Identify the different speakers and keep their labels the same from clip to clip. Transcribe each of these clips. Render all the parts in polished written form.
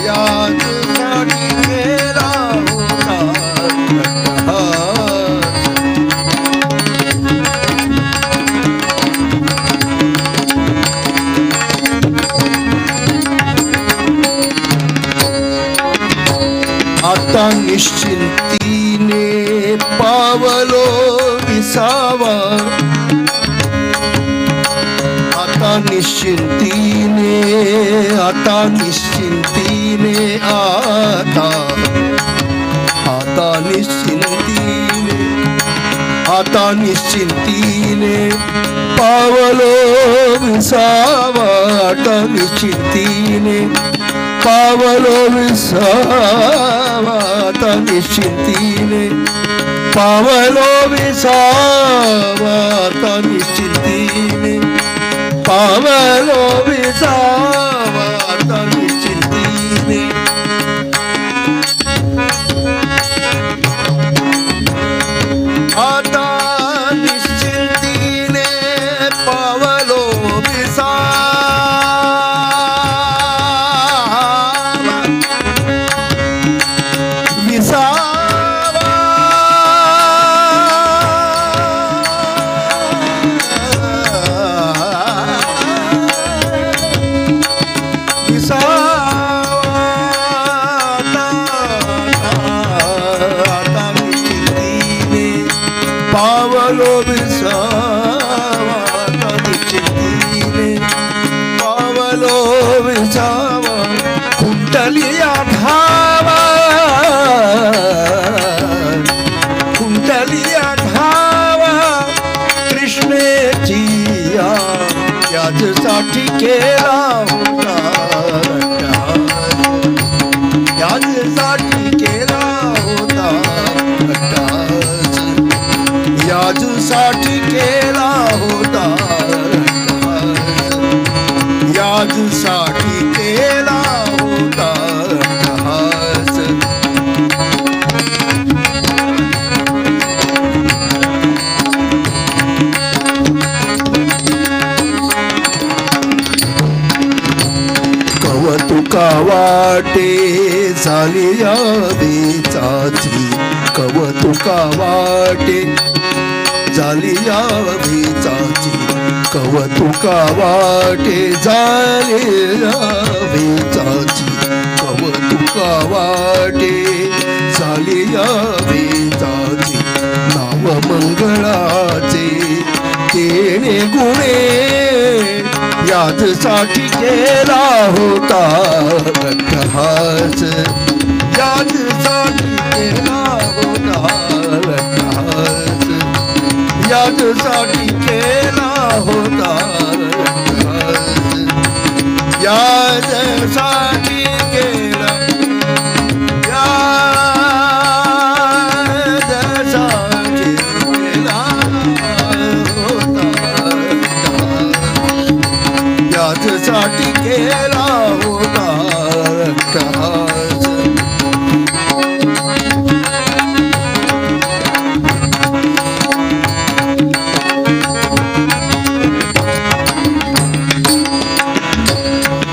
Speaker 1: याजसाठी केला होता अट्टहास. आता निश्चिंतीने पावलो विसावा, आता निश्चिंतीने, आता निश्चिंतीने, आता आता निश्चिंतीने, आता निश्चिंतीने पावलो विसावा, आता निश्चिंतीने पावलो विसावा, आता निश्चिंतीने पावलो विसावा, आता निश्चिंतीने पावलो विसावा, आता निश्चिंतीने. आता निश्चिंतीने पावलो विसावा, विसावा, विसावा. आता निश्चिंतीने पावलो विसावा, आता निश्चिंतीने पावलो विसावा. कुंटलिया धावा, कुंटलिया धावा कृष्णेची याजसाठी केला होता अट्टहास. याजसाठी केला होता अट्टहास. याजसाठी केला होता अट्टहास. याजसाठी केला होता अट्टहास. कवतुका वाटे झाली यावेचाची, कवतुका वाटे झाली यावेचाची, कवतुका वाटे झाली यावेचाची, कवतुका वाटे झाली यावेचाची. नाव मंगळाचे तेणे गुणे याजसाठी केला होता अट्टहास. याजसाठी केला होता अट्टहास. याजसाठी केला होता अट्टहास. याजसाठी केला, याजसाठी केला होता अट्टहास. याजसाठी केला होता अट्टहास.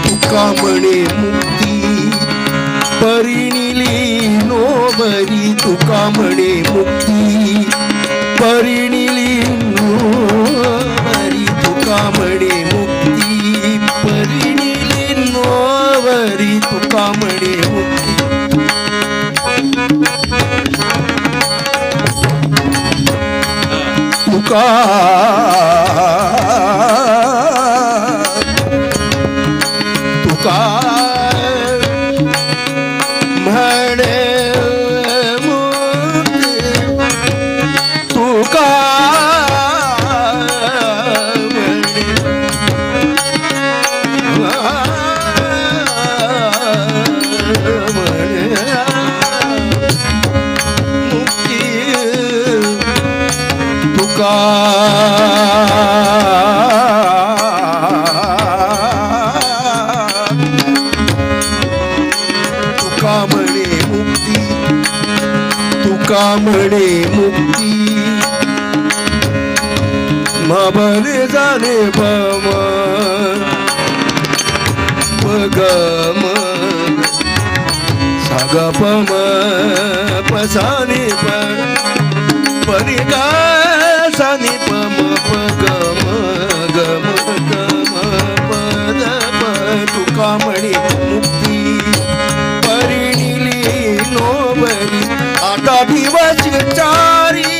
Speaker 1: तुका म्हणे मुक्ती परिणिली नोवरी, तुका म्हणे मुक्ती परिणिली नोवरी, तुका म्हणे मुक्ती परिणिली नोवरी, तुका म्हणे मुक्ती. तुका तुका म्हणे मुक्ती, तुका म्हणे, म्हणे मुक्ती, तुका तुका म्हणे मुक्ती, तुका म्हणे मुक्ती. मबरे जाणे बम मग मग सा ग प म प सा नि प प नि ग सा नि प म प ग म ग म ग म प the प. तुका म्हणे मुक्ती परिणिली नोबरी आता दिवस चारी,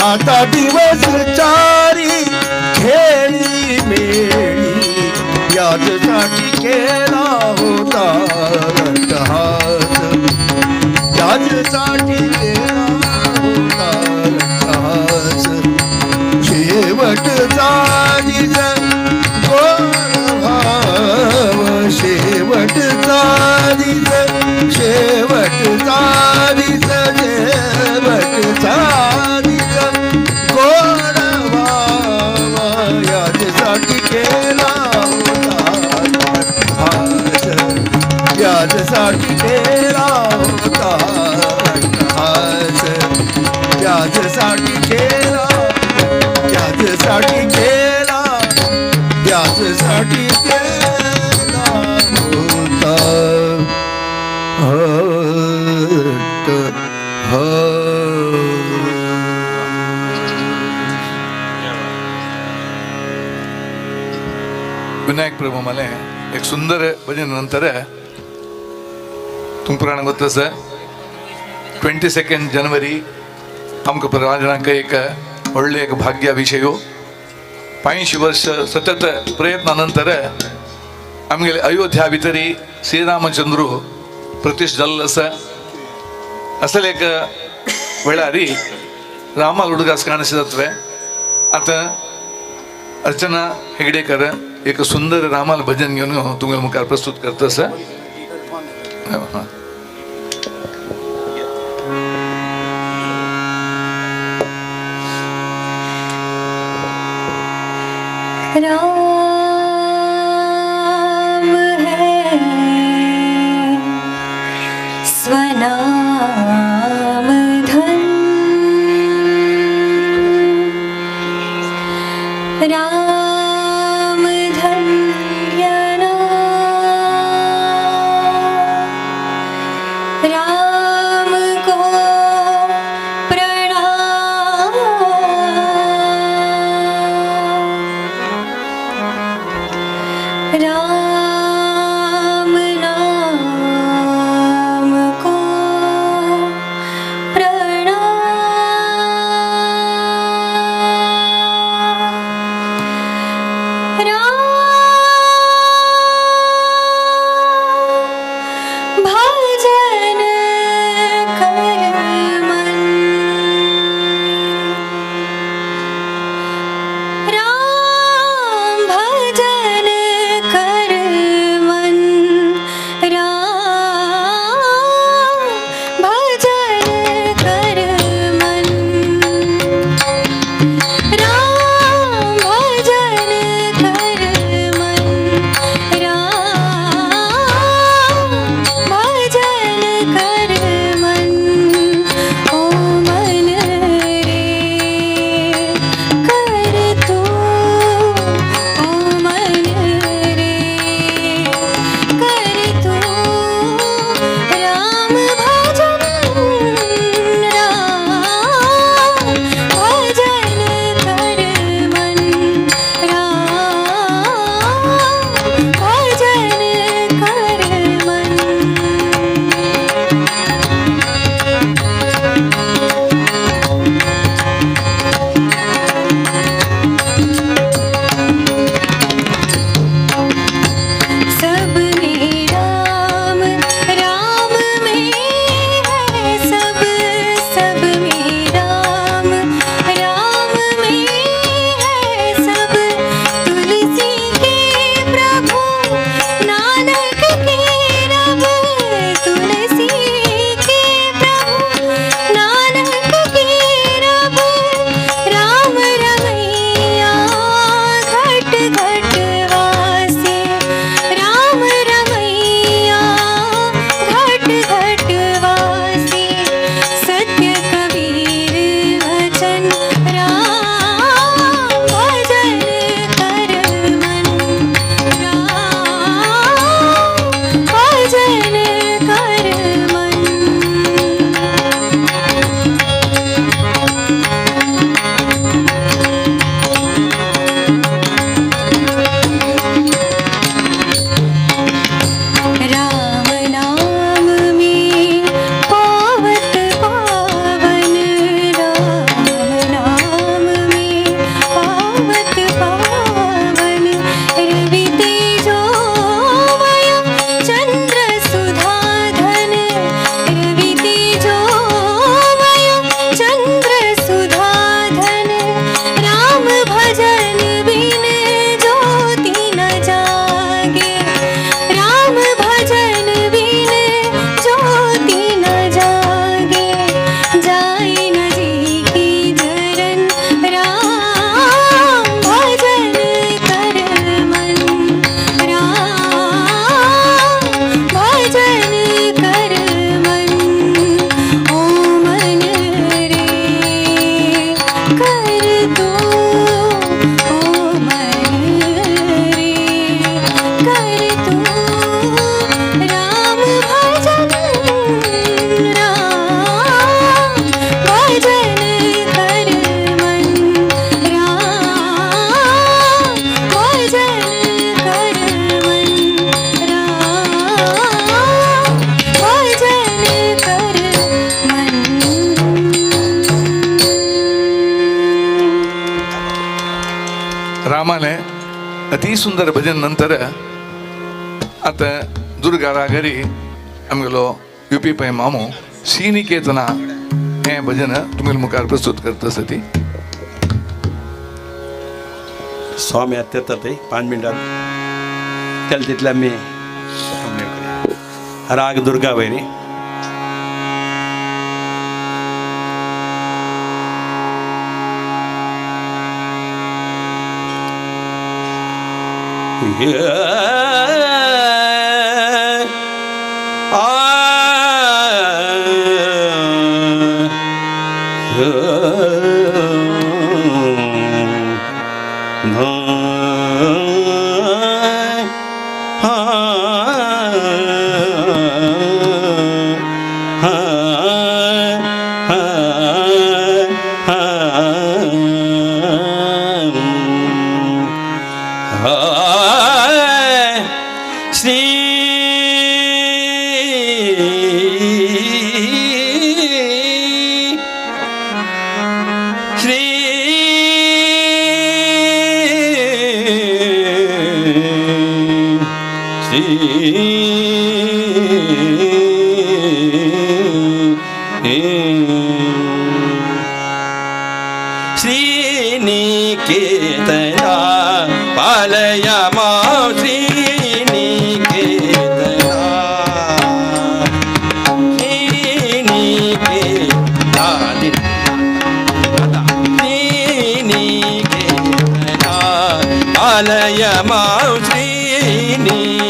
Speaker 1: आता दिवस चारी खेळी मेळी, याचसाठी केला होता अट्टहास, याचसाठी केला होता अट्टहास. शेवटचा निज गोड भाव, शेवटचा निज, शेवटचा निज, शेवटचा निज गोड भाव, याचसाठी केला होता अट्टहास, याचसाठी केला होता अट्टहास, याचसाठी केला, याचसाठी केला, याचसाठी केला होता अट्टहास.
Speaker 2: विनायक प्रभू माले एक सुंदर भजन नंतर तुमकां ಗೊತ್ತಾ ಸರ್, 22 जनवरी आमकां राजणांक एक व्हडलें एक भाग्य विशय. 85 वर्ष सतत प्रयत्ना नंतर आमगेले अयोध्या भितरी श्रीरामचंद्रू प्रतिष्ठ जाल्लो आसा. असले एक वेळारी रामा उडगास काणशी जातले. आतां अर्चना हेगडेकर एक सुंदर रामाल भजन घेवन तुमच्या मुखार प्रस्तुत करता आसा. हां.
Speaker 3: राम है स्वनाम धन, राम धन्य नाम, राम को प्रणाम, राम नाम को प्रणाम. राम भजन कर मन, राम भजन कर
Speaker 2: अति सुंदर भजन नंतर आता दुर्गा रागरी आमगेलो युपी पै मामो श्रीनिकेतना हे भजन तुमगे मुखार प्रस्तुत करता आसा ती.
Speaker 1: स्वामी अत्यंत ते 5 मिनटात त्याला तिथल्या मी राग दुर्गा वैरी. श्रीनिकेतना पालय मां श्रीनिकेतना श्रीनिकेतना श्रीनिकेतना पालय मां श्रीनिकेतना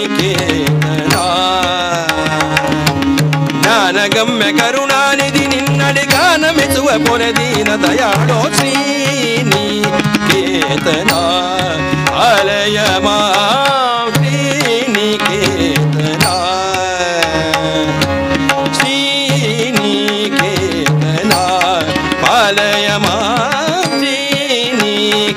Speaker 1: ಜ್ಞಾನಗಮ್ಯ ಕರುಣಾನಿಧಿ ನಿನ್ನಡಿ ಗಾನಮಿಸುವ ಪೊರೆ ದೀನ ದಯಾಳೋ ಶ್ರೀನಿಕೇತನ ಆಲಯ ಮಾ ಶ್ರೀನಿಕೇತನ ಶ್ರೀನಿಕೇತನ ಪಾಲಯ ಮಾ ಶ್ರೀನಿಕೇತನ.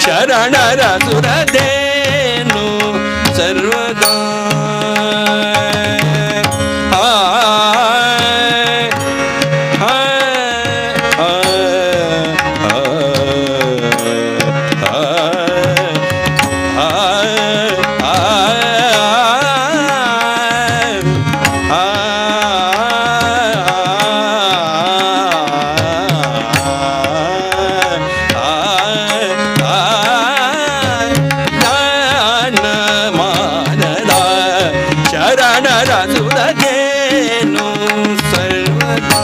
Speaker 1: ಶರಣರ ಸುರದೇನು ಸರ್ವದಾ ಶರಣರ ಸರ್ವದಾ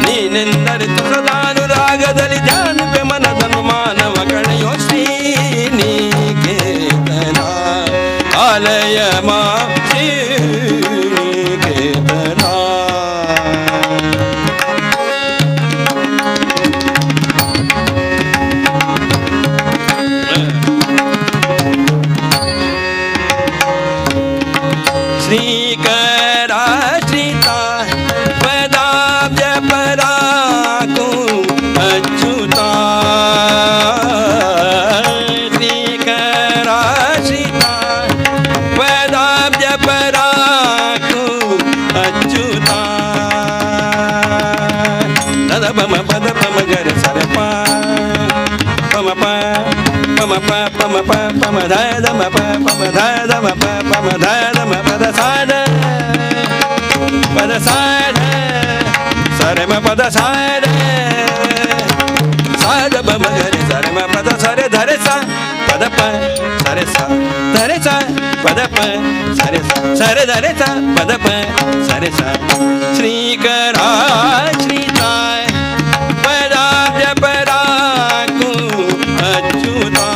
Speaker 1: ನೀನೆಂದರಿತು ಸದಾನುರಾಗದಲ್ಲಿ ಧ್ಯಾನಕ್ಕೆ ಮನದನು ಮಾನವ ಕಳೆಯೋ ಶ್ರೀನಿಕೇತನ ಆಲಯ ಮಾ ಶ್ರೀನಿಕೇತನ. श्रीकराश्रिता पदाब्ज पराकु अच्युता श्रीकराश्रिता पदाब्ज पराकु अच्युता दद पम पद पम गर सर प पम प पम प पम प पम ध ध म प पम ध ध म प पम ध ध म पद सा ध पद सा ध सर म पद सा ध सा ध ब म ग रे सर म पद स रे ध रे सा पद प स रे सा ध रे सा पद प स रे सा स रे ध रे सा पद प स रे सा. श्रीकराश्रिताय पदाब्ज पराकु अच्युता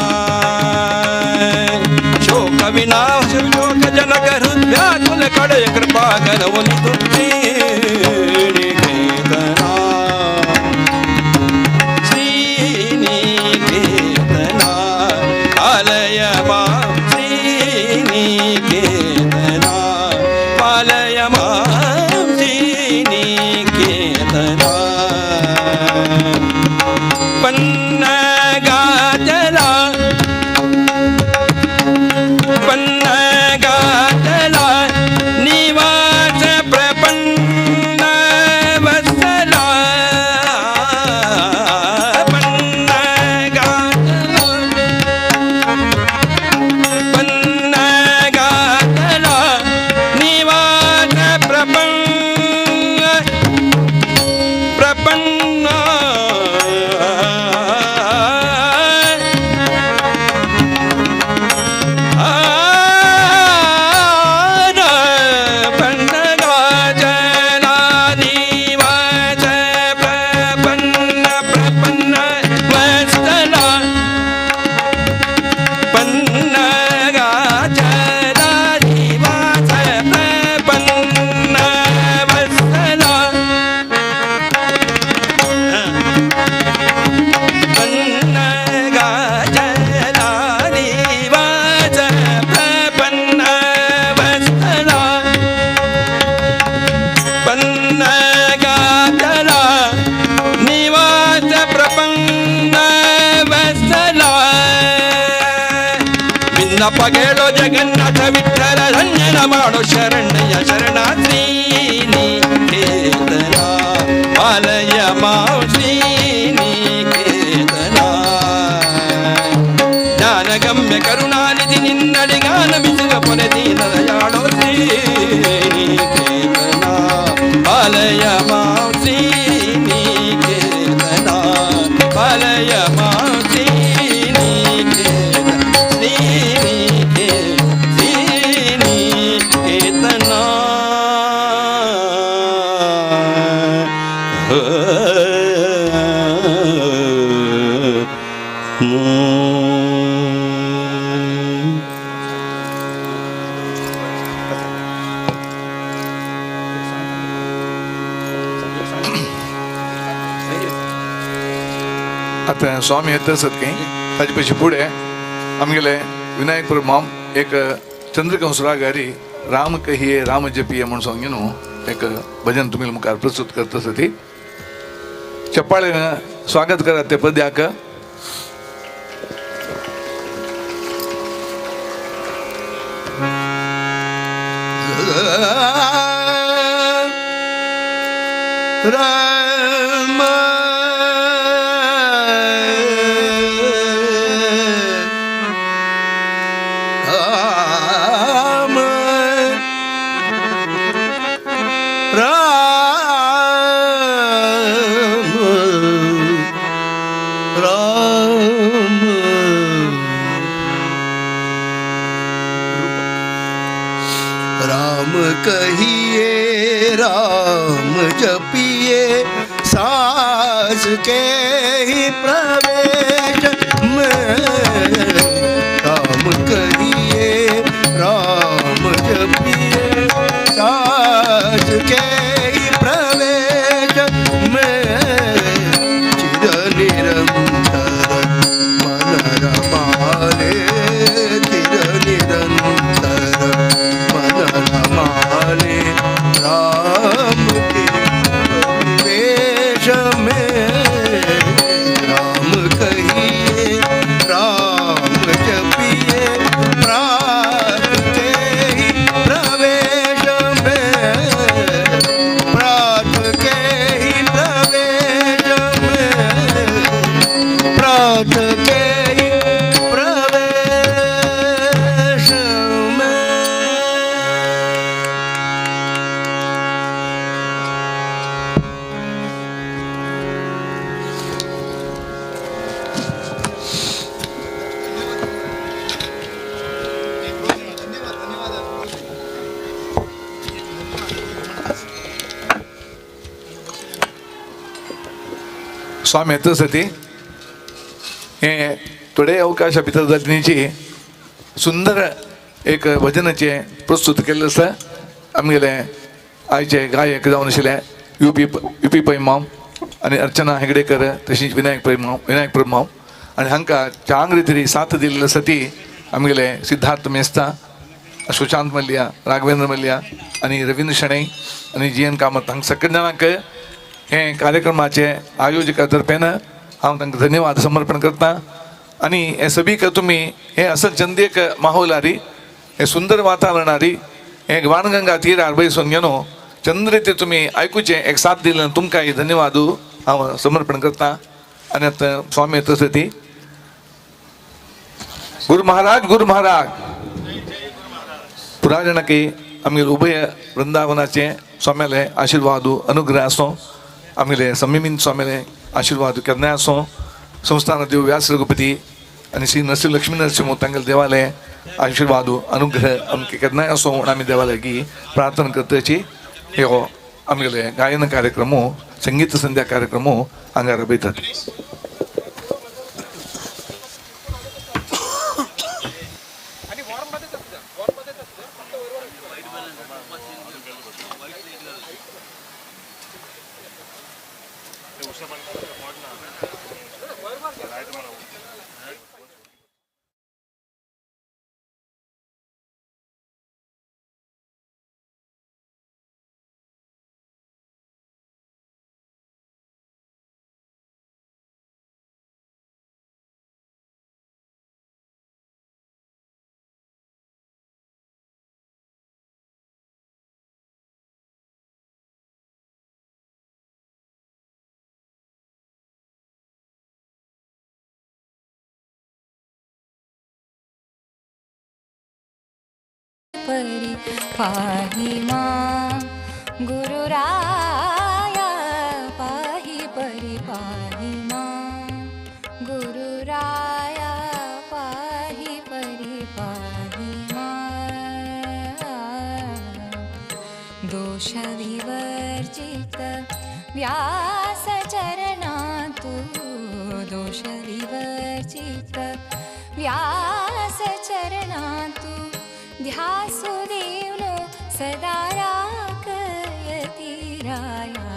Speaker 1: शोक विनाश शोक जनक हृदयाकुल कड़य कृपा करवनि श्रीनिकेतना श्रीनिकेतना आलय मा श्रीनिकेतना पालय मा श्रीनिकेतना. पन्नगाचला
Speaker 4: ಪಗೇಳೋ ಜಗನ್ನಾಥ ವಿಠಲ ಧನ್ಯನ ಮಾಡೋ ಶರಣಯ್ಯ ಶರಣ ಶ್ರೀನಿಕೇತನ ಪಾಲಯ ಮಾಂ ಶ್ರೀನಿಕೇತನ. ಜ್ಞಾನಗಮ್ಯ ಕರುಣಾನಿಧಿ ನಿನ್ನಡಿಗಾನ ಬಿಸುವ ಪೊನೆ ದೀನದಯಾಳೋ ಶ್ರೀನಿಕೇತನ ಪಾಲಯ ಮಾಂ ಶ್ರೀನಿಕೇತನ ಪಾಲಯ ಮಾಂ ಶ್ರೀನಿಕೇತನ ಶ್ರೀನಿಕೇತನ.
Speaker 2: आतां स्वामी येत आसत की ताजे पयशे फुडें आमगेले विनायक प्रभु एक चंद्रकंस रागारी राम कहिये राम जपिये म्हूण सांग न्हू एक भजन तुमी मुखार प्रस्तुत करता आसा ती चप्पाळेन स्वागत करात ते पद्याक.
Speaker 1: राम राम राम राम राम कहिए राम जपिए सास के ही प्रवेश में राम कहिए राम जपिए सास के ही प्रवेश में चिर निरंतर मन रमाले चिर निरंतर मन रमाले राम के परिवेश में राम कहिए राम जपिए प्रात के ही प्रवेश में प्रात के ही प्रवेश में प्रात के ही प्रवेश में.
Speaker 2: स्वामी येत आसा ती हे थोडे अवकाशा भितर जातनीची सुंदर एक भजनाचें प्रस्तुत केल्लें आसा. आमगेले आयचे गायक जावन आशिल्ले युपी पै माम आनी अर्चना हेगडेकर तशीच विनायक पै माम विनायक प्रभु माम आनी हांकां चांग रितीन साथ दिल्ली आसा ती आमगेले सिद्धार्थ मेस्ता, सुशांत मल्ल्या, राघवेंद्र मल्ल्या आनी रवींद्र शणै आनी जी एन कामत हांकां सगळ्या जाणांक हे कार्यक्रमाचे आयोजका तर्फेन हांव तांकां धन्यवाद समर्पण करता. आनी हे सभीक तुमी हे असं चंदेक माहोलारी हे सुंदर वातावरणारी हे वाणगंगा तीरार बैसून घेवन चंद्र ते तुमी आयकुचें एक साथ दिल्यान तुमकां धन्यवाद हांव समर्पण करता. आनी आतां स्वामी येत आसा ती गुरु महाराज गुरु महाराज पुराजणकी आमगेले उभय वृंदावनाचे स्वाम्याले आशिर्वाद अनुग्रह आसो आमगेले संयमीन स्वाम्याले आशिर्वाद केन्नाय आसो. संस्थान देव व्यास रघुपती आनी श्री नरसिंह लक्ष्मी नरसिंह तांगेले देवाले आशिर्वाद अनुग्रह आमकां केन्नाय आसो म्हूण आमी देवा लागीं प्रार्थना करताची. ह्यो आमगेले गायन कार्यक्रम संगीत संध्या कार्यक्रम हांगा राबयतात.
Speaker 3: परी पाहि मां गुरुराया पाहि परी पाहि मां गुरुराया पाहि परी पाहि मां। दोषविवर्जित व्यासचरणा तु दोषविवर्जित व्यासचरणा तु ध्यासु देवनो सदा राकयति राया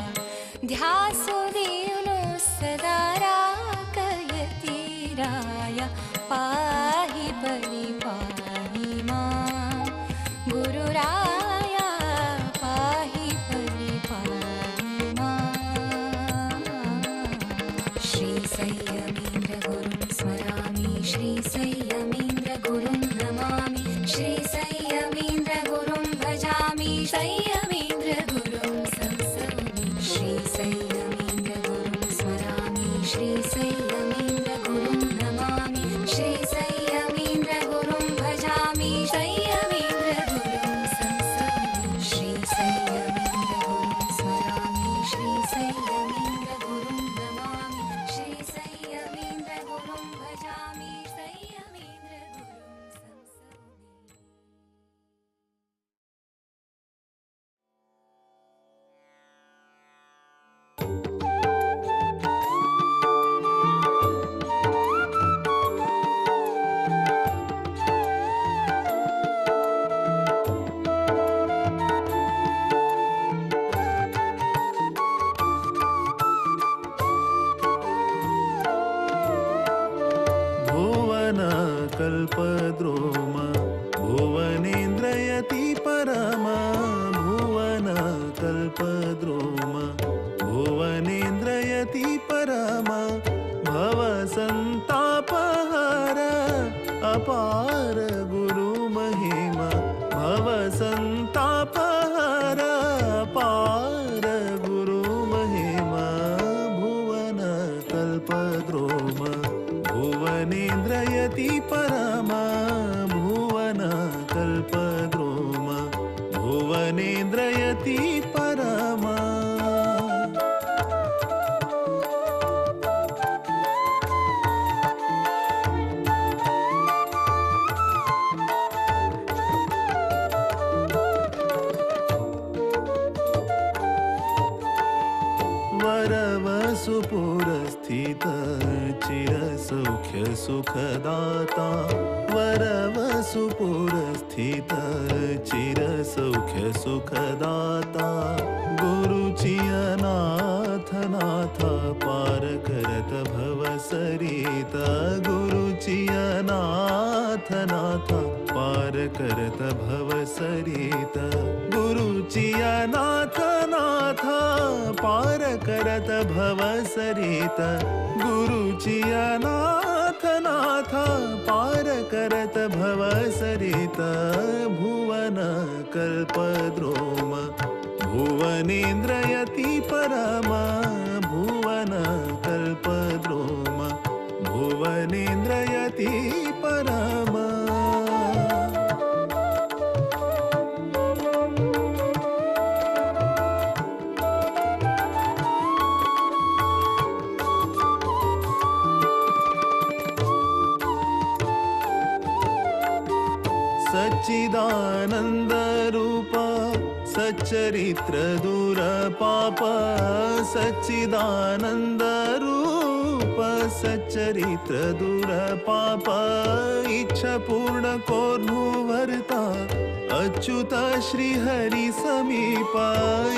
Speaker 3: ध्यासु देवनो सदा राकयति राया पाहि परि पाहि मां गुरुराया पाहि परि पाहि मां। श्री संयमेन्द्र गुरुं स्मरामि श्री संयमेन्द्र गुरुं नमामि श्री संयमेन्द्र गुरुं भजामि संयमेन्द्र गुरुं संसौमि। श्री संयमेन्द्र गुरुं स्मरामि श्री संयमेन्द्र गुरुं नमामि श्री संयमेन्द्र गुरुं भजामि संयमेन्द्र गुरुं संसौमि। श्री संयमेन्द्र गुरुं स्मरामि श्री संयमेन्द्र गुरुं नमामि श्री संयमेन्द्र गुरुं भजामि संयमेन्द्र गुरुं संसौमि।
Speaker 5: भुवन कल्पद्रुम भुवनेन्द्रयति परम भुवन कल्पद्रुम भुवनेन्द्रयति परम भव संतापहर अपार गुरु महिमा भव संतापहर अपार गुरु महिमा भुवन कल्पद्रुम भुवनेन्द्रयति परम भुवन कल्पद्रुम भुवनेन्द्रयति परम। वरवसुपुरस्थित चिरसौख्य सुखदाता वरवसुपुरस्थित चिरसौख्य सुखदाता गुरुचियनाथ नाथ पार करत भव सरिता गुरुचियनाथ नाथ पार करत भव सरिता गुरुचियनाथ नाथ पार करत भव सरिता गुरुचियनाथ नाथ पार करत भव सरिता भुवन कल्पद्रुम भुवनेन्द्रयति परम भुवन कल्पद्रुम भुवनेन्द्रयति परम। सच्चिदानंद रूप सच्चरित्र दूर पाप सच्चिदानंद रूप सच्चरित्र दूर पाप इच्छा पूर्ण कोर्नु वर्ता अच्युत श्री हरि समीप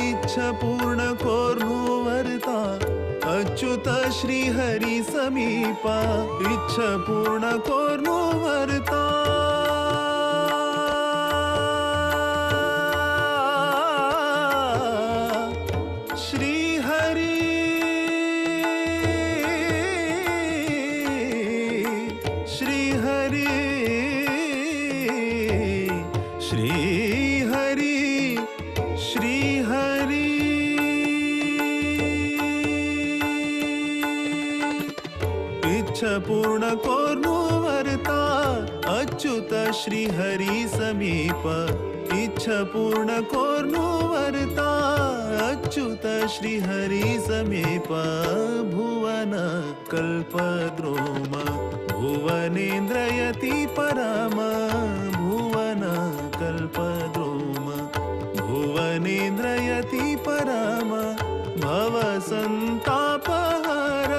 Speaker 5: इच्छा पूर्ण कोर्नु वर्ता अच्युत श्री हरि समीप इच्छा पूर्ण कोर्नु वर्ता। श्री हरि श्री हरि श्री हरि श्री हरि इच्छा पूर्ण कोर्नु वर्ता अच्युत श्री हरी समीप इच्छ पूर्ण कोर्नु वर्ता अच्युत श्री हरी समीप भुवन कल्पद्रुम भुवनेन्द्रयति परम भुवन कल्पद्रुम भुवनेन्द्रयति परम भव संतापहर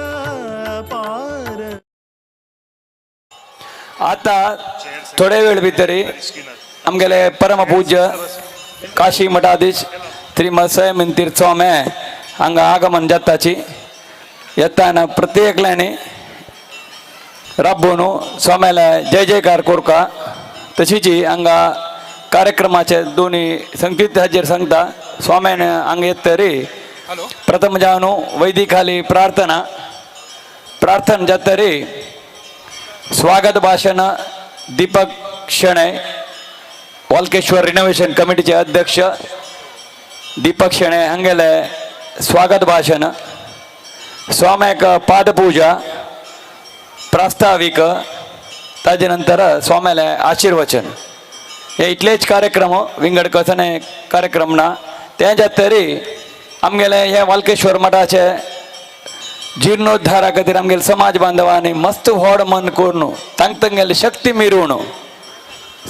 Speaker 5: पार।
Speaker 6: आता थोडे वेळ भितरी आमगेले परमपूज्य काशी मठाधीश श्रीमद संयमीन तीर्थ स्वामी हांगा आगमन जाताची येताना प्रत्येकल्यानी राबोवन स्वाम्याला जय जयकार कोरका। तशीच हांगा कार्यक्रमाचे दोन्ही संकेत हाजेर सांगता स्वाम्यान हांगा येत तरी प्रथम जावन वैदिकाली प्रार्थना प्रार्थना जातरी स्वागत भाषण दीपक शेणै वालकेश्वर रिनोव्हेशन कमिटीचे अध्यक्ष दीपक शेणै हांगेले स्वागत भाषण, स्वाम्याक पादपूजा प्रास्ताविक, ताजे नंतर स्वाम्याले आशीर्वचन। हे इतलेच कार्यक्रम विंगड कसने कार्यक्रम ना ते जातरी आमगेले हे वालकेश्वर मठाचे जीर्णोद्धारा खातीर आमगेले समाज बांधवांनी मस्त व्हड मन करून तांक तांगेली शक्ती मिरोवन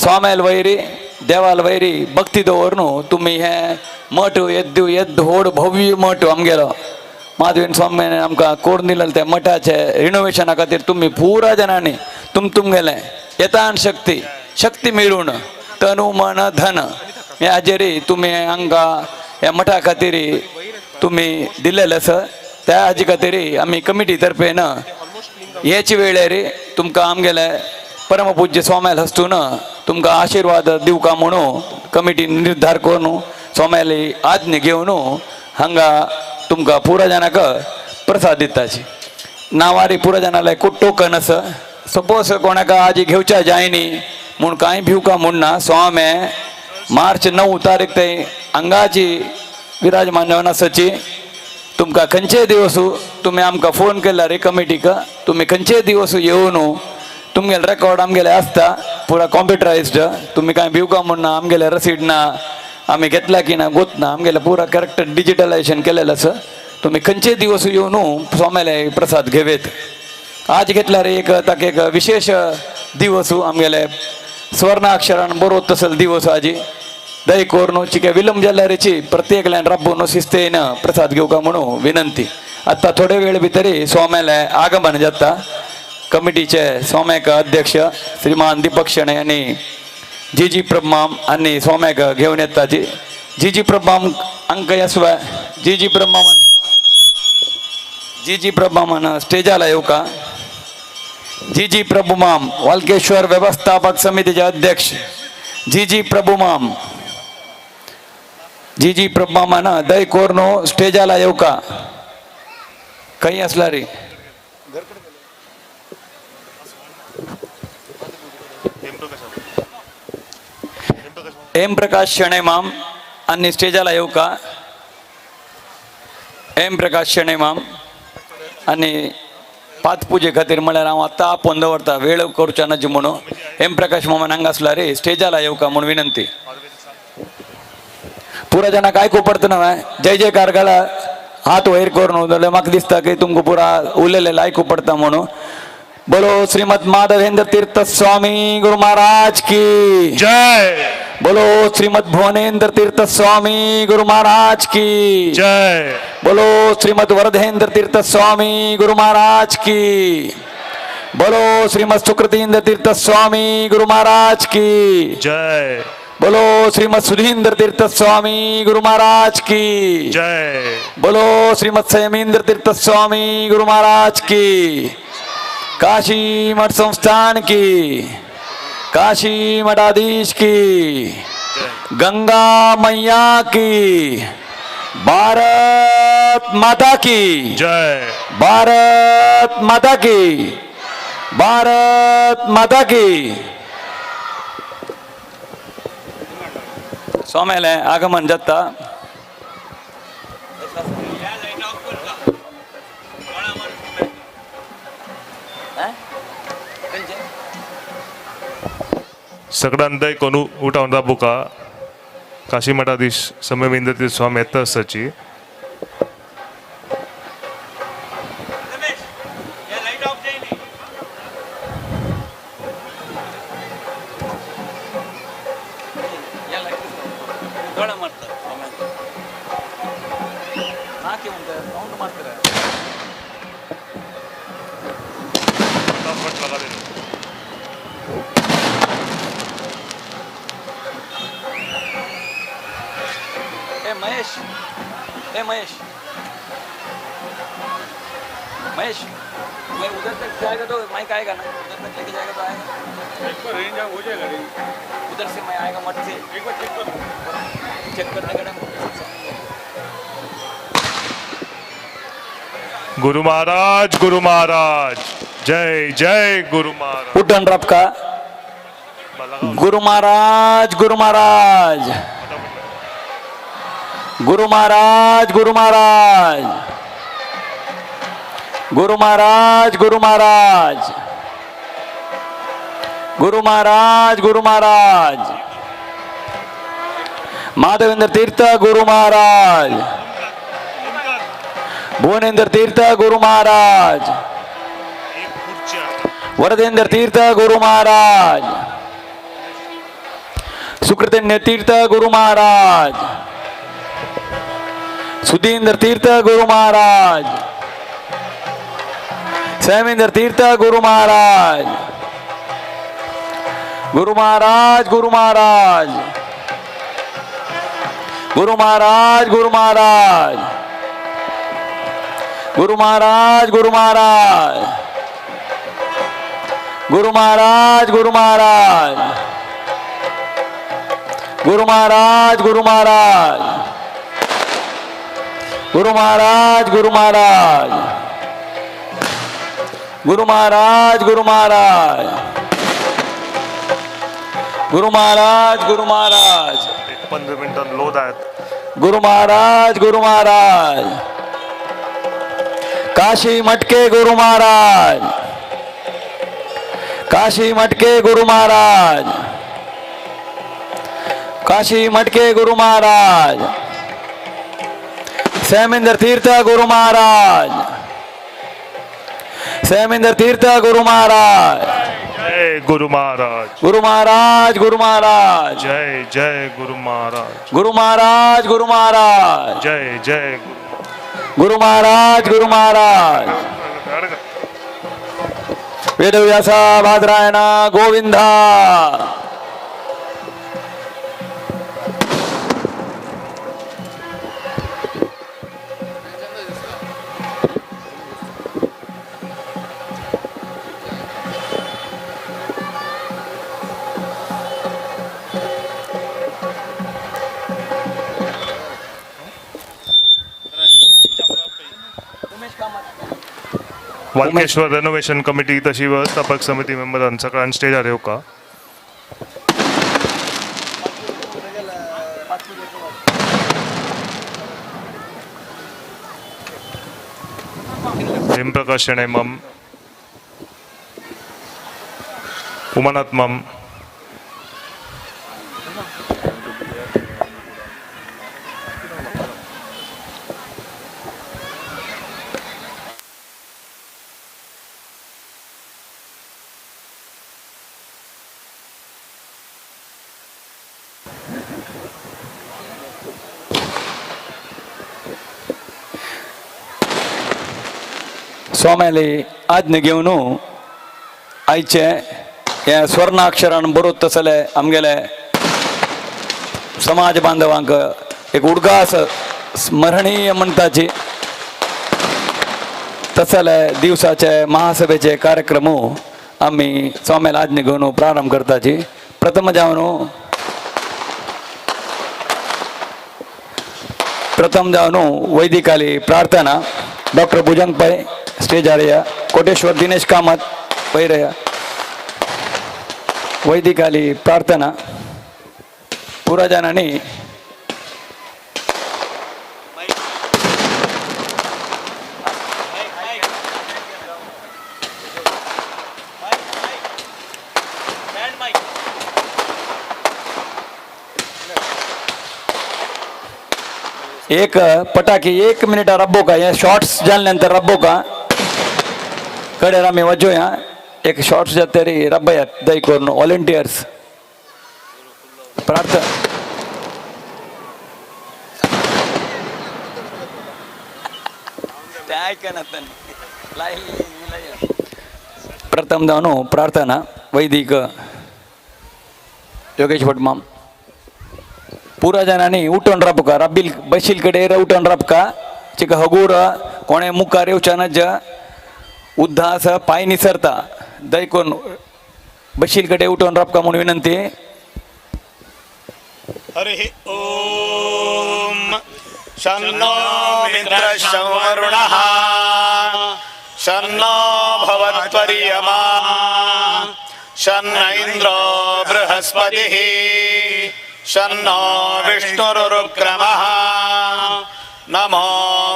Speaker 6: स्वाम्याल वैरी देवाल वैरी भक्ती दवरून तुमी हे मठ येद्द येद्द व्हड भव्य मठ आमगेलो माधवीन स्वामीन आमकां करून दिलेलें त्या मठाचे रिनोवेशना खातीर तुमी पुरा जाणांनी तुम तुमगेलें येतान शक्ती शक्ती मिळून तनु मन धन हे हाजेरी तुमी हांगा ह्या मठा खातीर तुमी दिलेलें आसा त्या हाजे खातीर आमी कमिटी तर्फेन हेच वेळेर तुमकां आमगेले परमपूज्य स्वाम्याल हस्तून तुमकां आशिर्वाद दिवका म्हणून कमिटीन निर्धार करून स्वाम्याली आज्ञा घेवन हांगा तुमकां पुरा जाणांक प्रसाद दिताची। नावारी पुरा जाणाले टोकन आसा सपोज कोणाक आजी घेवच्या जायनी म्हूण कांय भिवका म्हूण ना। स्वामे मार्च 9 तारीख ते हांगाची विराजमान जावन आसाची। तुमकां खंयचेय दिवस तुमी आमकां फोन केल्यार रे कमिटीक तुमी खंयचेय दिवस येवन तुमगेले रेकॉर्ड आमगेले आसता पुरा कॉम्प्युटरायज्ड। तुमी कांय भिवका म्हूण ना, आमगेले रसीद ना, आमी घेतला की ना गोत ना, आमगेले पुरा करेक्ट डिजिटलायझेशन केलेलें आसा। तुमी खंयचेय दिवस येवन स्वाम्याले प्रसाद घेवेत। आज घेतल्यार एक ताका एक विशेष दिवस आमगेले स्वर्णाक्षरान बरोवत तसल दिवस आजी दय करून चिके विलंब जाल्यारीची प्रत्येकल्यान राबोवन शिस्तेन प्रसाद घेवका म्हणून विनंती। आतां थोडे वेळ भितरी स्वाम्याले आगमन जाता। कमिटीचे स्वाम्याक अध्यक्ष श्रीमान दीपक शेणै आनी जी जी प्रभमाम आनी स्वाम्याक घेवन येताची। जी जी प्रभमाम हांकां आसवा जी जी प्रभमामान जी जी प्रभमामान स्टेजाला येवका। जी जी प्रभुमाम वालकेश्वर व्यवस्थापक समितीचे अध्यक्ष जी जी प्रभुमाम जी जी प्रभुमामान दय कोर्नो स्टेजाला येवका। खंय आसला रे एम प्रकाश शेणै माम आनी स्टेजाला येवका। एम प्रकाश शेणै माम आनी पादपुजे खातीर म्हळ्यार हांव आतां आपोवन दवरता वेळ करच्या नाजी म्हणून एम प्रकाश मामान हांगा आसला रे स्टेजाला येवका म्हणून विनंती। पुरा जाणांक आयकूंक पडटा ना जय जयकार घाला हात वयर करून जाल्यार म्हाका दिसता की तुमकां पुरा उलयलेलें आयकूंक पडटा म्हणून। बोलो श्रीमद माधवेंद्र तीर्थ स्वामी गुरु महाराज की
Speaker 7: जय।
Speaker 6: बोलो श्रीमद भुवनेंद्र तीर्थ स्वामी गुरु महाराज की
Speaker 7: जय।
Speaker 6: बोलो श्रीमद वरदेंद्र तीर्थ स्वामी गुरु महाराज की। बोलो श्रीमद सुकृतींद्र तीर्थ स्वामी गुरु महाराज की
Speaker 7: जय।
Speaker 6: बोलो श्रीमद सुधींद्र तीर्थ स्वामी गुरु महाराज की
Speaker 7: जय।
Speaker 6: बोलो श्रीमद संयमींद्र तीर्थ स्वामी गुरु महाराज की। काशी मठ संस्थान की, काशी मठाधीश की, गंगा मैया की, भारत माता की
Speaker 7: जय।
Speaker 6: भारत माता की, भारत माता की। स्वाम्याले आगमन जाता।
Speaker 7: सगळ्यान दय कोनू उठावन राबुका काशी मठाधीश संयमेंद्र तीर्थ स्वामी येता आसताची.
Speaker 6: महेश, ए महेश, महेश, मैं उधर तक जाएगा तो माइक आएगा ना, उधर तक लेके जाएगा तो आएगा।
Speaker 8: एक बार रेंज हो जाएगा, रेंज
Speaker 6: उधर से मैं आएगा मठ से,
Speaker 8: एक बार चेक कर,
Speaker 6: चेक करने का टाइम।
Speaker 7: गुरु महाराज, गुरु महाराज, जय जय गुरु महाराज।
Speaker 6: उठन रबका गुरु महाराज, गुरु महाराज, गुरु महाराज, गुरु महाराज, गुरु महाराज, गुरु महाराज, गुरु महाराज, गुरु महाराज, माधवेंद्र तीर्थ गुरु महाराज, भुवनेंद्र तीर्थ गुरु महाराज, वरदेंद्र तीर्थ गुरु महाराज, सुकृतन्य तीर्थ गुरु महाराज, सुधींद्र तीर्थ गुरु महाराज, सैमेंद्र तीर्थ गुरु महाराज, गुरु महाराज, गुरु महाराज, गुरु महाराज, गुरु महाराज, गुरु महाराज, गुरु महाराज, गुरु महाराज, गुरु महाराज, गुरु महाराज, गुरु महाराज, गुरु महाराज, गुरु महाराज, गुरु महाराज, गुरु महाराज, गुरु महाराज, गुरु महाराज।
Speaker 7: 15 मिनिटां लोद आहेत।
Speaker 6: गुरु महाराज, गुरु महाराज, काशी मटके गुरु महाराज, काशी मटके गुरु महाराज, काशी मटके गुरु महाराज, सैमेंद्र तीर्थ गुरु महाराज, सैमेंद्र तीर्थ गुरु महाराज,
Speaker 7: जय गुरु महाराज,
Speaker 6: गुरु महाराज, गुरु महाराज,
Speaker 7: जय जय गुरु महाराज,
Speaker 6: गुरु महाराज, गुरु महाराज,
Speaker 7: जय जय
Speaker 6: गुरु महाराज, गुरु महाराज। वेदव्यासा बादरायणा गोविंदा।
Speaker 7: वालकेश्वर रेनोव्हेशन कमिटी तशी व्यवस्थापक समिती मेंबरान सगळ्यां स्टेजार येवका. प्रेमप्रकाश शेणै मम, उमानाथ मम,
Speaker 6: स्वाम्याले आज्ञा घेवन आयचे हे स्वर्णाक्षरान बरोत तसले आमगेले समाज बांधवांक एक उडगास स्मरणीय म्हणटाची तसले दिवसाचे महासभेचे कार्यक्रम आमी स्वाम्याले आज्ञा घेवन प्रारंभ करताची. प्रथम जावन वैदिकाली प्रार्थना डॉक्टर भुजंग पै स्टेज आ रहा, कोटेश्वर दिनेश कामत पै रहा. वैदिकाली प्रार्थना पुरा जनांनी एक पटाकी 1 मिनिट रब्बो का हे शॉर्ट्स जाल्यानंतर रब्बो का कडेर आमी वजोया एक शॉर्ट्स जाता तरी रब्बयात दय करून व्हॉलंटियर्स प्रार्थना. प्रथम जावन प्रार्थना वैदिक योगेश भटमाम. पुरा जणांनी उठून राबका रब्बील बशील कडे उठून राबका चिका हगूर कोणे मुखार येवच्या नज उद्दास पाय निसरता दैकोन बशील कडे उठून राबका म्हणून विनंती.
Speaker 9: हरि ओम. शन्नो मित्रः शं वरुणः शन्नो भवत्वर्यमा शन्न इन्द्रो बृहस्पतिः शन्नो विष्णुरुक्रमः. नमो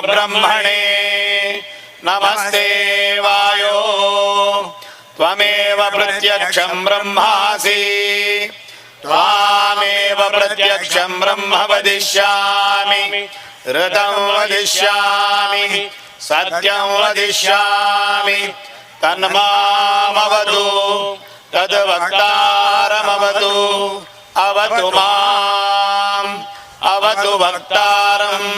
Speaker 9: ब्रह्मणे नमस्ते वायो त्वमेव प्रत्यक्षं ब्रह्मासि त्वामेव प्रत्यक्षं ब्रह्म वदिष्यामि ऋतं वदिष्यामि सत्यं वदिष्यामि तन्मामवतु तद्वक्तारमवतु अवतु माम् अवतु वक्तारम्.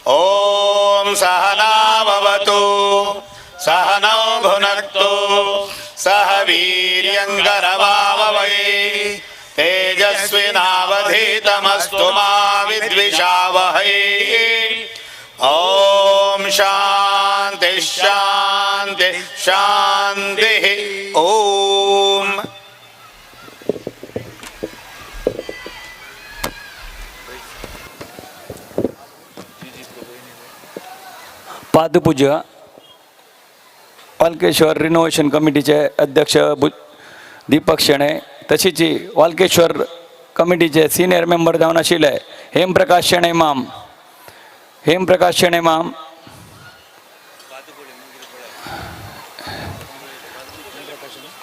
Speaker 9: ॐ सहनावतु सहनौ भुनक्तु सह वीर्यङ्करवावहै तेजस्विनावधीतमस्तु मा विद्विषावहै. ॐ शान्ति शान्ति शान्तिः. ॐ.
Speaker 6: पादपूजा वालकेश्वर रिनोव्हेशन कमिटीचे अध्यक्ष दीपक शेणे तशीच वालकेश्वर कमिटीचे सिनियर मेंबर जावन आशिल्ले हेमप्रकाश शेणे माम, हेमप्रकाश शेणे माम,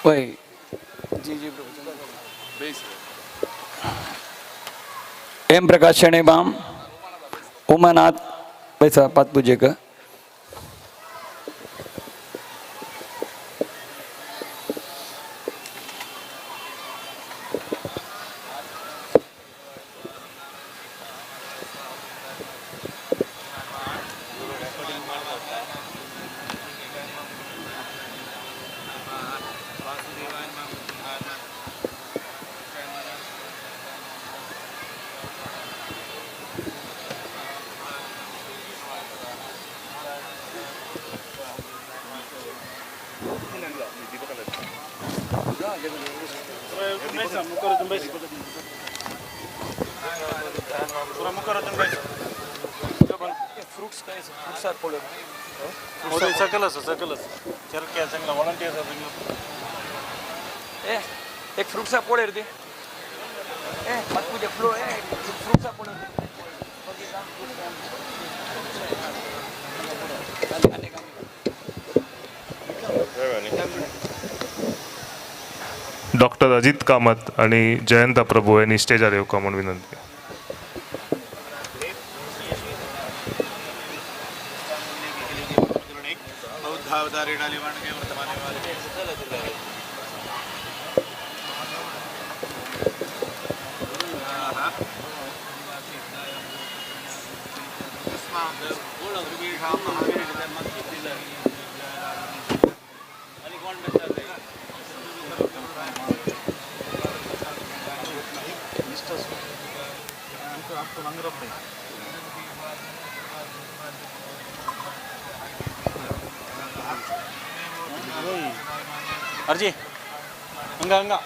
Speaker 6: वय हेमप्रकाश शेणे माम, उमानाथ पैसा पादपूजेक. एक फ्रूट्सा पोळेर दी फ्रूट्सा पोळेर.
Speaker 7: डॉक्टर अजित कामत आणि जयंता प्रभू यांनी स्टेजार येवका म्हूण विनंती.
Speaker 8: अर्जी हंगा हंगा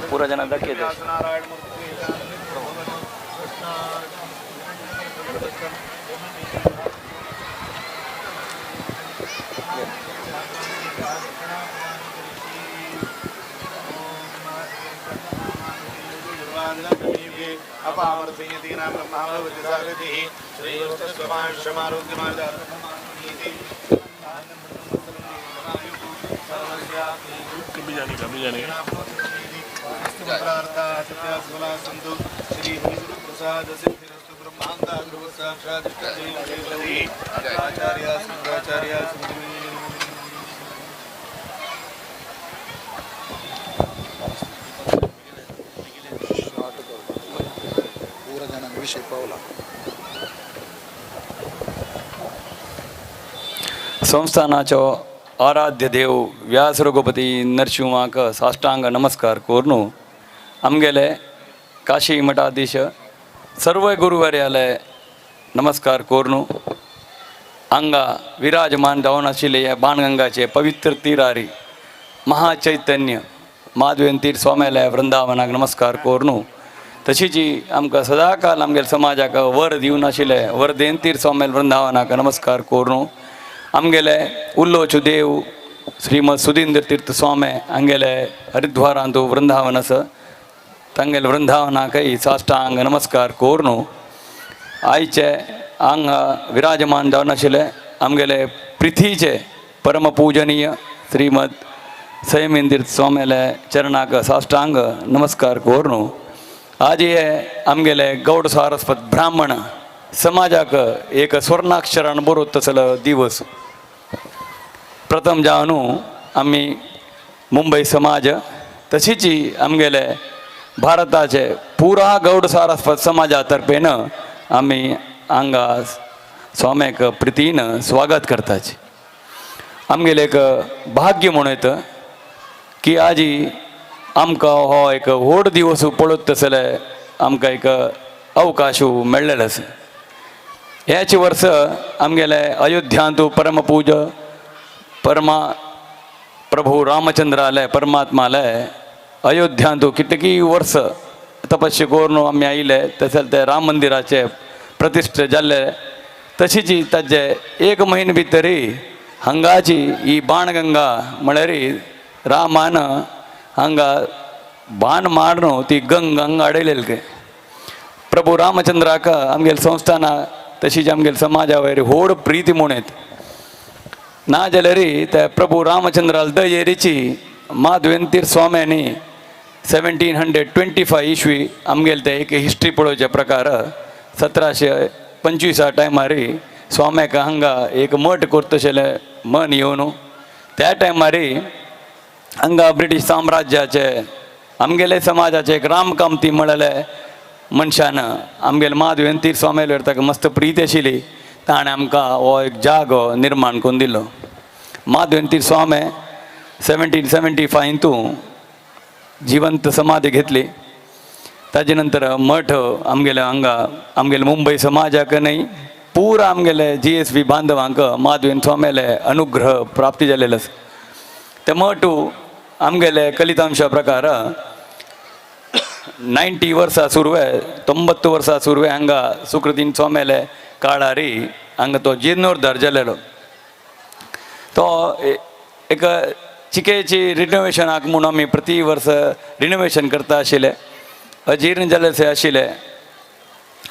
Speaker 6: पूरा जना धक्के दे।
Speaker 7: कभी जाने संस्थानाचो आराध्य देव व्यास रघुपती नरशिंहाक साष्टांग नमस्कार कोरून आमगेले काशी मठाधीश सर्व गुरुवर्याले नमस्कार कोरून हांगा विराजमान जावन आशिल्ले हे बाणगंगाचे पवित्र तिरारी महाचैतन्य माधवेन तीर्थ स्वाम्याले वृंदावनाक नमस्कार कोरून तशीच आमकां सदाकाल आमगेले समाजाक वर दिवन आशिल्ले वरदेन तीर्थ स्वाम्याले वृंदावनाक नमस्कार कोरून आमगेले उल्लोचु देव श्रीमद सुधींद्र तीर्थ स्वामी हांगेले हरिद्वारांतु वृंदावन आसा तांगेले वृंदावनाकय साष्टांग नमस्कार कोरून आयचे हांगा विराजमान जावन आशिल्ले आमगेले पृथ्वीचे परमपूजनीय श्रीमद संयमेंद्र स्वाम्याले चरणाक साष्टांग नमस्कार कोरून आज हे आमगेले गौड सारस्वत ब्राह्मण समाजाक एक स्वर्णाक्षरान बरोवप तसलो दिवस प्रथम जावन आमी मुंबय समाज तशीच आमगेले भारताचे पुरा गौड सारस्वत समाजा तर्फेन आमी हांगा स्वाम्याक प्रितीन स्वागत करताची। आमगेले एक भाग्य म्हणूं येता की आजी आमकां हो एक व्हड दिवस पळोवप तसले आमकां एक अवकाश मेळ्ळेलो आसा।
Speaker 6: ह्याच वर्स आमगेले अयोध्यांतु परमपूज परमा प्रभू रामचंद्राले परमात्माले अयोध्यांतु कितकी वर्स तपस्या करून आमी आयले तशें ते राम मंदिराचे प्रतिश्ठा जाल्ले तशीच ताजे एक म्हयने भितरी हांगाची ही बाणगंगा म्हळ्यार रामान हांगा बाण मारून ती गंगा हांगा अडयलेली. प्रभू रामचंद्राक आमगेले संस्थाना तशीच आमगेले समाजा वयर व्हड प्रिती म्हणत ना जाल्यार त्या प्रभू रामचंद्राल दयेरीची माधवेंतीर स्वाम्यांनी 1725 इसवी आमगेले ते एक हिस्ट्री पळोवचे प्रकार 1725 टायमार स्वाम्याक हांगा एक मठ करतशेलें मन येवन त्या टायमार हांगा ब्रिटीश साम्राज्याचे आमगेले समाजाचे एक रामकामती म्हळ्ळे मनशान आमगेले माधवेंतीर स्वाम्यालेर ताका मस्त प्रीत आशिल्ली ताणें आमकां हो एक जागो निर्माण करून दिलो. माधवेंतीर स्वामी 1775 जिवंत समाधी घेतली. ताजे नंतर मठ आमगेले हांगा आमगेले मुंबय समाजाक न्हय पुरा आमगेले GSB बांधवांक माधवेन स्वाम्याले अनुग्रह प्राप्ती जालेलो आसा. ते मठ आमगेले कलितांशा प्रकार 90 वर्सां सुरवे 90 वर्सां सुरवे हांगा सुकृतीन स्वाम्याले काळारी हांगा तो जिर्णोद्धार जालेलो. तो एक चिकेची रिनोवेशनाक म्हूण आमी प्रति वर्स रिनोवेशन करता आशिल्ले अजीर्ण जाल्ले आशिल्ले.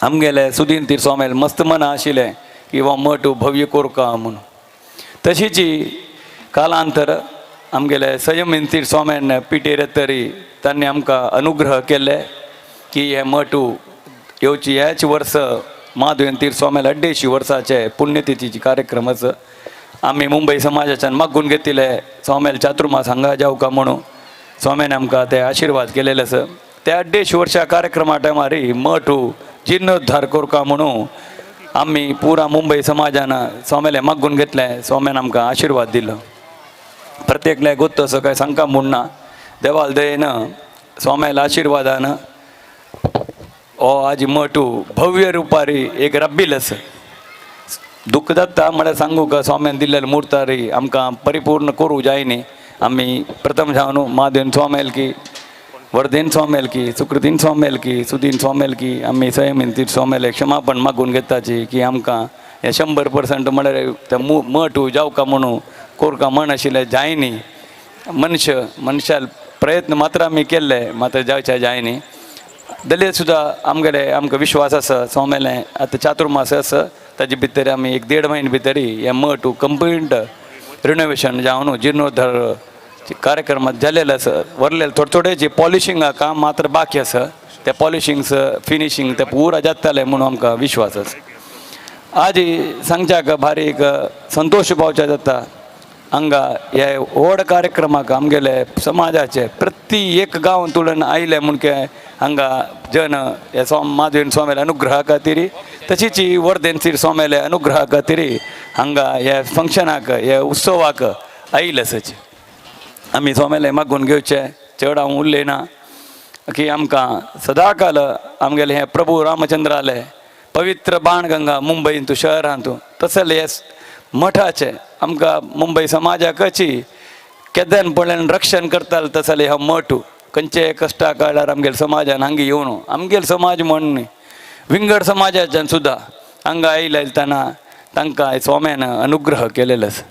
Speaker 6: आमगेले सुदीन तीर स्वाम्याले मस्त मना आशिल्लें की हो मठ भव्य कोरका म्हूण. तशीच कालांतर आमगेले संयमीन तीर स्वाम्यान पिटेर तरी तांणी आमकां अनुग्रह केल्ले की हे मठ येवची ह्याच वर्स माधवेन तीर स्वाम्याले 250 वर्साचे पुण्यतिथीचे कार्यक्रम आसा. आमी मुंबय समाजाच्यान मागून घेतिल्ले स्वाम्याले चातुर्मास हांगा जावका म्हणून स्वाम्यान आमकां ते आशिर्वाद केलेले आसा. त्या 250 वर्सां कार्यक्रमा टायमार मठ जिर्णोद्धार करका म्हणून आमी पुरा मुंबय समाजान स्वाम्याले मागून घेतले. स्वाम्यान आमकां आशिर्वाद दिलो. प्रत्येकले गोत्त असो काय सांगका म्हूण ना देवाल दयेन स्वाम्याल्या आशिर्वादान हो आज मठ भव्य रुपारी एक रब्बील आसा. दुःख जाता म्हळ्यार सांगू का स्वाम्यान दिल्लेले मुर्तारी आमकां परिपूर्ण करूं जायनी. आमी प्रथम जावन माधवेन स्वाम्याल की वर्धेन स्वाम्याल की सुकृतीन स्वाम्याल की सुदीन स्वाम्याल की आमी संयमीन तीर स्वाम्याले क्षमापण मागून घेताची की आमकां हें 100% म्हळ्यार ते मठ जावका म्हणून कोरका म्हण आशिल्लें जायनी. मनश मनशाल प्रयत्न मात्र आमी केल्ले मात्र जावचे जायनी. जाल्यार सुद्दां आमगेले आमकां विश्वास आसा स्वाम्याले आतां चातुर्मास आसा ताजे भितर आमी 1-1.5 म्हयने भितर हें मठ कंप्लीट रिनोवेशन जावन जिर्णोद्धार कार्यक्रमात जालेलो आसा. वरलेले थोडे थोडे जे पॉलिशिंगा काम मात्र बाकी आसा ते पॉलिशिंग्स फिनिशींग ते पुरा जातले म्हणून आमकां विश्वास आसा. आज सांगच्याक भारी एक संतोश पावच्या जाता हांगा हे व्हड कार्यक्रमाक आमगेले समाजाचे प्रति एक गांवांतून आयले म्हूण हांगा जन हे स्वाम माधवेन स्वाम्याले अनुग्रहा खातीर तशीच वर्धेन श्री स्वाम्याले अनुग्रहा खातीर हांगा हे फंक्शनाक हे उत्सवाक आयिल्ले आसाचे. आमी स्वाम्याले मागून घेवचे चड हांव उलयना की आमकां सदांकाल आमगेले हे प्रभू रामचंद्राले पवित्र बाणगंगा मुंबयंतू शहरांतू तसले हे मठाचे आमकां मुंबय समाजाकची केदन पळयन रक्षण करताले तसले हो मठ खंयचे कश्टा काळार आमगेले समाजान हांगा येवन आमगेले समाज म्हण न्ही विंगड समाजाच्यान सुद्दां हांगा आयले आसतना तांकां स्वाम्यान अनुग्रह केलेलो आसा.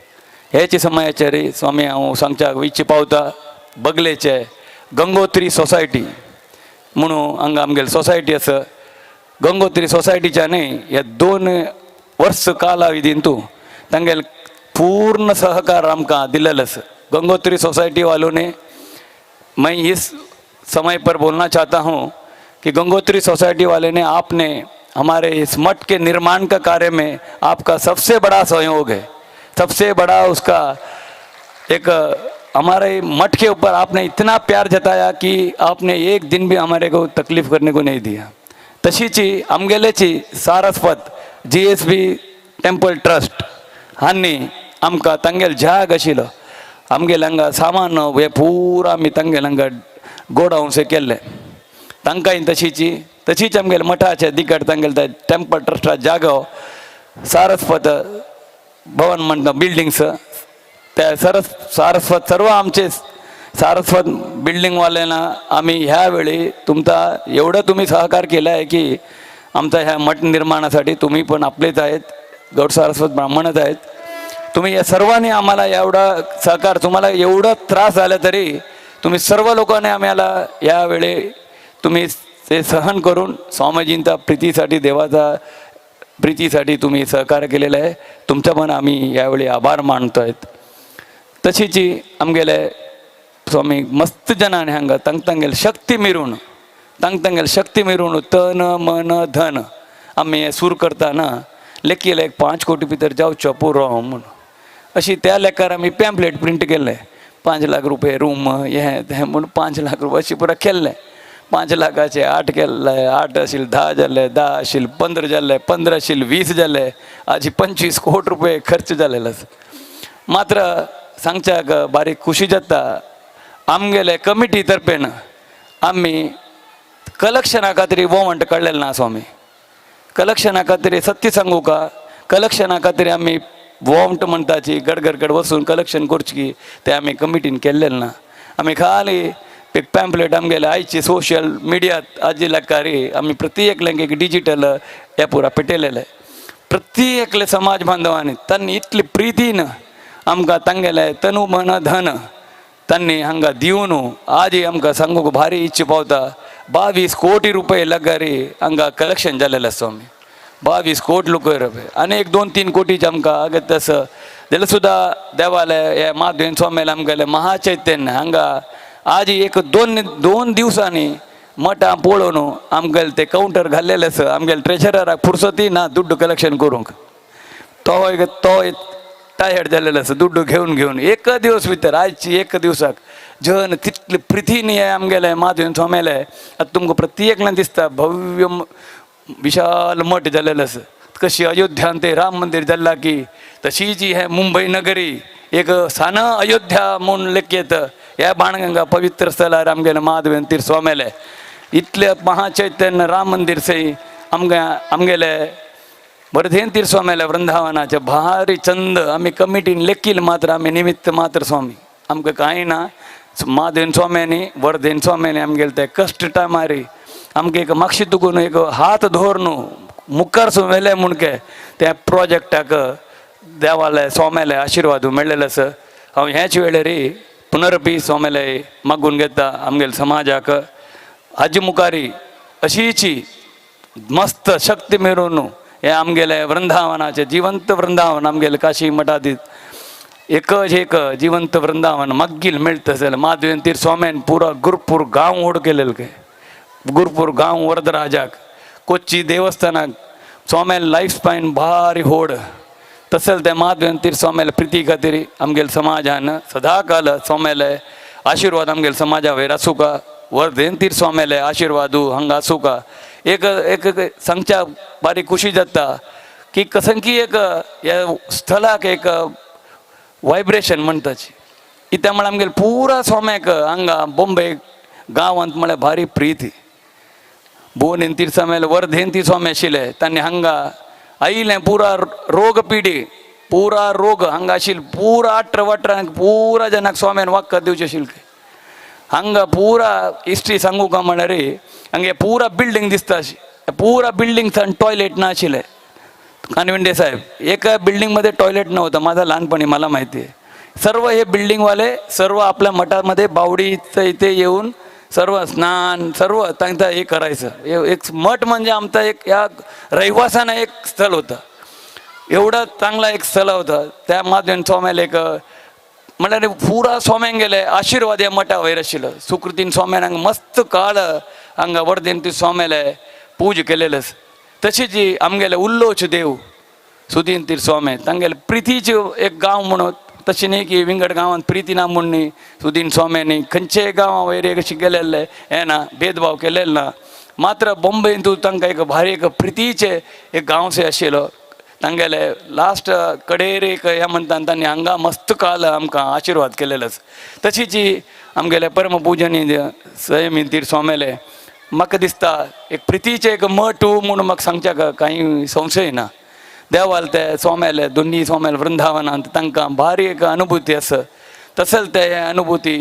Speaker 6: हेच समाजाचेर स्वामी हांव सांगच्याक इच्छा पावता बगलेचे गंगोत्री सोसायटी म्हणून हांगा आमगेली सोसायटी आसा. गंगोत्री सोसायटीच्या न्ही ह्या 2 वर्स कालाविधींतू तांगेले पूर्ण सहकार आमकां दिलेलो आसा. गंगोत्री सोसायटी वालों ने मैं इस समय पर बोलना चाहता हूँ कि गंगोत्री सोसाइटी वाले ने आपने हमारे इस मठ के निर्माण का कार्य में आपका सबसे बड़ा सहयोग है, सबसे बड़ा उसका एक हमारे मठ के ऊपर आपने इतना प्यार जताया कि आपने एक दिन भी हमारे को तकलीफ करने को नहीं दिया। तशीची आमगेलेची सारस्वत GSB temple trust हांणी आमकां तांगेल जाग आशिल्लो आमगेले हांगा सामान हे पुरा आमी तांगेले हांगा गोडावन्स केल्ले तांकांय तशीची तशीच आमगेले मठाचे दिकट तांगेले टेम्पल ट्रस्टा जागो सारस्वत भवन म्हणटा बिल्डिंग्स, त्या सरस सारस्वत सर्व आमचे सारस्वत बिल्डिंगवाल्यांना आम्ही ह्यावेळी तुमचा एवढं तुम्ही सहकार केला आहे की आमचा ह्या मठ निर्माणासाठी तुम्ही पण आपलेच आहेत, गौड सारस्वत ब्राह्मणच आहेत. तुम्ही या सर्वांनी आम्हाला एवढा सहकार, तुम्हाला एवढा त्रास झाला तरी तुम्ही सर्व लोकांनी आम्हाला यावेळी तुम्ही ते सहन करून स्वामीजींचा प्रीतीसाठी, देवाचा प्रीतीसाठी तुम्ही सहकार्य केलेलं आहे. तुमचा पण आम्ही यावेळी आभार मानतो आहेत. तशीच आमगेले स्वामी मस्त जनांनी हांगा तांग तांगेले शक्ती मिरून, तांग तांगेले शक्ती मिरून तन मन धन आमी हें सूर करताना लेखिले एक 5 कोटी भितर जावचो पुरो म्हूण अशी त्या लेखार आमी पॅम्पलेट प्रिंट केल्लें. 5 लाख रुपये रूम हें तें म्हूण 5 लाख रुपये अशी पुरो केल्लें. 5 लाखाचे 8 केल्ले, 8 आशिल्ले 10 जाल्ले, 10 आशिल्ले 15 जाल्ले, 15 आशिल्ले 20 जाल्ले, आजी 25 कोटी रुपये खर्च जालेलो आसा. मात्र सांगच्याक बारीक खुशी जाता आमगेले कमिटी तर्फेन आमी कलेक्शना खातीर वोवंट काडलेलें ना स्वामी. कलेक्शना खातीर सत्य सांगू का, कलेक्शना खातीर आमी वोवंट म्हणटाची गडगडगड वचून कलेक्शन करची तें आमी कमिटीन केल्लेलें ना. आमी खाली एक पॅम्पलेट आमगेले आयची सोशल मिडियात आजी लेकारी आमी प्रति एकल्यांक एक डिजिटल हे पुरा पेटयलेलें. प्रति एकले समाज बांधवांनी तांणी इतली प्रितीन आमकां तांगेले तनु मन धन तांणी हांगा दिवन आजी आमकां सांगूंक भारी इच्छा पावता. 22 कोटी रुपये लगारी हांगा कलेक्शन जालेलें आसा स्वामी. 22 कोटी रुपये आनी एक 2-3 कोटीचे आमकां अगत्य आसा. जाल्यार सुद्दां देवाले हे माधवेन स्वामीले आमगेले महाचैतन्य हांगा आज एक दोन दिवसांनी मठां पळोवन आमगेले ते कावंटर घाल्लेले आसा. आमगेले ट्रेजराक फुरसती ना दुड्डू कलेक्शन करूंक, तो एक तो टायर्ड जालेलो आसा दुड्डू घेवन घेवन. एक दिवस भितर आयची एक दिवसाक जन तितले प्रितीन हे आमगेले माधवेन स्वामीले आतां तुमकां प्रत्येकल्यान दिसता भव्य विशाल मठ जालेलो आसा. कशी अयोध्यान ते राम मंदिर जाल्ला की तशीच हे मुंबई नगरी एक सान अयोध्या म्हूण लेखयत ह्या बाणगंगा पवित्र स्थलार आमगेले माधवेन तीर्थ स्वामीले इतले महाचैतन्य राम मंदिर सई आमगे आमगेले वर्धेन तीर्थ स्वामीले वृंदावनाचे भारी चंद आमी कमिटीन लेखील मात्र आमी निमित्त मात्र स्वामी आमकां कांय ना. माधवेन स्वाम्यांनी वर्धेन स्वाम्यांनी आमगेले ते कश्ट टायमारी आमकां एक मागशी तुकून एक हात धरून मुखार सून व्हेले म्हूण के त्या प्रोजेक्टाक देवाले स्वाम्याले आशिर्वाद मेळ्ळेले आसा. हांव ह्याच वेळेर पुनरपी स्वाम्याले मागून घेता आमगेले समाजाक हाजे मुखारी अशीची मस्त शक्ती मेळून हे आमगेले वृंदावनाचे जिवंत वृंदावन आमगेले काशी मठादीत एकच एक जिवंत वृंदावन मागील मेळटा जाल्यार माधवेन तीर्थ स्वाम्यान पुरा गुरपूर गांव व्हड केलेले काय गुरपूर गांव वरदराजाक कोच्ची देवस्थानाक स्वाम्यान लायफ स्पायन भारी होड तशेंच ते माधवेन तीर्थ स्वाम्याले प्रिती खातीर आमगेले समाजान सदाकाल स्वाम्याले आशिर्वाद आमगेले समाजा वयर आसूं का, वर्धेन तीर्थ स्वाम्याले आशिर्वादू हांगा आसूं का. एक एक सांगच्या बारीक खुशी जाता की कसंकी एक ह्या स्थलाक एक वायब्रेशन म्हणटाची इत्या म्हळ्यार आमगेले पुरा स्वाम्याक हांगा बॉम्बे गांवांत म्हळ्यार भारी प्रिती. बोन तीर्थ स्वाम्याले वर्धेन तीर्थ स्वामी आशिल्ले तांणी हांगा आयिल्लें पुरा रोग पिडी पुरा रोग हांगा आशिल्ले पुरा आठ वाटरांक पुरा जनाक स्वाम्यान वखद दिवचें आशिल्लें. हांगा पुरा हिस्ट्री सांगू का म्हळ्यार हांगे पुरा बिल्डींग दिसता अशी पुरा बिल्डिंग्सान टॉयलेट ना आशिल्लें. कानविंडे साहेब एका बिल्डिंगमध्ये टॉयलेट नव्हतं माझा लहानपणी मला माहिती आहे. सर्व हे बिल्डिंगवाले सर्व आपल्या मठामध्ये बावडीचं इथे येऊन सर्व स्नान सर्व तांकां हे करायचं. एक मठ म्हणजे आमचा एक या रहिवासानं एक स्थळ होतं, एवढं चांगला एक स्थळ होतं. त्या माधवेन स्वाम्याला एक म्हळ्यार पुरा स्वाम्यान गेले आशिर्वाद ह्या मठा वयर आशिल्लो. सुकृतीन स्वाम्यान हांगा मस्त काळ हांगा वर्धेन ती स्वाम्याले पूज केलेलें. तशीच आमगेले उल्लोच देव सुदीन तीर्थ स्वामी तांगेले प्रितीचे एक गांव म्हणून तशें न्ही की विंगड गांवांत प्रिती ना म्हूण न्ही सुदीन स्वाम्यांनी खंयचेय गांवा वयर एक अशें गेलेले हें ना भेदभाव केलेले ना. मात्र बॉम्बेंतू तांकां एक भारी एक प्रितीचे एक गांवसे आशिल्लो. तांगेले लास्ट कडेर एक हें म्हणटा तांणी हांगा मस्त काल आमकां आशिर्वाद केलेलो आसा. तशीच आमगेले परमपूजनीय संयमी तीर्थ स्वाम्याले म्हाका दिसता एक प्रितीचें एक मठ म्हूण म्हाका सांगच्याक कांय संशय ना. देवाल ते स्वाम्याले दोन्ही स्वाम्याले वृंदावनांत तांकां भारी एक अनुभूती आसा. तसले ते हे अनुभूती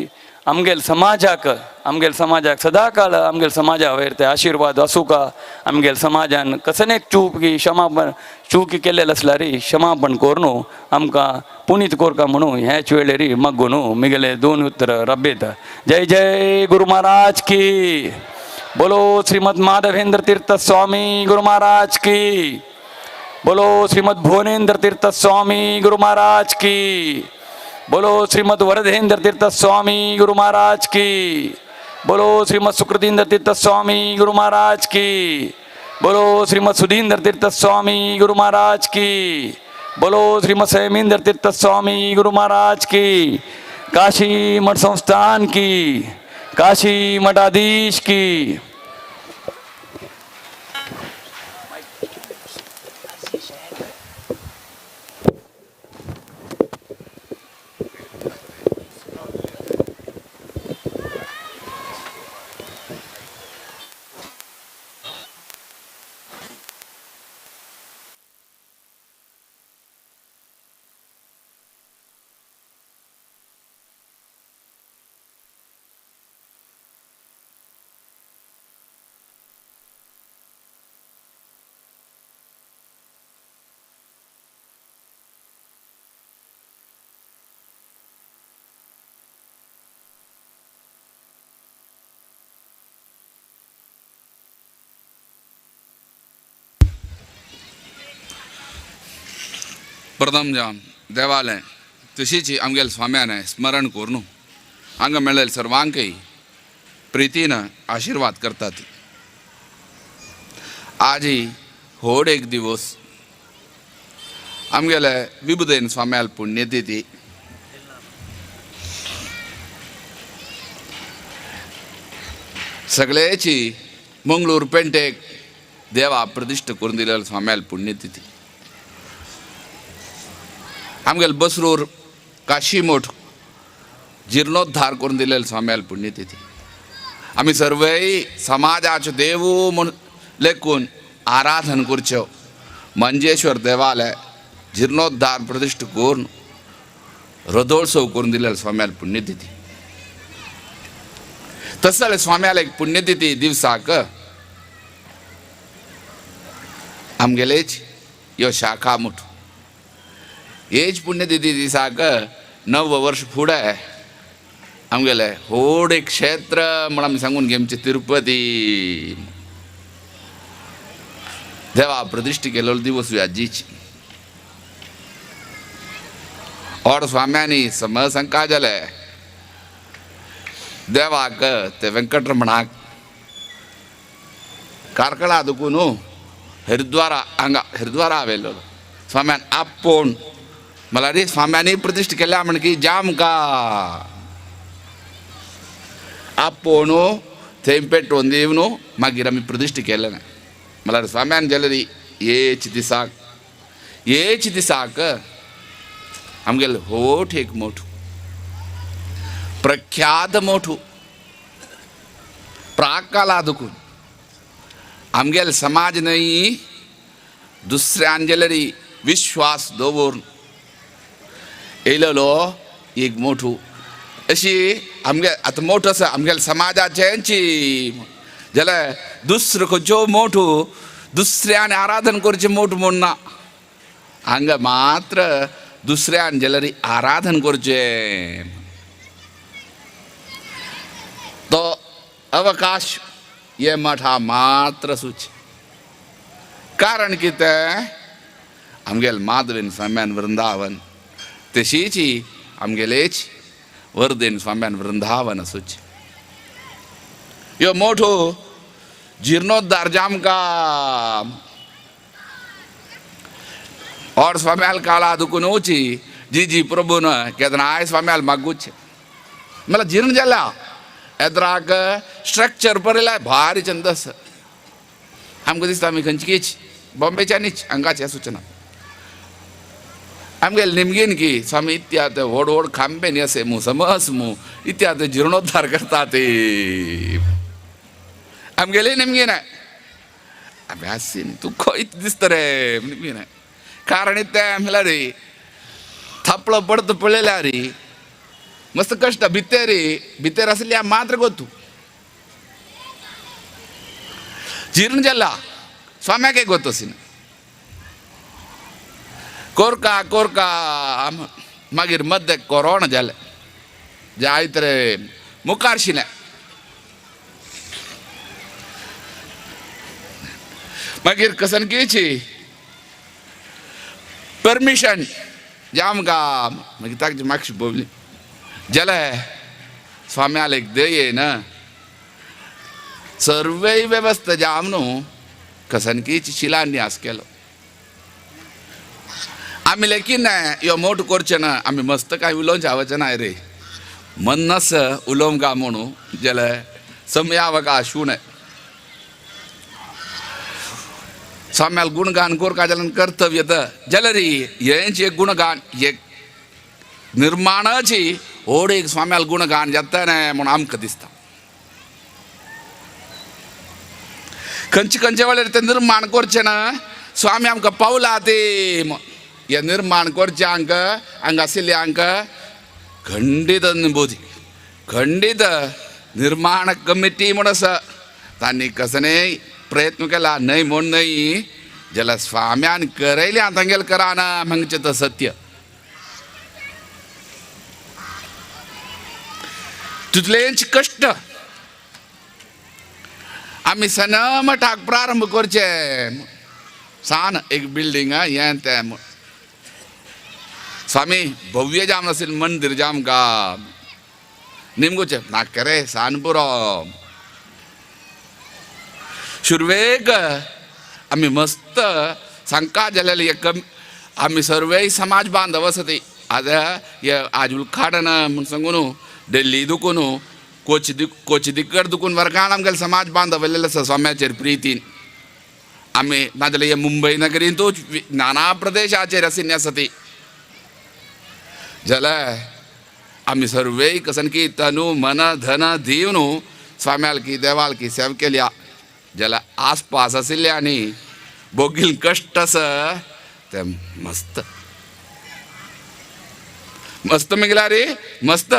Speaker 6: आमगेल समाजाक, आमगेल समाजाक सदाकाळ आमगेल समाजा वयर ते आशिर्वाद आसूका. आमगेल समाजान कसनेक चूक क्षमापण चूक केल्लें आसल्यार क्षमापण करून आमकां पुनीत कोरका म्हणून ह्याच वेळेर मग्गून मिगेले दोन उतर रब्यता. जय जय गुरु महाराज की. बोलो श्रीमद माधवेंद्र तीर्थ स्वामी गुरु महाराज की. बोलो श्रीमद भुवनेंद्र तीर्थ स्वामी गुरु महाराज की. बोलो श्रीमद वरदेंद्र तीर्थ स्वामी गुरु महाराज की. बोलो श्रीमद सुकृतींद्र तीर्थ स्वामी गुरु महाराज की. बोलो श्रीमद सुधींद्र तीर्थ स्वामी गुरु महाराज की. बोलो श्रीमद सयमींद्र तीर्थ स्वामी गुरु महाराज की. काशी मठ संस्थान की. काशी मठाधीश की.
Speaker 10: प्रथम जावन देवालय तशीच आमगेले स्वाम्यान स्मरण करून हांगा मेळ्ळेले सर्वांकय प्रितीन आशिर्वाद करतात. आजी व्हड एक दिवस आमगेले विबुधेन स्वाम्याल पुण्यतिथी. सगळ्याची मंगळूर पेंटेक देवा प्रतिष्ठा करून दिलेले स्वाम्याल पुण्यतिथी. आमगेले बसरूर काशीमठ जिर्णोद्धार करून दिलेले स्वाम्याल पुण्यतिथी. आमी सर्वय समाजाचो देवू म्हूण लेखून आराधन करच्यो मंजेश्वर देवालय जिर्णोद्धार प्रतिष्ठा करून रथोत्सव करून दिलेले स्वाम्याल पुण्यतिथी. तशें जाल्यार स्वाम्याल एक पुण्यतिथी दिवसाक आमगेलेच ह्यो शाखा मठ हेच पुण्यतिथी दिसाक 9 वर्ष फुडें आमगेले व्हड एक क्षेत्र म्हण आमी सांगून घेमचें तिरुपती देवा प्रतिष्ठा केलेलो दिवस आजीची. और स्वाम्यांनी समसंका जाले देवाक ते वेंकटरमणाक कार्कळा दुखून हरिद्वारा हांगा हरिद्वारा आवेलो स्वाम्यान आपोवन मला रे स्वाम्यांनी प्रतिष्ठा केल्या म्हण की जाम का आपोवन थंय पेटोवन दिवन मागीर आमी प्रतिष्ठा केलें ना. मला स्वाम्यान जाल्यार हेच दिसाक हेच दिसाक आमगेले होठ एक मोठो प्रख्यात मोठो प्राकाला दुखून आमगेले समाज न्हय दुसऱ्यान जाल्यार विश्वास दवरून येयलेलो एक मोठो अशी आमगे आतां मोठो आसा आमगेले समाजाचेंची जाल्यार दुसरो खंयचो मोठो दुसऱ्यान आराधन करचें मोठो म्हूण ना, हांगा मात्र दुसऱ्यान जाल्यार आराधन करचें तो अवकाश हे मठा मात्र सूच. कारण कितें आमगेले माधवेन स्वाम्यान वृंदावन तशीच आमगेलेच वर्देन स्वाम्यान वृंदावन आसूच. ह्यो मोठो जिर्णोद्धार जामकाम और स्वाम्याल काळा दुखून वची जी जी प्रभून केदनाय स्वाम्याल मागूच मला जीर्ण जाला एद्राक स्ट्रक्चर पळयल्यार भारी चंद आसा. आमकां दिसता आमी खंयचीच बॉम्बेच्यानीच हांगाच सुचना आमगेले निमगीन की स्वामी इत्याद व्हड व्हड खांबे न्ही असे मू समज मू इत्याद जिर्णोद्धार करता ते आमगेले निमगीन अभ्यास तूं खंय दिसता रे निमगीन. कारण तें म्हणल्यार थापलो पडत पळयल्यार मस्त कश्ट भितर भितर आसल्या मात्र गोतू जीर्ण जाला स्वाम्याक गोत आशिल्लें कोरका कोरका मागीर मद्दे कोरोना जालें जायत रे मुखार आशिल्लें मागीर कसन किची परमिशन जाम गा मागीर ताका मागशी बोवली जालें स्वाम्याल एक दये ना सर्वय व्यवस्था जाम न्हू कसन की शिलान्यास केलो आमी लेकीन यो मोठ करचें ना आमी मस्त काय उलोवंक जावचें ना रे मन्नस उलोवंक गा म्हणून जाल्यार समयावकाश उणें स्वाम्याल गुणगान करका जाल्यार कर्तव्य तर जाल्यार हेंच एक गुणगान एक निर्माणाची ओड एक स्वाम्याल गुणगान जाता न्हय म्हूण आमकां दिसता खंयचे खंयचे वेळार तें निर्माण करचें ना स्वामी आमकां पावला ते हे निर्माण करचें हांकां हांगा आशिल्ले हांकां खंडीत बोधी खंडीत निर्माण कमिटी म्हूण आसा तांणी कसने प्रयत्न केला न्हय म्हूण न्हय जाल्यार स्वाम्यान करयलें तांगेलें कराना म्हणचें तें सत्य तितलेंच कश्ट आमी सनमठाक प्रारंभ करचे सान एक बिल्डींग हें तें स्वामी भव्य जाम आशिल्लें मंदीर जाम गा निमगोचें नाका रे सान पुरो सुरवेक आमी मस्त सांगका जालेले एक आमी सर्वय समाज बांधव आसा ती आतां हे आज उद्घाटन म्हूण सांगू न्हू दिल्ली दुकून कोची कोची दिक्कड दुकून वर्गान आमगेले समाज बांधव येयल्ले आसा स्वाम्याचेर प्रितीन आमी नाजाल्यार हे मुंबय नगरींतूच नाना प्रदेशाचेर आशिल्ली आसा ती जाल्यार आमी सर्वय कसन की तनु मन धन दिवन स्वाम्याल की देवाल की सेवा केल्या जाल्यार आसपास आशिल्ले आनी बोगील कश्ट आसा ते मस्त मस्त म्हगेल्यार रे मस्त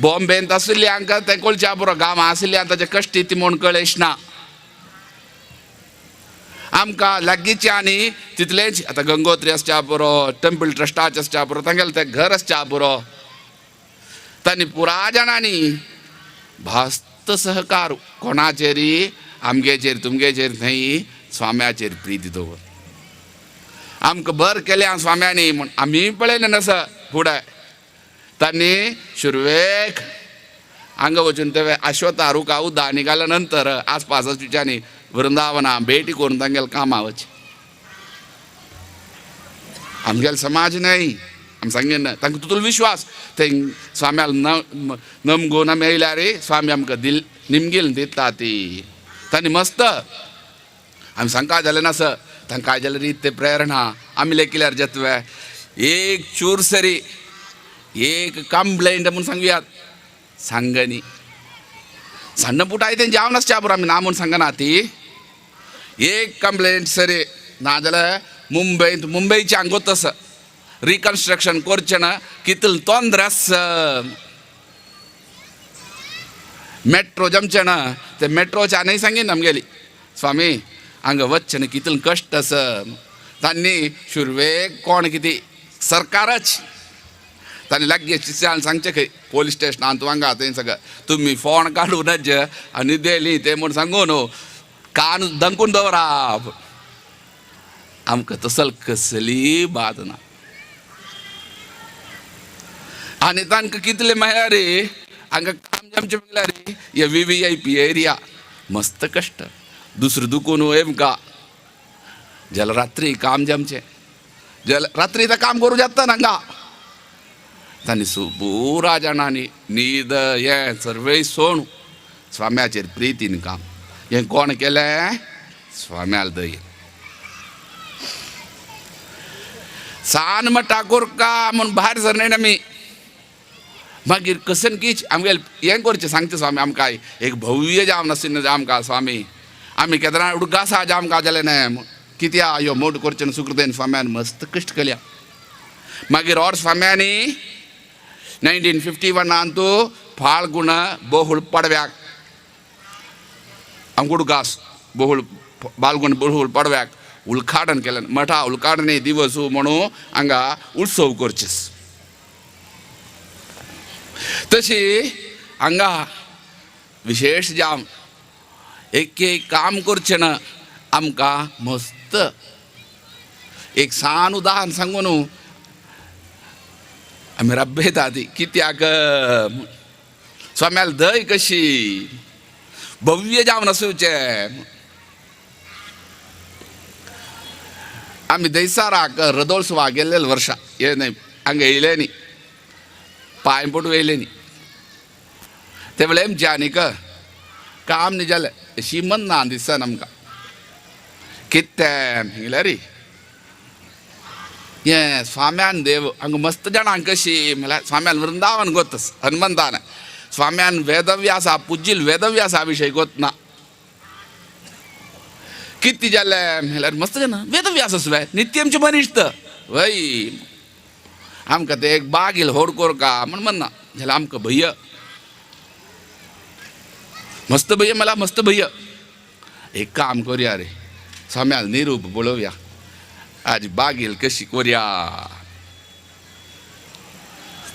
Speaker 10: बॉम्बेंत आशिल्ले हांकां तें कोळच्या पुरो गांवां आशिल्ले ताचे कश्ट ती म्हूण कळेश ना आमकां लागींचे आनी तितलेंच आतां गंगोत्री आसच्या पुरो टेम्पल ट्रस्टाचें आसच्या पुरो तांगेलें तें घर आसच्या पुरो तांणी पुरा जाणांनी भास्त सहकार कोणाचेर आमगेचेर तुमगेचेर न्हय स्वाम्याचेर प्रिती दवर आमकां बरें केलें स्वाम्यांनी म्हूण आमी पळयलें नासा फुडें तांणी सुरवेक हांगा वचून ते आश्वता रुखा उदक निघाल्या नंतर आसपासाच्यानी वृंदावना भेटी करून तांगेलें कामां वचें आमगेलो समाज न्हय आमी सांगीन ना तांकां तितलो विश्वास ते स्वाम्याल नमगोन आमी येयल्यार रे स्वामी आमकां दिल निमगील दिता ती तांणी मस्त आमी सांगका जालें ना सर तांकां काय जाल्यार रीत ते प्रेरणा आमी लेखल्यार जातवे एक चूर सरी एक कंप्लेंट म्हूण सांगुयात सांगनी सण्ण पुटाय तें जेवण आसच्या बरो आमी ना म्हूण सांगना ती एक कंप्लेंट सरी नाजाल्यार मुंबयंत मुंबयचे हांगूच आसा रिकन्स्ट्रक्शन करचें ना कितलें तोंद्र आसा मेट्रो जमचें ना ते मेट्रोचे आनी सांगीन आमगेली स्वामी हांगा वचचें न्ही कितलें कश्ट आसा तांणी सुरवेक कोण कितें सरकारच तांणी लागीं सांगचें खंय पोलीस स्टेशनान तूं हांगा थंय सगळें तुमी फोन काडूनच आनी दिली तें म्हूण सांगू न्हू कान दंकून दवराप आमकां तसल कसली बाद ना आनी तांकां कितले मेळ्ळ्या रे हांगा काम जमचें मेळ्ळ्या रे हे V V I P area मस्त कश्ट दुसरें दुकून एमकां जाल्यार रात्री काम जमचें जाल्यार रात्री तर काम करूं जाता हांगा तांणी पुरा जाणांनी न्हीद हें सर्वय सोण स्वाम्याचेर प्रितीन काम हें कोण केलें स्वाम्याल दयेन सान मठा कोरका म्हूण भायर सरनाय आमी मागीर कसन कीच आमगेलें हें करचें सांगचें स्वामी आमकां एक भव्य जावन आशिल्लें आमकां स्वामी आमी केन्ना उडगासा जामकां जालें न्हय कित्या ह्यो मोठ करचें सुकृतेन स्वाम्यान मस्त कश्ट केल्या. मागीर और स्वाम्यांनी 1951 तूं फाल्गुण बोहुळ पडव्याक आमगुड घास बोहुळ बालगुण बोहुळ पडव्याक उलखाडन केलें मठा उलखाडणे दिवस म्हणून हांगा उत्सव करचेस. तशी हांगा विशेष जाम एक एक काम करचें ना आमकां मस्त एक सान उदाहरण सांगू न्हू आमी रब्बेता ती कित्याक स्वाम्याल दय कशी भव्य जावन आसूचें. आमी दैसाराक रदोत्सवा गेल्ले वर्षा हे न्हय हांगा येयले न्ही पांय पडू येयले न्ही ते वेळे आमचें आनीक काम न्ही जालें अशी मन ना दिसना आमकां कितें म्हणल्यार रे हें स्वाम्यान देव हांगा मस्त जाणांक कशी म्हणल्यार स्वाम्यान वृंदावन गोतस हनुमंतान स्वाम्यान वेदव्यासा पुजील वेदव्यासा विशय गोत ना कितें जालें म्हणल्यार मस्त जाणा वेदव्यास आसवे नित्यमचें मनीस वय आमकां ते एक बागील होड कोरका म्हण म्हणना जाल्यार आमकां भंय मस्त भंय मला मस्त भंय. एक काम करुया रे स्वाम्याल निरूप पळोवया आज बागील कशी कोरया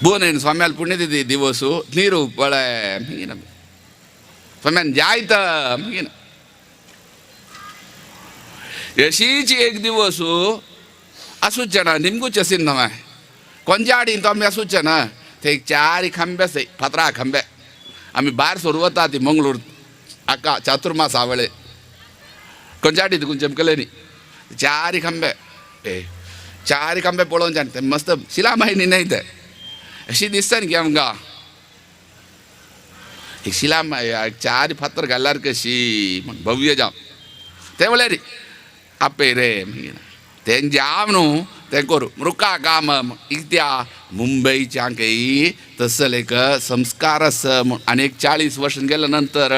Speaker 10: बोनेन स्वाम्याल पुण्यतिथी दिवस निरूप पळय मागीर स्वाम्यान जायत मागीर अशीच एक दिवस आसूचें ना निमगूच असीन नवें कोंजाडीन तो आमी आसूचें ना ते एक चार खांबे आसय फातरा खांबे आमी भायर सोरू वता ती मंगळूर आका चातुर्मास आवळे कोंजाडी तुकून चमकले न्ही चार खांबे ए चार खांबे पळोवन जाण ते मस्त शिलामायनी न्हय ते अशी दिसता न्ही की आमकां एक शिलामाय चार फातर घाल्यार कशी म्हण भव्य जावं ते म्हणल्यार आपे रे मागीर तें जाव न्हू तें करूं मृका काम इत्या मुंबयच्या काही तसले एक संस्कार आसा म्हूण. आनी एक 40 वर्सां गेल्या नंतर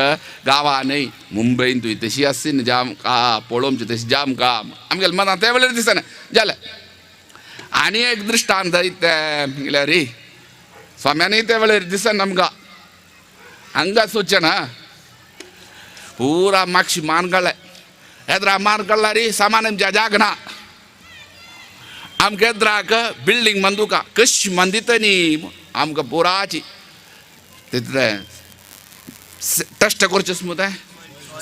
Speaker 10: गांवा न्हय मुंबयन तुवें तशी आसची न्ही जाम का पळोवची तशी जाम काम आमगेले मनां ते वेळार दिसना जालें. आनी एक दृश्टांत तें म्हणल्यार रे स्वाम्यानी ते वेळार दिसना आमकां हांगा सोदचें ना पुरा मागशी मान काडलें येद्रा मान काडला रे सामान आमच्या जागना आमकां येद्राक बिल्डींग मंदुका कशी मंदिता न्ही आमकां पुराची तितलें टेस्ट करचें मू तें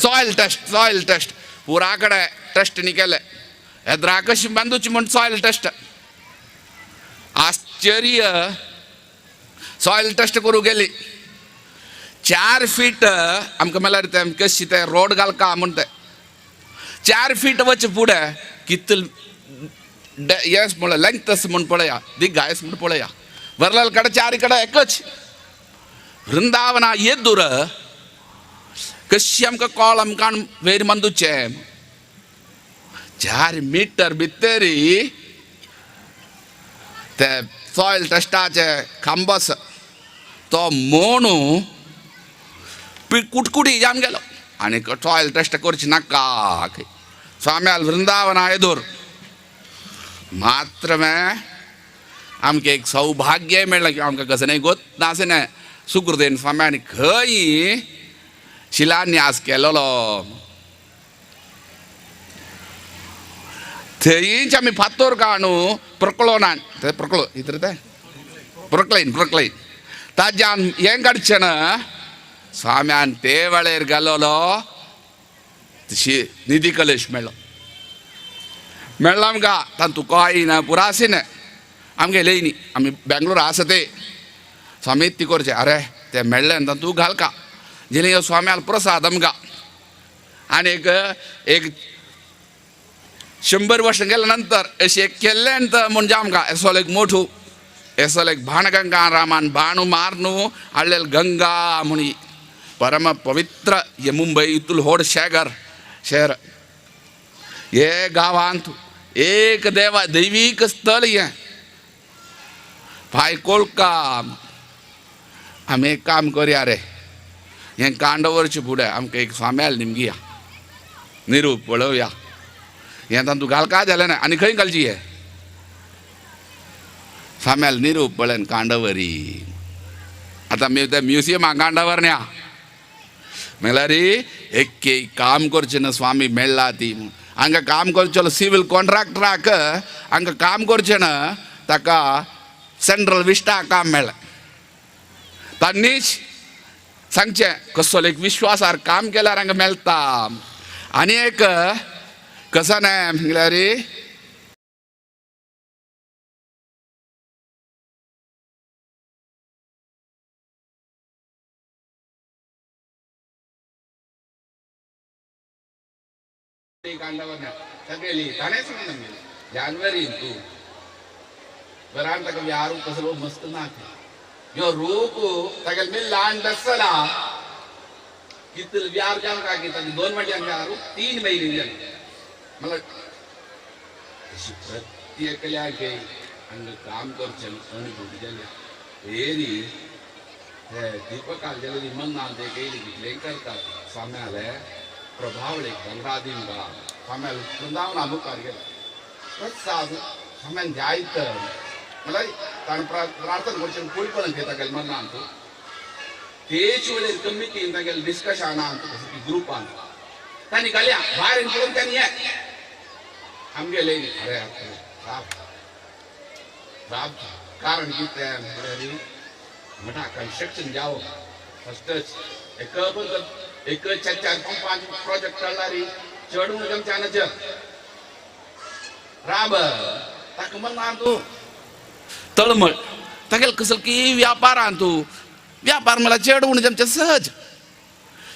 Speaker 10: सॉयल टेस्ट सॉयल टेस्ट पुरा कडेन टेस्ट न्ही केलें येद्रा कशी बांदूची म्हण सॉयल टेस्ट आश्चर्य सॉयल टेस्ट करूं गेली 4 फीट आमकां मेळ्ळ्यार तें कशी तें रोड घालका म्हण तें 4 फीट वच फुडें कितले येस म्हणल्यार लेंथ आसा म्हण पळया दिग्गायस म्हण पळया वरलाल कडेन चार कडेन एकच वृंदावना येदूर कशी आमकां कॉल आमकां वेर मंदुचें 4 मिटर भितरी ते सॉयल टेस्टाचे खांबो आसा तो मोणू कुटकुटी जावन गेलो आनी सॉयल टेस्ट करची नाका स्वाम्याल वृंदावना येदूर मात्र में आमकां एक सौभाग्य मेळ्ळें की आमकां कसं न्हय गोत नासलें सुकृतेन स्वाम्यान खंय शिलान्यास केलोलो थंयच आमी फातोर काणू प्रकळोनान ते प्रकळो इतर ते प्रकलैन प्रकलैन ताज्यान हें काडचें ना स्वाम्यान ते वेळेर घालोलो तशी निधी कलेश मेळ्ळो मेळ्ळो आमकां तातूंत कांय ना पुरा आसिना आमगे न्ही आमी बेंगलोर आसा ते स्वामी ती करचें अरे ते मेळ्ळें तातूंत घालका जेणे ह्यो स्वाम्याल प्रसाद आमकां आनी एक एक 100 वर्सां गेल्या नंतर अशें एक केल्लें म्हणजे आमकां एसो एक मोठू एसो एक बाणगंगा रामान बाणू मारनू हाडलेल गंगा म्हूण परम पवित्र हे मुंबय इतूल व्हड शेगर शहर हे गांवांत एक देवा दैवीक स्थल हें फाय कोलका आमी एक काम करया रे हें कांडवरचें फुडें आमकां एक स्वाम्याल निमगिया निरूप पळोवया हें तांतूं घालका जालें ना आनी खंय घालची हे स्वाम्याल निरूप पळयन कांडवरी आतां आमी त्या म्युझियमा कांडवर न्या म्हणल्यार एक काम करचें ना स्वामी मेळ्ळा ती हांगा काम करचेलो सिवील कॉन्ट्रॅक्टराक हांगा काम करचें ना ताका सेंट्रल विस्टा काम मेळ्ळें. तांणीच सांगचें कसलो एक विश्वासार काम केल्यार हांगा मेळटा. आनी एक कसो न्हय म्हणल्यार सगळी ताणें सांगलें जानेवारी तूं बरान ताका व्यारू कसलो मस्त ना यो रोग ताका मिल्ला बेसला कितले व्यार जावन काय की ताका 2 वाट्यां व्यारू 3 महिने जाले. मला प्रत्येकल्याक हांगा काम करचें अनुभूती जाल्या हेरी हे दीपकाल जाल्यार मन्ना ते केली कितलें करतात स्वाम्याले प्रभावळे गंगादिंगा स्वाम्याल वृंदावना मुखार गेले प्रसाद स्वाम्यान जायत म्हणल्यार ताणें प्रार्थना करचें पळयपण घेता गेले मन्ना तूं तेच वेळेर कमिटीन तागेले डिस्कशन आहा ग्रुपान तांणी घाल्या भायर पळोवन तांणी ये आमगेले अरे राब राब कारण कितें म्हणल्यार म्हणटा कन्स्ट्रक्शन जावं फस्टच एक एक 4 4 5 प्रोजेक्ट चडला रे चड म्हणून आमच्या राब ताका म्हणना तूं तळमळ तागेले कसलो की व्यापारान तूं व्यापार मला चेड म्हणून आमचें सहज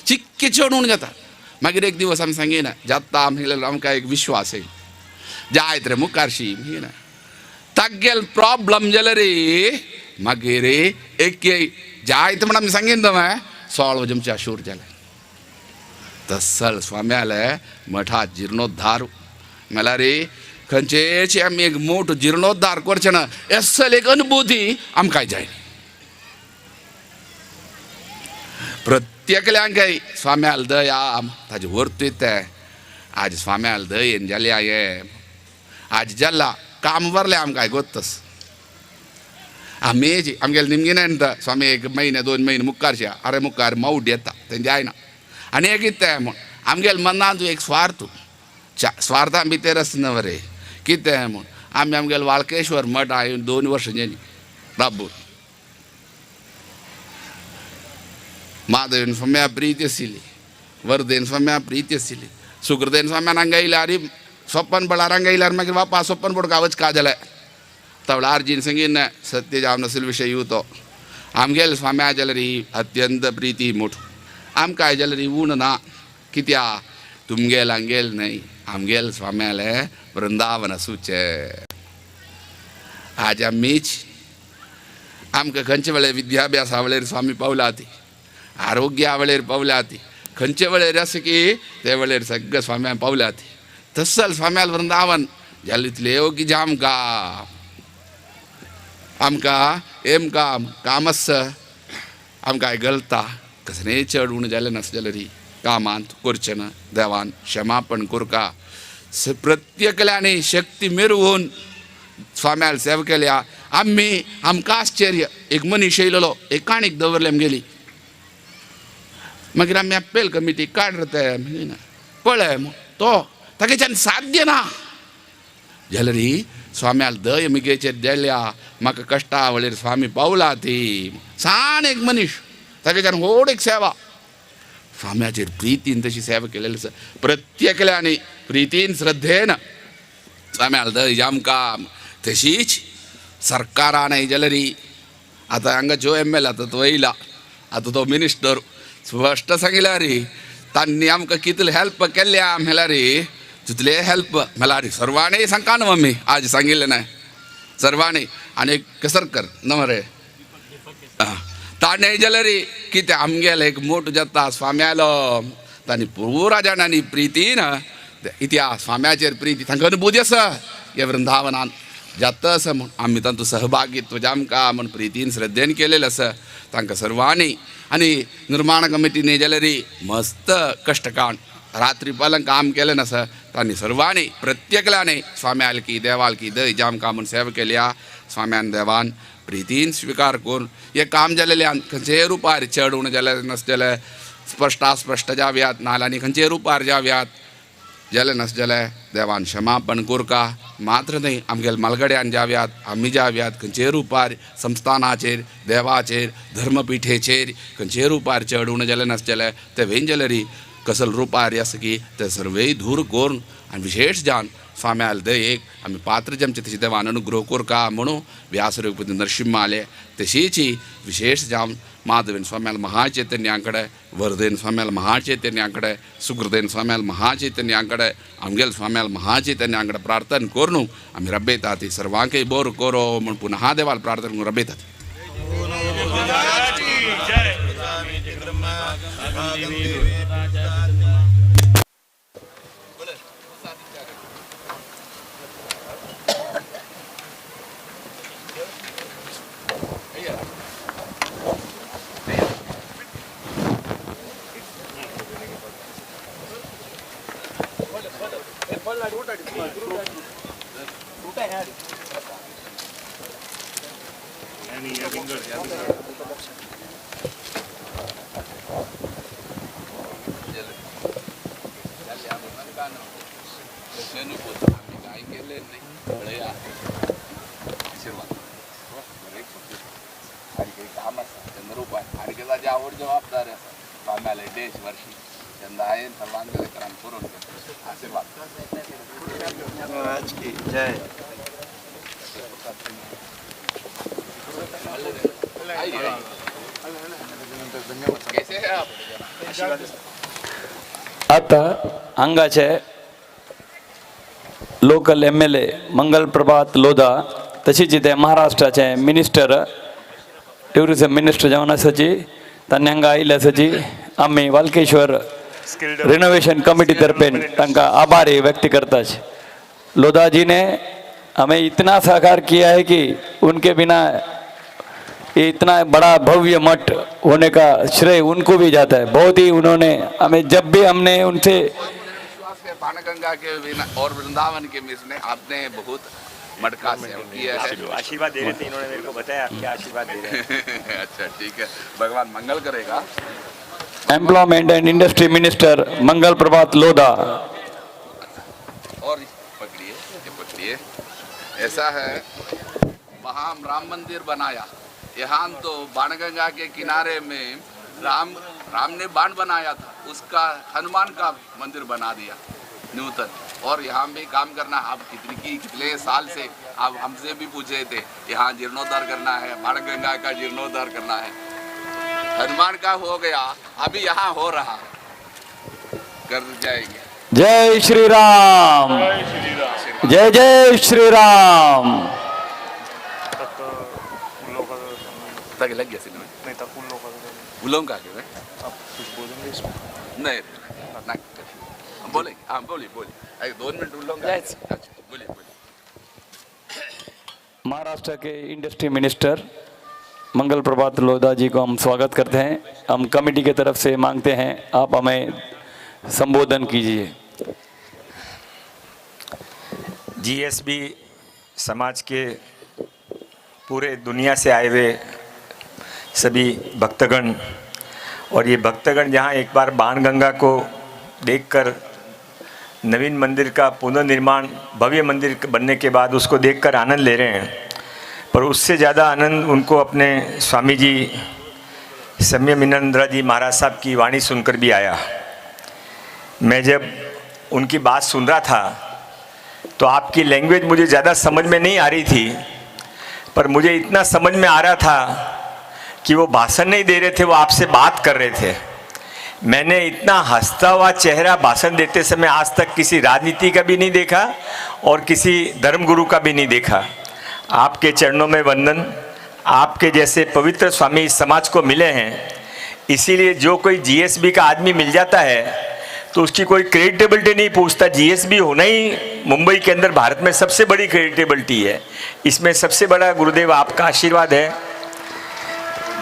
Speaker 10: चिक्के चेड म्हणून जाता. मागीर एक दिवस आमी सांगिना जाता म्हणल्यार आमकां एक विश्वास येयल जायत रे मुखारशी म्हणिना तागेल प्रॉब्लम जाले रे मागीर एक जायत म्हण आमी सांगीन तुवें सॉल्व जमचे अशूर जालें. तसल स्वाम्याले मठा जिर्णोद्धार म्हणल्यार खंयचेच आमी एक मोठो जिर्णोद्धार करचें ना एसल एक अनुभूती आमकां जाय. प्रत्येकल्यांक स्वाम्याल दया ताजे वर्तूय तें आज स्वाम्याल दयेन जाल्या हे आज जाला काम वरलें आमकां गोत्तस आमी आमगेले निमगिना न्ही स्वामी 1 महिने 2 महिने मुखारशे अरे मुखार मावट येता तें जायना. आनी एक कितें म्हूण आमगेले मनांत एक स्वार्थ स्वार्थान भितर आसना मरे कितें म्हूण आमी आमगेले वाळकेश्वर मठ हांवें 2 वर्सां जालीं राबून माधवेन स्वाम्या प्रीती आशिल्ली वर्धेन स्वाम्या प्रीती आशिल्ली सुकृतेन स्वाम्यान हांगा येयल्यार सोपन बळार हांगा येयल्यार मागीर बापा सोपन पडूंक आवच का जालें तवळ आर्जीन संगीन सत्य जावन आशिल्लो विशय तो आमगेले स्वाम्या जाल्यार अत्यंत प्रीती मोठ आमकां जाल्यार ऊण ना कित्या तुमगेल हांगेल न्हय आमगेल स्वाम्याले वृंदावन आसूचें. आज आमीच आमकां खंयचे वेळेर विद्याभ्यासा वेळेर स्वामी पावला ती आरोग्या वेळेर पावल्या ती खंयचे वेळेर आसा की ते वेळेर सगळे स्वाम्यान पावल्या ती तसल स्वाम्याल वृंदावन जालें इतलें योग्य आमकां आमकां एम काम कामस आमकां गलता कसलें चड उणें जालें नासलें जाल्यार कामांत करचें ना देवान क्षमापण करका. प्रत्येकल्यांनी शक्ती मिरवून स्वाम्याल सेवा केल्या आमी आमकां आश्चर्य एक मनीस येयलेलो एक काणीक दवरलें आमगेली मागीर आमी अपेल कमिटी काड रे तें पळय तो तागेच्यान साध्य ना जाल्यार स्वाम्याल दय मिगेचेर दिल्या म्हाका कश्टा वळेर स्वामी पावला ती सान एक मनीस तागेच्यान व्हड एक सेवा स्वाम्याचेर प्रितीन तशी सेवा केलेली आसा प्रत्येकल्यानी प्रितीन श्रद्धेन स्वाम्याल दय आमकां. तशीच सरकारान जाल्यार आतां हांगा जो एम एल आतां तो येयला आतां तो मिनिस्टर स्पश्ट सांगिल्यार तांणी आमकां कितले हेल्प केल्या म्हणल्यार तितले हेल्प म्हणल्यार सर्वांनी सांगता न्हू आमी आज सांगिल्लें ना सर्वांनी. आनी केसरकर न मरे ताणें जाल्यार कितें आमगेलें एक मोठो जाता स्वाम्यालो तांणी पुरा जाणांनी प्रितीन इतिहास स्वाम्याचेर प्रिती तांकां अनुभूती आसा हे वृंदावनान जाता आसा म्हूण आमी तांतूं सहभागित्व आमकां म्हूण प्रितीन श्रद्धेन केलेलें आसा तांकां सर्वांनी. आनी निर्माण कमिटीने जाल्यार मस्त कश्ट काण रात्री पालन काम केलें नासा तांणी सर्वांनी प्रत्येकल्याने स्वाम्याल की देवाल की दय जाम म्हूण सेवा केल्या स्वाम्यान देवान प्रितीन स्वीकार करून हे काम जालेल्यान खंयचेय रुपार चड उणें जालें नासलें स्पश्ट अस्पश्ट जाव्यात नाल्यार खंयचेय रुपार जाव्यात जालें नासलें देवान क्षमापण कोरका मात्र न्हय आमगेले मालगड्यान जाव्यात आमी जाव्यात खंयचेय रुपार संस्थानाचेर देवाचेर धर्मपिठेचेर खंयचेय रुपार चड उणें जालें नासलें तें वेन जाल्यार कसल रुपार आसा की ते सर्वय दूर करून आनी विशेश जावन स्वाम्याल दयेक आमी पात्र जमचे तशी देवान अनुग्रह कोरका म्हणून व्यासरूपी नरसिंह आले तशीच विशेष जावन माधवेन स्वाम्याल महाचैतन्या कडेन वर्धेन स्वाम्याल महाचैतन्या कडेन सुकृतेन स्वाम्याल महाचैतन्या कडेन आमगेल स्वाम्याल महाचैतन्या कडेन प्रार्थना करून आमी रब्यतात ती सर्वांकय बोर कोरो म्हूण पुनः देवाल प्रार्थना करून रब्यतात. जबाबदार आसा देश वर्षी आशीर्वाद
Speaker 1: की जय.
Speaker 6: आता हांगाचे local MLA Mangal Prabhat Lodha तशीच ते महाराष्ट्राचे मिनिस्टर ट्युरिझम मिनिस्टर जावन आसाची तांणी हांगा आयिल्ले आसाची आमी वालकेश्वर रिनोवेशन कमिटी तर्फेन तांकां आभार व्यक्त करता. लोधा जी ने हमें इतना सहकार किया है कि उनके बिना ये इतना बड़ा भव्य मठ होने का श्रेय उनको भी जाता है. बहुत ही उन्होंने हमें जब भी हमने उनसे
Speaker 10: बाणगंगा के और वृंदावन के मिस ने आपने बहुत मटका सेव किया है.
Speaker 11: आशीर्वाद दे रहे थे इन्होंने मेरे को बताया आप क्या आशीर्वाद दे रहे हैं.
Speaker 10: अच्छा ठीक है, भगवान मंगल करेगा.
Speaker 6: Employment and industry minister Mangal Prabhat Lodha.
Speaker 10: और पकड़िए ये पकड़िए. ऐसा है वहाँ राम मंदिर बनाया, यहाँ तो बाणगंगा के किनारे में राम राम ने बाण बनाया था उसका हनुमान का मंदिर बना दिया नूतन. और यहाँ भी काम करना आप कितनी की कितने साल से आप हमसे भी पूछे थे यहाँ जीर्णोद्धार करना है, बाणगंगा का जीर्णोद्धार करना है. हनुमान का हो गया, अभी यहाँ हो रहा है, कर जाएंगे.
Speaker 6: जय श्री राम, जय जय श्री राम.
Speaker 10: तक लग गया सिनेमा
Speaker 7: नहीं तक उन लोगों का
Speaker 10: उन लोगों का
Speaker 7: आप कुछ बोलेंगे इसमें?
Speaker 10: नहीं ना बोले, हाँ बोलिए बोलिए, 2 मिनट उन लोगों का. अच्छा बोलिए बोलिए.
Speaker 6: Maharashtra K industry minister Mangal Prabhat Lodha जी को हम स्वागत करते हैं. हम कमेटी के तरफ से मांगते हैं आप हमें संबोधन कीजिए.
Speaker 11: जीएसबी समाज के पूरे दुनिया से आए हुए सभी भक्तगण, और ये भक्तगण जहाँ एक बार बाणगंगा को देखकर नवीन मंदिर का पुनर्निर्माण भव्य मंदिर बनने के बाद उसको देखकर आनंद ले रहे हैं, पर उससे ज़्यादा आनंद उनको अपने स्वामी जी संयमिनंद्रा जी महाराज साहब की वाणी सुनकर भी आया। मैं जब उनकी बात सुन रहा था तो आपकी लैंग्वेज मुझे ज़्यादा समझ में नहीं आ रही थी, पर मुझे इतना समझ में आ रहा था कि वो भाषण नहीं दे रहे थे, वो आपसे बात कर रहे थे। मैंने इतना हंसता हुआ चेहरा भाषण देते समय आज तक किसी राजनीति का भी नहीं देखा और किसी धर्मगुरु का भी नहीं देखा। आपके चरणों में वंदन। आपके जैसे पवित्र स्वामी इस समाज को मिले हैं, इसीलिए जो कोई जीएसबी का आदमी मिल जाता है तो उसकी कोई क्रेडिटेबिलिटी नहीं पूछता। जीएसबी होना ही मुंबई के अंदर भारत में सबसे बड़ी क्रेडिटेबिलिटी है। इसमें सबसे बड़ा गुरुदेव आपका आशीर्वाद है।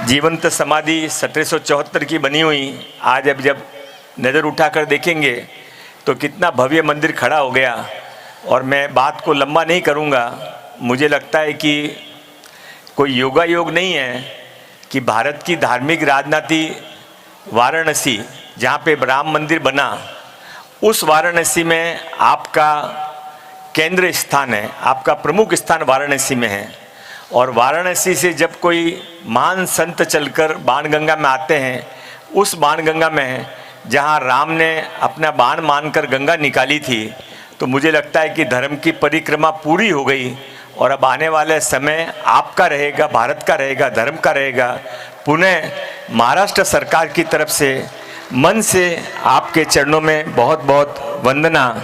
Speaker 11: जीवंत समाधि 1774 की बनी हुई, आज अब जब नज़र उठाकर देखेंगे तो कितना भव्य मंदिर खड़ा हो गया। और मैं बात को लंबा नहीं करूँगा। मुझे लगता है कि कोई योगा योग नहीं है कि भारत की धार्मिक राजनीति वाराणसी, जहाँ पे राम मंदिर बना, उस वाराणसी में आपका केंद्र स्थान है, आपका प्रमुख स्थान वाराणसी में है। और वाराणसी से जब कोई महान संत चलकर बाणगंगा में आते हैं, उस बाणगंगा में जहाँ राम ने अपना बाण मानकर गंगा निकाली थी, तो मुझे लगता है कि धर्म की परिक्रमा पूरी हो गई और अब आने वाले समय आपका रहेगा, भारत का रहेगा, धर्म का रहेगा। पुनः महाराष्ट्र सरकार की तरफ से मन से आपके चरणों में बहुत बहुत वंदना।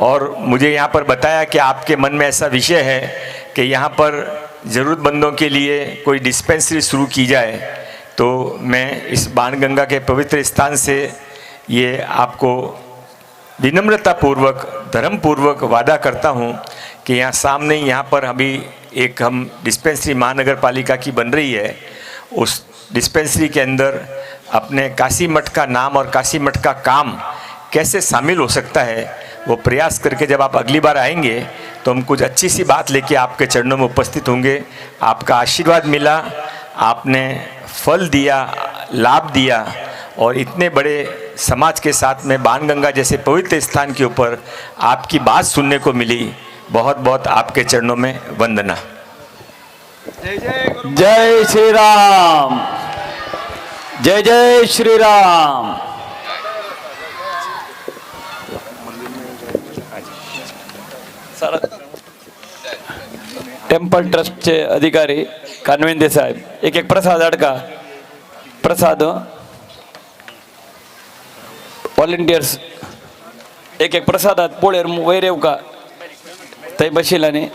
Speaker 11: और मुझे यहाँ पर बताया कि आपके मन में ऐसा विषय है कि यहाँ पर ज़रूरतमंदों के लिए कोई डिस्पेंसरी शुरू की जाए, तो मैं इस बाणगंगा के पवित्र स्थान से ये आपको विनम्रतापूर्वक, धर्मपूर्वक वादा करता हूँ कि यहाँ सामने यहाँ पर अभी एक हम डिस्पेंसरी महानगर पालिका की बन रही है, उस डिस्पेंसरी के अंदर अपने काशी मठ का नाम और काशी मठ का काम कैसे शामिल हो सकता है, वो प्रयास करके जब आप अगली बार आएंगे तो हम कुछ अच्छी सी बात लेके आपके चरणों में उपस्थित होंगे। आपका आशीर्वाद मिला, आपने फल दिया, लाभ दिया और इतने बड़े समाज के साथ में बाणगंगा जैसे पवित्र स्थान के ऊपर आपकी बात सुनने को मिली। बहुत बहुत आपके चरणों में वंदना।
Speaker 6: जय श्री राम, जय जय श्री राम। टेम्पल ट्रस्टचे अधिकारी कानविंदे साहेब एक एक प्रसाद अडका प्रसाद व्हॉलंटियर्स एक एक प्रसादात पोळेर वयर येवका थंय बशिल्लांनी।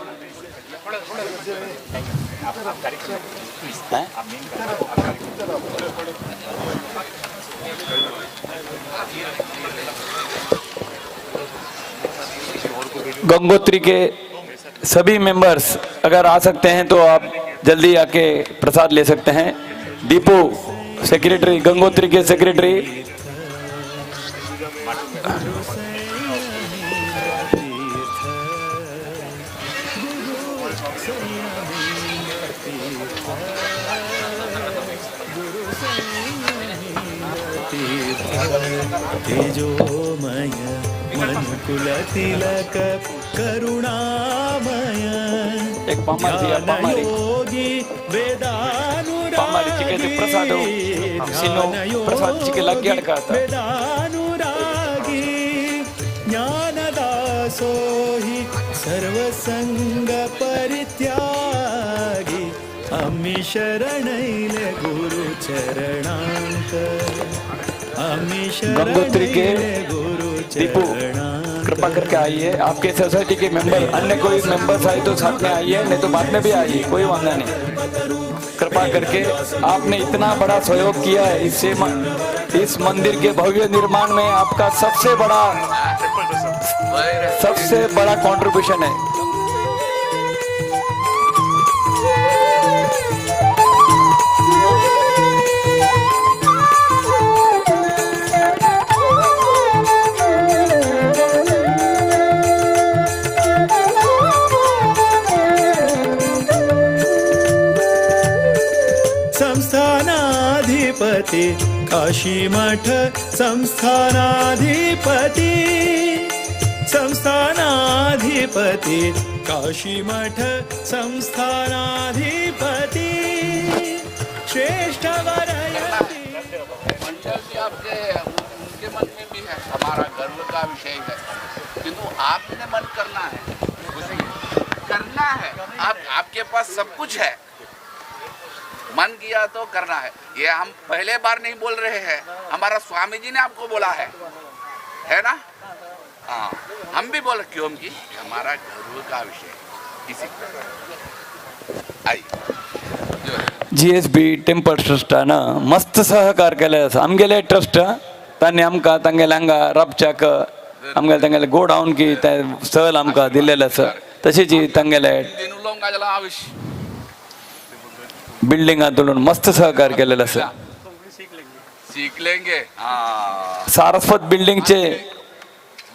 Speaker 6: गंगोत्री के सभी मेंबर्स अगर आ सकते हैं तो आप जल्दी आके प्रसाद ले सकते हैं। Deepu secretary, Gangotri K secretary.
Speaker 5: तेजोमय मनुकुल तिलक करुणामय
Speaker 6: एक पामारी
Speaker 5: योगी
Speaker 6: पामारी चिके प्रसाद सिनो प्रसाद चिके लग गया का
Speaker 5: वेदानुरागी ज्ञानदासोहि सर्वसंग परित्यागी अमी शरणैले गुरु चरणांक।
Speaker 6: गंगोत्री के दीपू कृपा करके आइए। आपके सोसाइटी के मेंबर, अन्य कोई मेंबर्स आए तो साथ में आइए, नहीं तो बाद में भी आइए, कोई वादा नहीं। कृपा करके आपने इतना बड़ा सहयोग किया है, इससे इस मंदिर के भव्य निर्माण में आपका सबसे बड़ा कंट्रीब्यूशन है।
Speaker 5: संस्थानाधिपति काशी मठ संस्थानाधिपति संस्थानाधिपति काशी मठ संस्थानाधिपति श्रेष्ठ वरयति।
Speaker 10: मंडल भी आपके उनके मन में भी है, हमारा गर्व का विषय है, किंतु आपने मन करना है, करना है। आप आपके पास सब कुछ है, मन किया तो करना है। ये हम पहले बार नहीं बोल रहे हैं, हमारा स्वामी जी ने आपको बोला है ना? हाँ, हम भी बोल क्यों की हमारा गर्व का विषय इसी आई
Speaker 6: जीएसबी टेम्पल ट्रस्टान मस्त सहकार केले आसा। आमगेले ट्रस्ट तांणी आमकां तांगेले हांगा राबच्याक आमगेले तांगेले गोडावन की ते स्थल आमकां दिल्लेलें आसा। तशेंच तांगेले बिल्डिंगां तोडून मस्त सहकार केलेलो आसा।
Speaker 10: सीख लेंगे. हाँ,
Speaker 6: सारस्वत बिल्डिंगचे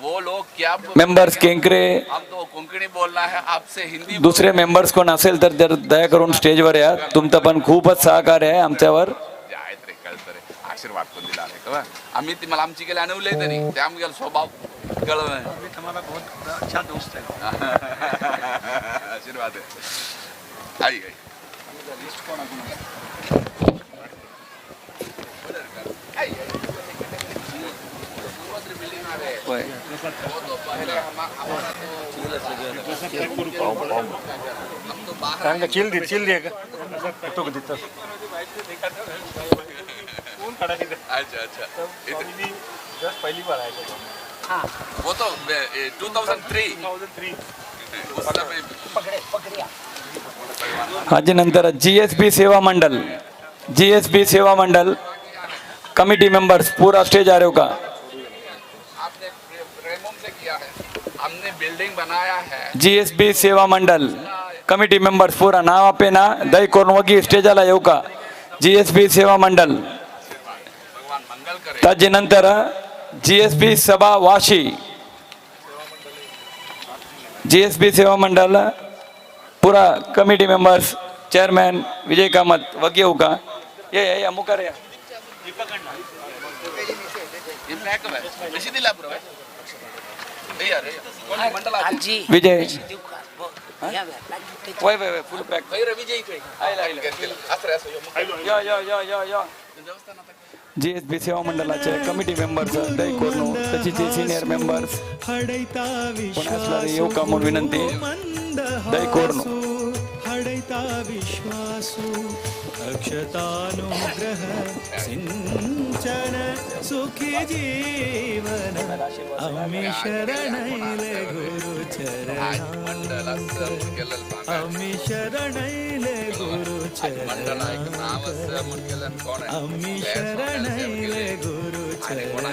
Speaker 10: वो लोग क्या
Speaker 6: मेंबर्स केंकरे,
Speaker 10: हम तो कोंकणी बोलना है आपसे, हिंदी.
Speaker 6: दुसरे मेंबर्स कोण असेल तर जर दया करून स्टेजवर या. तुमचं पण खूपच सहकार्य आहे आमच्यावर.
Speaker 10: आहेत रे, कळतं रे. आशीर्वाद पण दिला रे कवा. आम्ही ती मला आमची गेले आणि उलयत न्ही ते आमगेलो स्वभाव कळलं.
Speaker 8: हमारा बहुत अच्छा दोस्त है.
Speaker 10: आशीर्वाद आहे. आई आई आई. वो तो पहले हमारा तो
Speaker 8: सांगा, चिल दे, चिल दे तो दिता.
Speaker 10: अच्छा अच्छा.
Speaker 8: जस्ट पहली बार आया.
Speaker 10: हाँ, वो तो 2003 उस समय.
Speaker 12: पकडे पकडे.
Speaker 6: हाजे नंतर जीएसबी सेवा मंडल, जीएसबी सेवा मंडल कमिटी मेंबर्स पूरा स्टेज आ रहे हो का?
Speaker 10: आपने प्रेमों से किया है, हमने बिल्डिंग बनाया है.
Speaker 6: जीएसबी सेवा मंडल कमिटी मेंबर्स पूरा नाव पे ना दय करून वगी स्टेजाला येऊ का? जीएसबी सेवा मंडल.
Speaker 10: भगवान मंगल करे.
Speaker 6: ताजे नंतर जीएसबी सभा वाशी, जीएसबी सेवा मंडल पूरा committee members, chairman Vijay Kamat वगी येऊ का? ये ये ये मुखार या.
Speaker 10: ये पॅक आहे, कशी दिला पुरं ए यार, कोण मंडळ?
Speaker 6: विजय वय वय वय, फुल पॅक.
Speaker 10: विजय इकडे. असं रे, असं यो मुखार.
Speaker 6: या या या या या. जीएसबी सेवा मंडळाचे कमिटी मेंबर्स दय करून तशीचे सिनियर मेंबर्स
Speaker 5: हडैता
Speaker 6: कोण असला येऊ का म्हणून विनंती दय करून.
Speaker 5: हडैता विश्वासू अक्षतानुग्रह सिंचन सुखी जीवन आम्ही शरणैले गुरु चरण, आम्ही शरणैले गुरु चरण, आम्ही शरणैले गुरु चरण,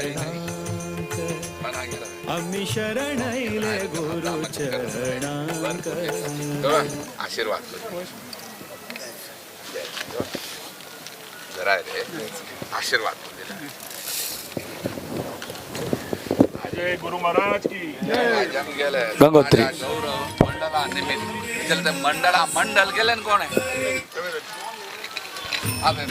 Speaker 5: आम्ही शरणैले गुरु चरण.
Speaker 10: आशीर्वाद जरा रे, आशीर्वाद दिला.
Speaker 7: जय गुरु महाराज की.
Speaker 10: गेले.
Speaker 6: गंगोत्री.
Speaker 10: गौरव मंडळा निमित्त चल ते मंडळा मंडळ गेले ना, कोण आहे? अबे,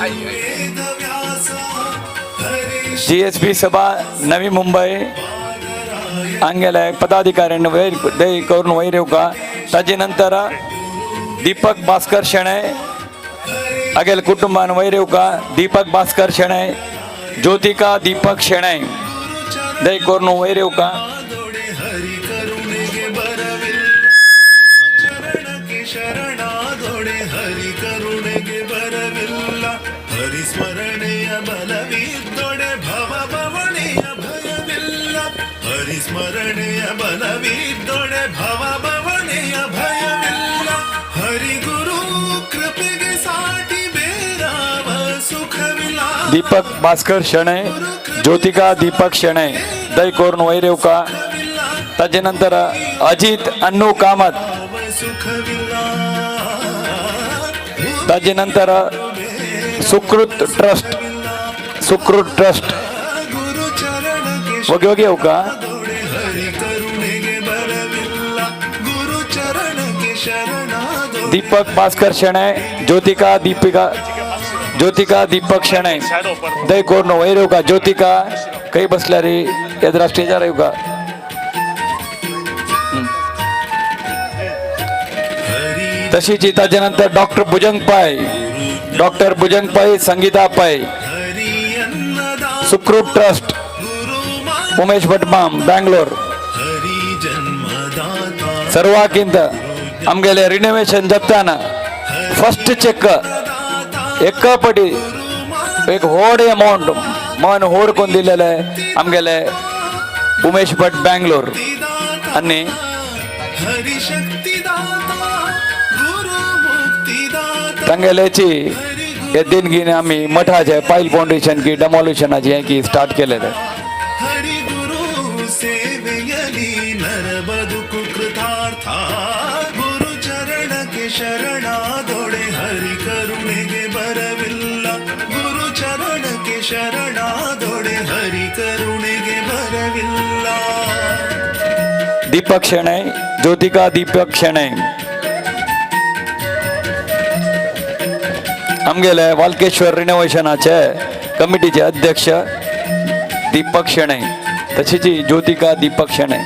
Speaker 10: आई आई.
Speaker 6: जीएसबी सभा नवी मुंबई आंगेले पदाधिकाऱ्यांनी वैर दय करून वयर येऊ का? ताजे नंतर दीपक भास्कर शेणै आगेले कुटुंबान वयर येऊ का? दीपक भास्कर शेणै, ज्योतिका दीपक शेणै दय करून वयर येऊ का?
Speaker 5: हरी करुणेಗೆ ಬರವಿಲ್ಲ, ಚರಣಕ್ಕೆ ಶರಣಾದೊಡೆ ಹರಿ ಕರುಣೆಗೆ ಬರವಿಲ್ಲ, ಹರಿ ಸ್ಮರಣೆಯ ಬಲವಿದ್ದೊಡೆ ಭವ ಭವಣೆಯ ಭಯವಿಲ್ಲ, ಹರಿ ಸ್ಮರಣೆಯ ಬಲವಿದ್ದೊಡೆ ಭವ ಭವಣೆಯ ಭಯವಿಲ್ಲ, ಹರಿ ಗುರು ಕೃಪೆಗೆ ಸಾಟಿ ಬೇರಾವ ಸುಖವಿಲ್ಲ.
Speaker 6: दीपक भास्कर शेणै, ज्योतिका दीपक शेणै दय करून वयर येऊ का? ताजे नंतर अजित अन्नू कामत. ताजे नंतर सुकृत ट्रस्ट, सुकृत ट्रस्ट वगी वगी येऊ का?
Speaker 5: ಹರಿ ಕರುಣೆಗೆ ಬರವಿಲ್ಲ, ಗುರು ಚರಣಕ್ಕೆ ಶರಣಾದೊಡೆ
Speaker 6: दीपक भास्कर शेणै, ज्योतिका दीपिका, ज्योतिका दीपक शेणै दय करून वयर येऊ का? ज्योतिका काही बसल्या रे, येदरा स्टेजार येऊ का? तशीच त्याच्यानंतर डॉक्टर भुजंग पाय, डॉक्टर भुजंग पाय, संगीता पाय, सुखरूप ट्रस्ट, उमेश भटमाम बँगलोर. सर्वाकिंत आमगेले रिनोव्हेशन जाताना फर्स्ट चेक एकापटी एक होड अमाऊंट मन होड कोण दिलेलं आहे आमगेले उमेश भट बँगलोर आणि
Speaker 5: हरी शक्तिदाता गुरु मुक्तिदाता.
Speaker 6: तांगेल्याची हे देणगीने आम्ही मठाचे पायल फाउंडेशन की डेमॉल्युशनाची हे की स्टार्ट केलेलं आहे.
Speaker 5: हರಿ ಗುರು ಸೇವೆಯಲಿ ನರ ಬದುಕು ಕೃತಾರ್ಥ, ಗುರು ಚರಣಕ್ಕೆ ಶರಣಾದೊಡೆ ಹರಿ ಕರುಣೆಗೆ ಬರವಿಲ್ಲ ಗುರು ಚರಣಕ್ಕೆ ಶರಣಾದೊಡೆ ಹರಿ ಕರುಣೆಗೆ ಬರವಿಲ್ಲ.
Speaker 6: दीपक शेणै, ज्योतिका दीपक शेणै. आमगेले वालकेश्वर रिनोव्हेशनाचे कमिटीचे अध्यक्ष दीपक शेणै, तशीच ज्योतिका दीपक शेणै.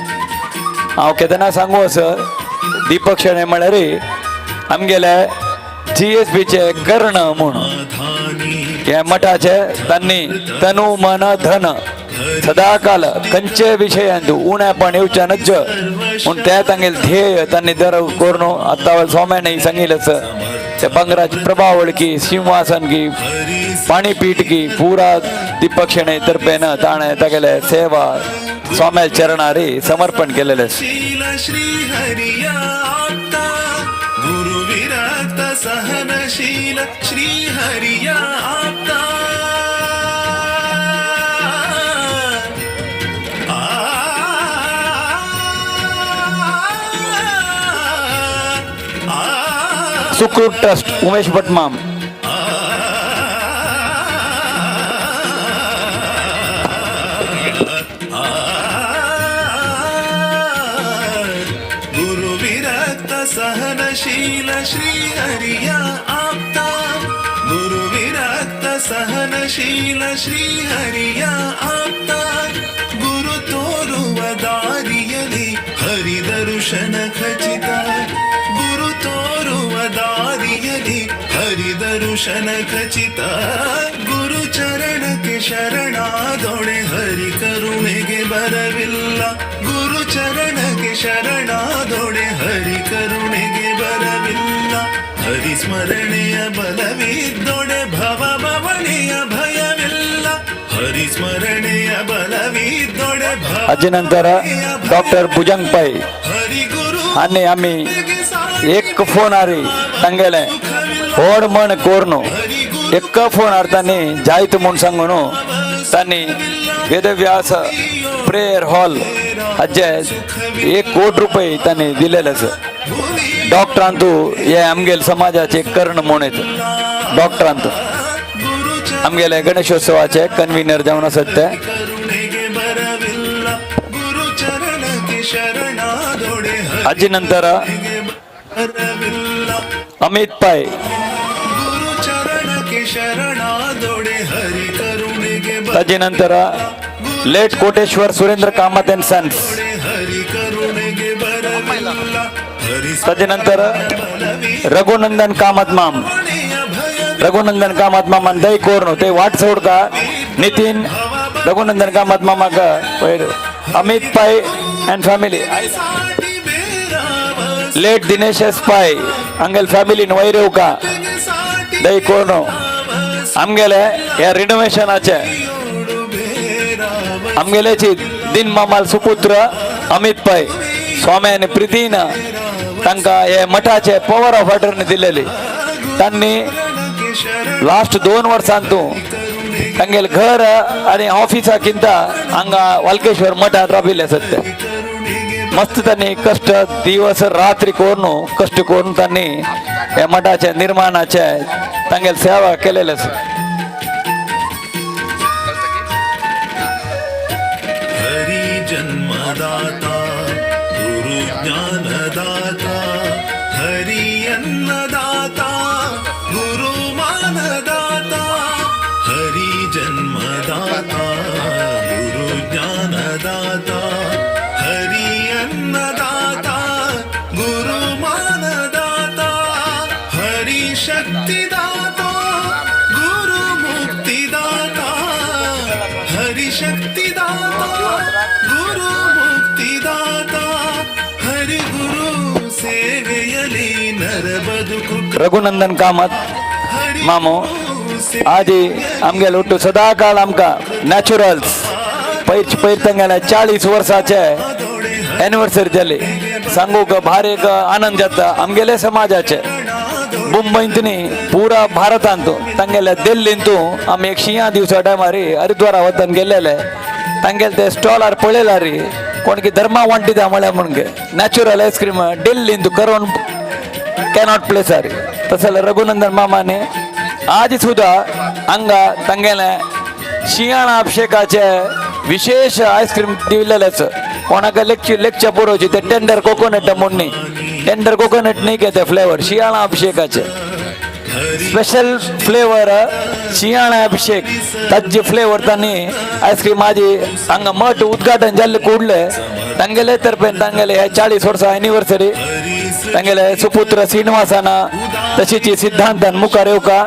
Speaker 6: हांव केदना सांगू असर, दीपक शेणै म्हळ्यार आमगेले जीएसबीचे कर्ण म्हूण. हे मठाचे तांणी तनु मन धन सदाकाल खंयचे विशयांत उणेपण येवचें नज्ज म्हूण ते तांगेले ध्येय तांणी दर करून आतां स्वाम्यानी सांगिल्लें ते बंगराची प्रभावळ की सिंहासन की पाणीपीठ की पुरा दीपक शेणै तर्फेन ताणें तागेले सेवा स्वाम्या चरणारी समर्पण केलेलें.
Speaker 5: शील श्री हरिया आप्ता गुरु विरक्त सहनशील श्री हरिया आप्ता. आ आ
Speaker 6: सुकृत ट्रस्ट उमेश भटमाम.
Speaker 5: गुरु विरक्त सहनशील श्री हरिया आप्ता गुरु विरक्त सहनशील श्री हरिया आप्ता ಗುರು ತೋರುವ ದಾರಿಯಲಿ ಹರಿ ದರ್ಶನ ಖಚಿತ ಗುರು ತೋರುವ ದಾರಿಯಲಿ ಹರಿ ದರ್ಶನ ಖಚಿತ ಗುರು ಚರಣಕ್ಕೆ ಶರಣಾದೊಡೆ ಹರಿ ಕರುಣೆಗೆ ಬರವಿಲ್ಲ ಗುರು ಚರಣಕ್ಕೆ ಶರಣಾದೊಡೆ ಹರಿ ಕರುಣೆಗೆ ಬರವಿಲ್ಲ ಹರಿ ಸ್ಮರಣೆಯ ಬಲವಿದ್ದೊಡೆ ಭವ ಬವಣೆಯ ಭಯವಿಲ್ಲ ಹರಿ ಸ್ಮರಣೆಯ ಬಲವಿದ್ದೊಡೆ ಭವ
Speaker 6: हाजे नंतर डॉक्टर भुजंग पै
Speaker 5: ಹರಿ ಗುರು
Speaker 6: आनी आमी एक फोनार तांगेले व्हड म्हण कोरून एक फोनार तांणी जायत म्हूण सांगून तांणी वेदव्यास प्रेयर हॉल हाजे 1 कोटी रुपये तांणी दिलेले आसा. डॉक्टरांतू हे आमगेले समाजाचे कर्ण म्हूण येता डॉक्टरांतू आमगेले गणेशोत्सवाचे कन्व्हिनर जावन आसात ते.
Speaker 5: ಕರುಣೆಗೆ ಬರವಿಲ್ಲ ಗುರು ಚರಣಕ್ಕೆ ಶರಣಾದೊಡೆ
Speaker 6: हाजे नंतर
Speaker 5: ಬರವಿಲ್ಲ
Speaker 6: अमित पै.
Speaker 5: ಗುರು ಚರಣಕ್ಕೆ ಶರಣಾದೊಡೆ ಹರಿ ಕರುಣೆಗೆ
Speaker 6: ताजे नंतर late Koteshwar Surendra Kamat and sons.
Speaker 5: ಹರಿ ಕರುಣೆಗೆ ಬರವಿಲ್ಲ ಹರಿ
Speaker 6: ताजे नंतर रघुनंदन कामत माम, रघुनंदन कामत मामान दय कोरून ते वाट सोडता. नितीन रघुनंदन कामत मामाक वयर Amit Pai and family, late Dinesh S Pai हांगेले फॅमिलीन वयर येवका दय कोरून. आमगेले ह्या रिनोव्हेशनाचे आमगेल्याची दिन मामाल सुपुत्र अमित पै स्वाम्याने प्रितीन तांकां हे मठाचे पॉवर ऑफ अटर्नी दिलेली. तांणी लास्ट 2 वर्सांतू तांगेले घर आणि ऑफिसाकिंत हांगा वालकेश्वर मठात राबिल्ले आसात ते. मस्त त्यांनी कष्ट दिवस रात्री करून कष्ट करून त्यांनी ह्या मठाचे निर्माणाचे तांगेले सेवा केलेले आसा.
Speaker 5: हरि जन्मदाता गुरु ज्ञानदाता हरि अन्नदाता गुरु मानदाता हरि जन्मदाता गुरु ज्ञानदाता हरि अन्नदाता गुरु मानदाता हरि शक्तिदाता गुरु मुक्तिदाता हरि शक्तिदाता गुरु मुक्तिदाता हरि गुरु ಸೇವೆಯಲಿ ನರ ಬದುಕು
Speaker 6: रघुनंदन कामत मामो आजी आमगेले ಒಟ್ಟು सदाकाळ आमकां नॅचरल्स पयर पयर तांगेले 40 वर्साचे एनिवर्सरी जाली. सांगूक भारी एक आनंद जाता. आमगेले समाजाचे मुंबईंत न्ही, पुरा भारतांत तांगेले दिल्लींतू आमी एक शिंया दिवसा टायमार हरिद्वारा वतन गेल्लेले तांगेले ते स्टॉलार पळयल्यार कोण की धर्मा वांटिता म्हळ्यार म्हणगे नॅचरल आयस्क्रीम दिल्लींत करून कॅनॉट प्ले सर. तसं रघुनंदन मामाने आज सुद्धा हांगा तांगेले शियाळा अभिषेकाचे विशेष आयस्क्रीम दिलेलेच. कोणाक लेक्चर लेक्चर पुरोवची ते टेंडर कोकोनट म्हणून न्ही, टेंडर कोकोनट न्ही के ते फ्लेवर शियाळा अभिषेकाचे स्पेशल फ्लेवर शियाळा अभिषेक ताजे फ्लेवर तांणी आयस्क्रीम आजी हांगा मठ उद्घाटन जाल्ले कुडले तांगेले तर्फेन तांगेले हे 40 वर्सां एनिवर्सरी तांगेले सुपुत्र श्रीनिवासाना तशीच सिद्धांतान मुखार येवका.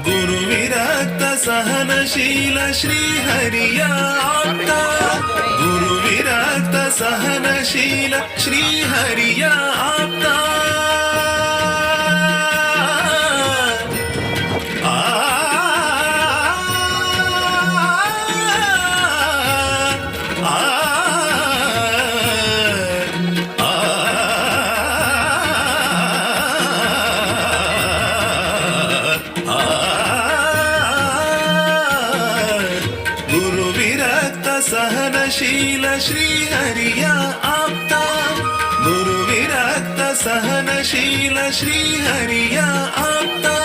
Speaker 5: गुरु विरक्त सहनशील श्री हरिया आपता, गुरु विरक्त सहनशील श्री हरिया आपता. आ आ आ गुरु विरक्त सहनशील श्री हरिया आपता, गुरु विरक्त सहनशील श्री हरिया आपता.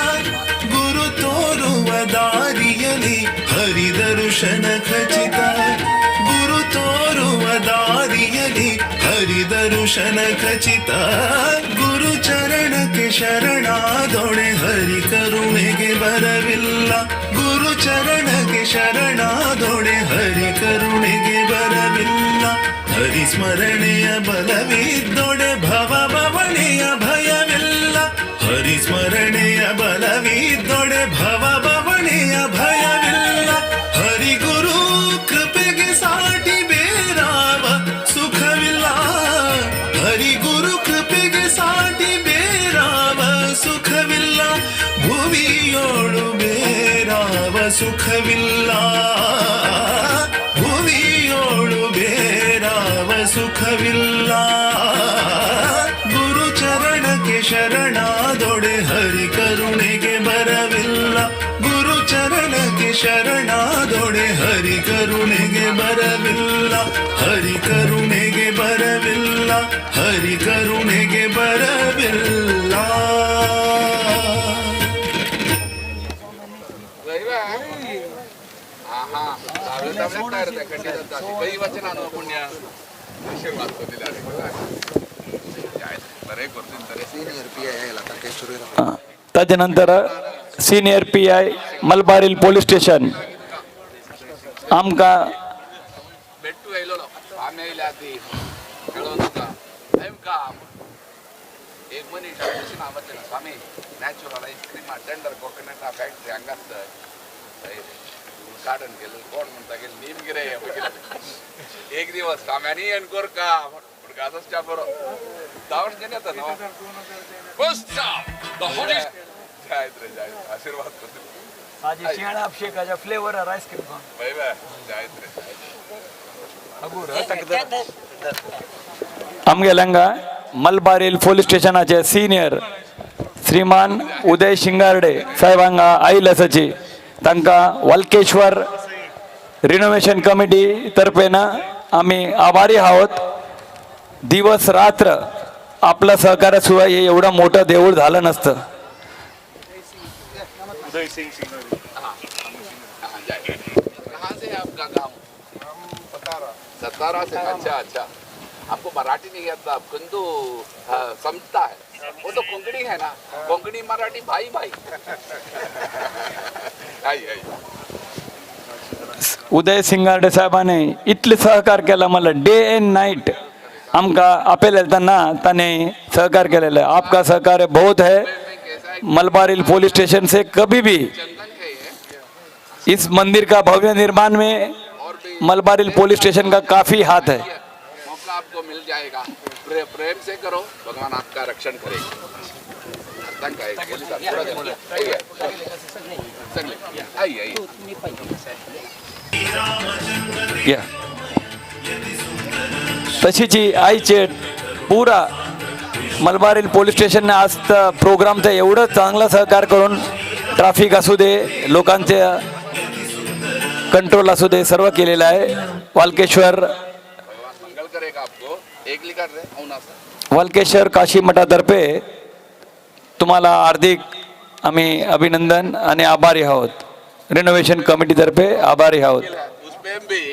Speaker 5: ಗುರು ತೋರುವ ದಾರಿಯಲಿ ಹರಿದರುಶನ ಖಚಿತ, ಗುರು ತೋರುವ ದಾರಿಯಲಿ ಹರಿದರುಶನ ಖಚಿತ. ಗುರು ಚರಣಕ್ಕೆ ಶರಣಾದೊಡೆ ಹರಿ ಕರುಣೆಗೆ ಬರವಿಲ್ಲ, ಗುರು ಚರಣಕ್ಕೆ ಶರಣಾದೊಡೆ ಹರಿ ಕರುಣೆಗೆ ಬರವಿಲ್ಲ. ಹರಿ ಸ್ಮರಣೆಯ ಬಲವಿದ್ದೊಡೆ ಭವ ಬವಣೆಯ ಭಯವಿಲ್ಲ, ಹರಿ ಸ್ಮರಣೆಯ ಬಲವಿದ್ದೊಡೆ ಭವ ಬವಣೆಯ ಭಯವಿಲ್ಲ. ಹರಿ ಗುರು ಕೃಪೆಗೆ ಸಾಟಿ ಬೇರಾವ ಸುಖವಿಲ್ಲ, ಹರಿ ಗುರು ಕೃಪೆಗೆ ಸಾಟಿ ಬೇರಾವ ಸುಖವಿಲ್ಲ. ಭುವಿಯೋಳು ಬೇರಾವ ಸುಖವಿಲ್ಲ, ಭುವಿಯೋಳು ಬೇರಾವ ಸುಖವಿಲ್ಲ. ಗುರು ಚರಣಕ್ಕೆ ಶರಣಾದೊಡೆ ಹರಿ ಕರುಣೆಗೆ ಬರವಿಲ್ಲ, ಗುರು ಚರಣಕ್ಕೆ ಶರಣಾದೊಡೆ ಹರಿ ಕರುಣೆಗೆ ಬರವಿಲ್ಲ, ಹರಿ ಕರುಣೆಗೆ ಬರವಿಲ್ಲ, ಹರಿ ಕರುಣೆಗೆ ಬರವಿಲ್ಲ.
Speaker 6: ताजे नंतर senior PI Malabar Hill police station आमकां
Speaker 10: ಬೆಟ್ಟು ಆಯ್ಲೋलो आमी आयल्या ती खेळोन तुका आमकां एक मनीस तशें ना वचना स्वामी natural ice cream tender coconut factory हांगा आसता उद्घाटन केलें. कोण म्हणटा गेले नीम गिरे एक दिवस स्वाम्यांनी येन कोरका गाजच च्या बरो धांवण जेणे येता न्हू. जायत रे जायत आशीर्वाद करता.
Speaker 6: आजी शियाळा अभिषेकाच्या फ्लेवर आयस्क्रीम
Speaker 10: बाय बाय जायत रे.
Speaker 6: आमगेले हांगा मलबार हिल पोलीस स्टेशनाचे सिनियर श्रीमान उदय शिंगार्डे साहेब हांगा आयिल्ले आसाची तांकां वालकेश्वर रिनोवेशन कमिटी तर्फेन आमी आभारी आहोत. दिवस रात्र आपलं सहकार्याशिवाय हे एवढं मोठं देऊळ झालं नसतं.
Speaker 7: उदय सिंह सिंगारे.
Speaker 10: कहाँ से है आपका गाँव? सतारा से. अच्छा अच्छा, आपको मराठी नहीं आता, आप किंतु समझता है. वो तो कोंकणी है ना, कोंकणी मराठी भाई भाई. आई आई
Speaker 6: उदय सिंगार्डे साहेबांनी इतले सहकार केला मला डे एंड नाईट आमकां आपयलें तेन्ना ताणें सहकार केलेलो. आपका सहकार्य बहुत है. मलबार हिल पुलिस स्टेशन से कभी भी इस मंदिर का भव्य निर्माण में मलबार हिल पुलिस स्टेशन का काफ़ी हाथ है.
Speaker 10: मौका आपको मिल जाएगा, प्रेम से करो, भगवान आपका रक्षण करेगा.
Speaker 6: या तशीच ही आईचे पुरा मलबार हिल पोलीस स्टेशनने आज प्रोग्रामचं एवढं चांगलं सहकार करून ट्रॅफिक असू दे, लोकांचे कंट्रोल असू दे, सर्व केलेलं आहे. वालकेश्वर
Speaker 10: मंगल करेगा आपको. एक लिखा रे औना सर.
Speaker 6: वालकेश्वर काशी मठातर्फे तुम्हाला हार्दिक आम्ही अभिनंदन आणि आभारी आहोत. रिनोव्हेशन कमिटीतर्फे आभारी आहोत.
Speaker 10: भी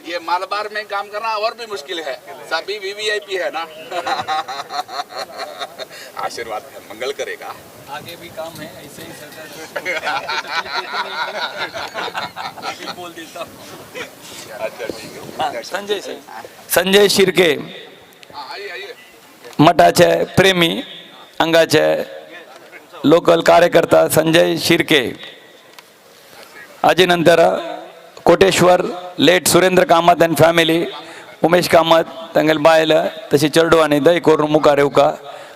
Speaker 10: ये मालबार में काम करना और भी मुश्किल है, सभी वीवीआईपी है ना. आशीर्वाद है, मंगल करेगा.
Speaker 6: आगे भी काम है ऐसे ही सरकार बोल देता.
Speaker 10: अच्छा ठीक है.
Speaker 6: संजय संजय शिर्के मठाचे प्रेमी अंगाचे लोकल कार्यकर्ता संजय शिर्के. आजी नंतर Koteshwar late Surendra Kamat and family Umesh Kamat तांगेले बायल तशी चेडू आनी दय करून मुखार येवका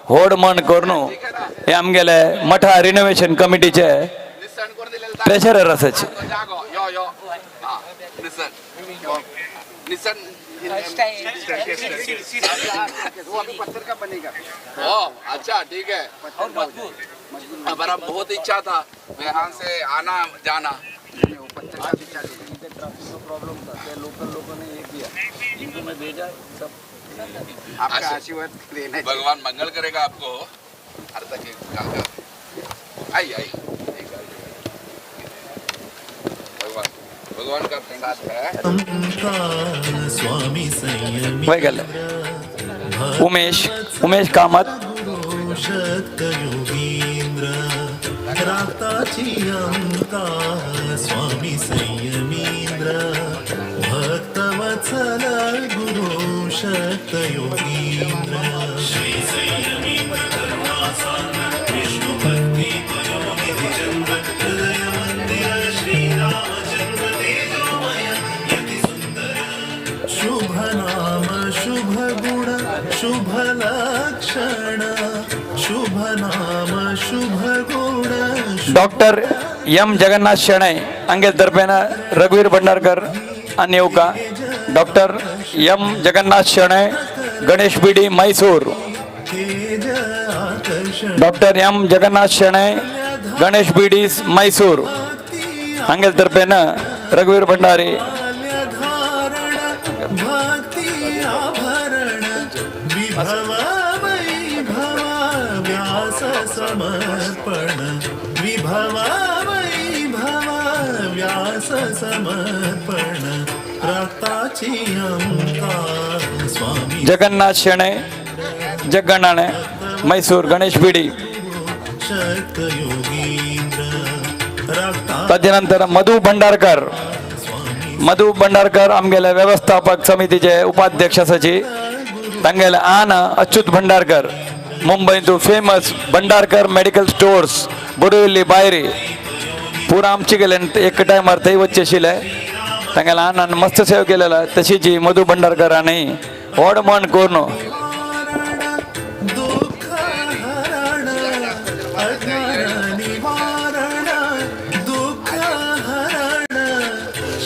Speaker 6: व्हड मन करून हे आमगेले मठा रिनोव्हेशन कमिटीचे ट्रेजरर आसाचे.
Speaker 8: पत्थर का बनेगा.
Speaker 10: अच्छा ठीक है. हमारा बहुत इच्छा था यहाँ से आना जाना.
Speaker 8: पत्थर का बिछा देंगे.
Speaker 6: ट्रैफिक का प्रॉब्लम था, लोकल लोगों ने ये किया, इनको मैं भेजा सब.
Speaker 8: आपका आशीर्वाद लेना.
Speaker 10: भगवान मंगल करेगा आपको. आई आई भगवान भगवान का साथ है.
Speaker 5: स्वामी संयमी
Speaker 6: वैगल उमेश उमेश कामत
Speaker 5: शक्त योगींद्र राताची अंता स्वामी संयमींद्र भक्तवत्सल गुरु शक्त योगींद्र श्री संयमींद्र करुणासागर विष्णु भक्ति पयोनिधि चंद्र हृदय मंदिर श्री रामचंद्र तेजोमय यति सुंदर. शुभ नाम शुभ गुण शुभ लक्षण शुभ नाम शुभ गुण.
Speaker 6: डॉक्टर एम जगन्नाथ शेणै अंगेल तर्फेन रघुवीर भंडारकर आणि येवका. Doctor M Jagannath Shenoy Ganesh Bidi Mysore. Doctor M Jagannath Shenoy Ganesh Bidi Mysore अंगेल तर्फेन रघुवीर भंडारी.
Speaker 5: भक्ती आभरण विभव वैभव व्यास समर्पण विभव वैभव व्यास समर्पण रक्ताची अंता स्वामी
Speaker 6: जगन्नाथ शेणै जगन्नाणे मैसूर गणेश बिडी.
Speaker 5: शक्त योगींद्र रक्ता
Speaker 6: ताजे मधु भंडारकर मधु भंडारकर आमगेले व्यवस्थापक समितीचे उपाध्यक्ष आसाची. तांगेले आन Achyut Bhandarkar मुंबईंतू famous Bhandarkar medical stores Borivali Bayri पुरा आमची गेले एक टायमार थंय वच्चे आशिल्ले. तांगेले आनान मस्त सेवा केलेला. तशीच ही मधु भंडारकर आनी व्हड मन करून
Speaker 5: दुःख हरण अज्ञान निवारण दुःख हरण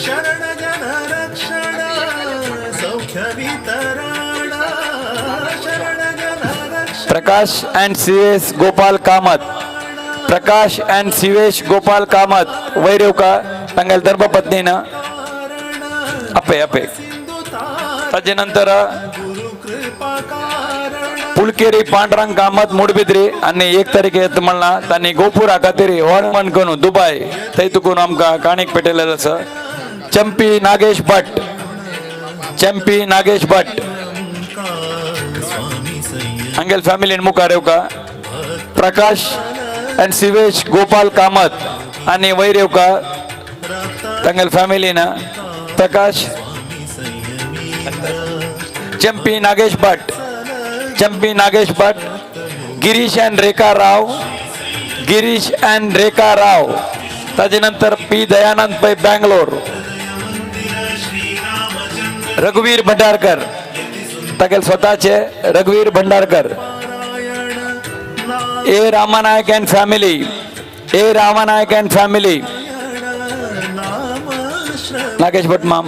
Speaker 5: शरण जन रक्षण सौख्य वितरण शरण जन रक्षण.
Speaker 6: Prakash and Shivesh Gopal Kamat Prakash and Shivesh Gopal Kamat वैर येवका तांगेले धर्मपत्नीन अप्पे अप्पे. ताजे नंतर पुलकेरी पांडुरंग कामत मुडबिद्री आनी 1 तारीख येत म्हणला तांणी गोपुरा खातीर व्हड मन करून दुबाय थंय तुकून आमकां काणीक पेटयलेलो आसा. चंपी नागेश भट चंपी नागेश भट हांगेल फॅमिलीन मुखार येवका. प्रकाश अँड शिवेश गोपाल कामत आनी वयर येवका तांगेल फॅमिलीन. Prakash Champi Nagesh Bhat Champi Nagesh Bhat Girish and Rekha Rao Girish and Rekha Rao. ताजे नंतर पी दयानंद पै बँगलोर रघुवीर भंडारकर तागेल स्वतःचे Raghuveer Bhandarkar. A Ramanayak and family A Ramanayak and family Nagesh Bhat ma'am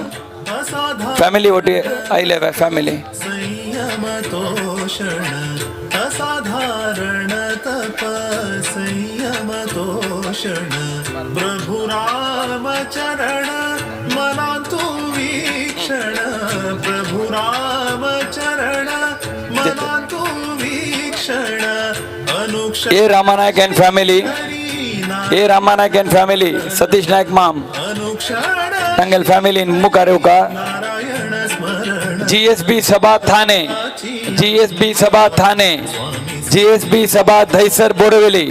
Speaker 6: family OT आयले फॅमिली.
Speaker 5: संयम तोषण असाधारण तप संयम तोषण प्रभु राम चरण मला तू वीक्षण प्रभु राम चरण मला तू वीक्षण.
Speaker 6: A Ramanayak and family, A Ramanayak and family, Satish Naik माम तांगेल फॅमिलीन मुखार येवका. जीएसबी सभा Thane, GSB Sabha Thane, GSB Sabha Dahisar Borivali,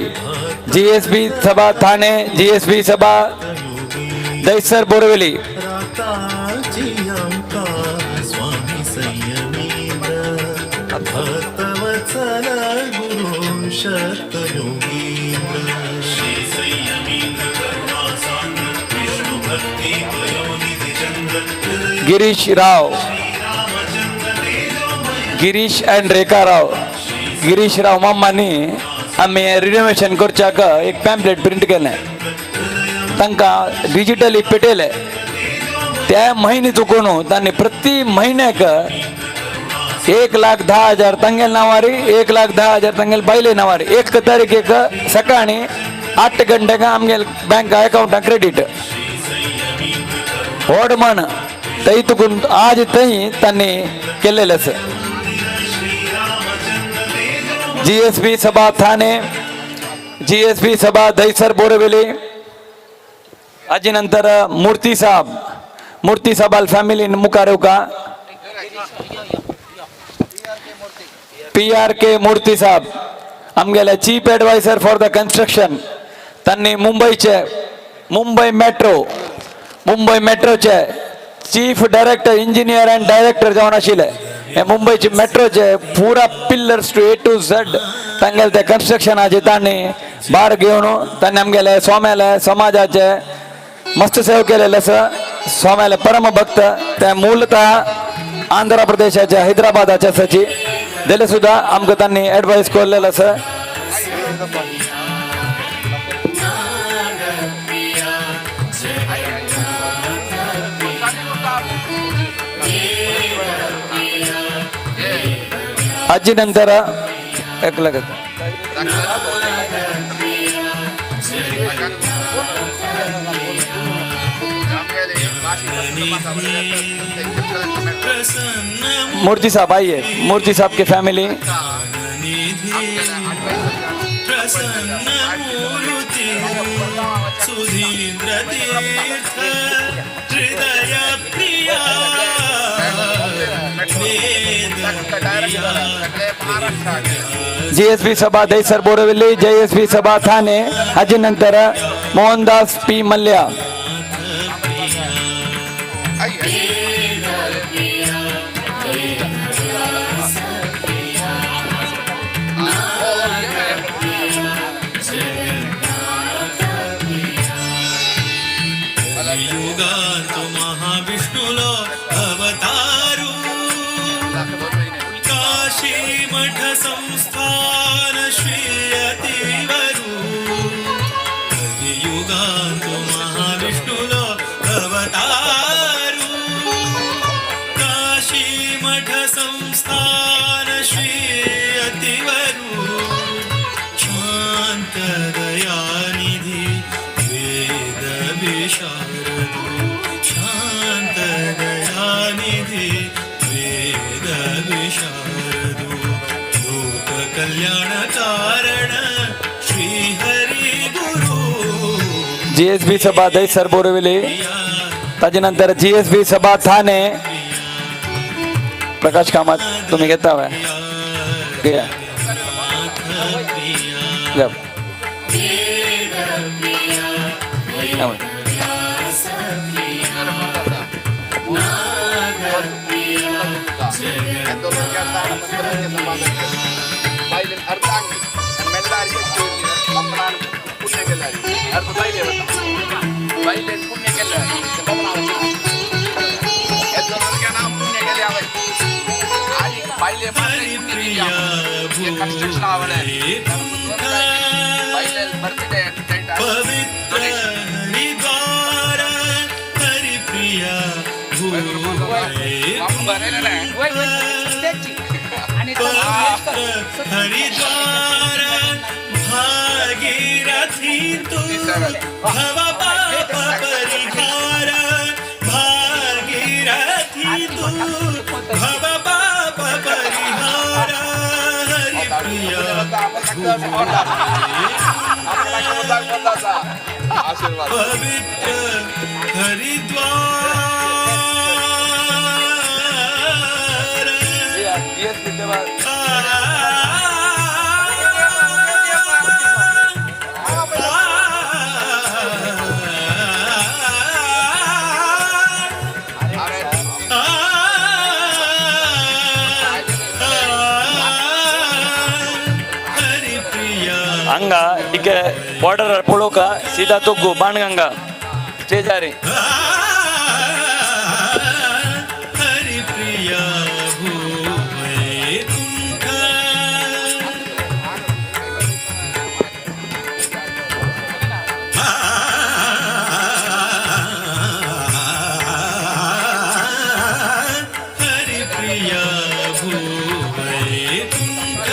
Speaker 6: GSB Sabha Thane, GSB Sabha Dahisar Borivali.
Speaker 5: Swami Sanyamendra Bhaktavatsal Guru Shaktayogindra. Shri Sanyamendra Karunasandra Vishnu Bhakti Payonidhi Chandra.
Speaker 6: Girish Rao, Girish and Rekha Rao. Girish Rao मामांनी आमी renovation करच्याक एक pamphlet print केलें, तांकां digitally पेटयलें. त्या म्हयने चुकून तांणी प्रति म्हयन्याक 1,10,000 तांगेल नांवार, 1,10,000 तांगेल बायले नांवार. 1 तारखेक सकाळी 8 गंट्यांक आमगेल बँक अकाउंटाक क्रेडीट. व्हड मन थंय तुकून आज थंय तांणी केल्लेलें आसा. जीएसबी सभा Thane, GSB Sabha Dahisar Borivali. हाजे नंतर मूर्ती साहब, मूर्ती साहबाल फॅमिलीन मुखार येवका. PRK मूर्ती साहब आमगेले chief adviser for the construction. तांणी मुंबयचे मुंबय मेट्रो, मुंबय मेट्रोचे chief director engineer and director जावन आशिल्ले. हे मुंबयचे मेट्रोचे पुरा pillars to A to Z तांगेले ते कन्स्ट्रक्शनाचे तांणी भार घेवन तांणी आमगेले स्वाम्याले समाजाचे मस्त सेवा केलेले आसा. स्वाम्याले परम भक्त ते मूलतः आंध्र प्रदेशाचे हैदराबादाचे आसाची जाल्यार सुद्दां आमकां तांणी एडवायस केल्लेलो आसा. आजी नंतर एक लगत मूर्ति साहब आइए, मूर्ति साहब की फैमिली.
Speaker 5: प्रसन्न मूर्ति सुधींद्र तीर्थ हृदय प्रिया
Speaker 6: जीएसबी सभा दहिसर बोरविली, जेएसबी सभा ठाणे. हाजे नंतर मोहनदास पी मल्ल्या.
Speaker 5: युगांत महाविष्णुलो अवतारू काशी मठ संस्थान श्रीयतिवरू. युगांत महाविष्णुलो अवतारू काशी मठ संस्थान श्रीयतिवरू. शांत दयानिधि वेद विशारदु, शांत दयानिधि वेद विशारदु. लोक कल्याण कारण श्री हरि गुरु.
Speaker 6: जीएसबी सभा दहिसर बोरविली. ताजे नंतर जीएसबी सभा ठाणे. प्रकाश कामत तुम्ही घेता हवे घ्या. घ्या.
Speaker 5: पवित्र हरिद्वार हरिप्रिया पवित्र हरिद्वार भागीरथी तू भव पाप परिहार भागीरथी तू भव पाप परिहार हरिप्रिया पवित्र हरिद्वार
Speaker 6: ಹಂಗ ಈಗ ಬಾರ್ಡರ್ ಪೊಳೋಕ ಸೀದಾ ತೊಗ್ಗು ಬಾಣಗಂಗ ಸ್ಟೇಜಾರಿ
Speaker 5: ಹರಿಪ್ರಿಯ ಭೂವೈಕುಂಠ ಹರಿಪ್ರಿಯ ಭೂವೈಕುಂಠ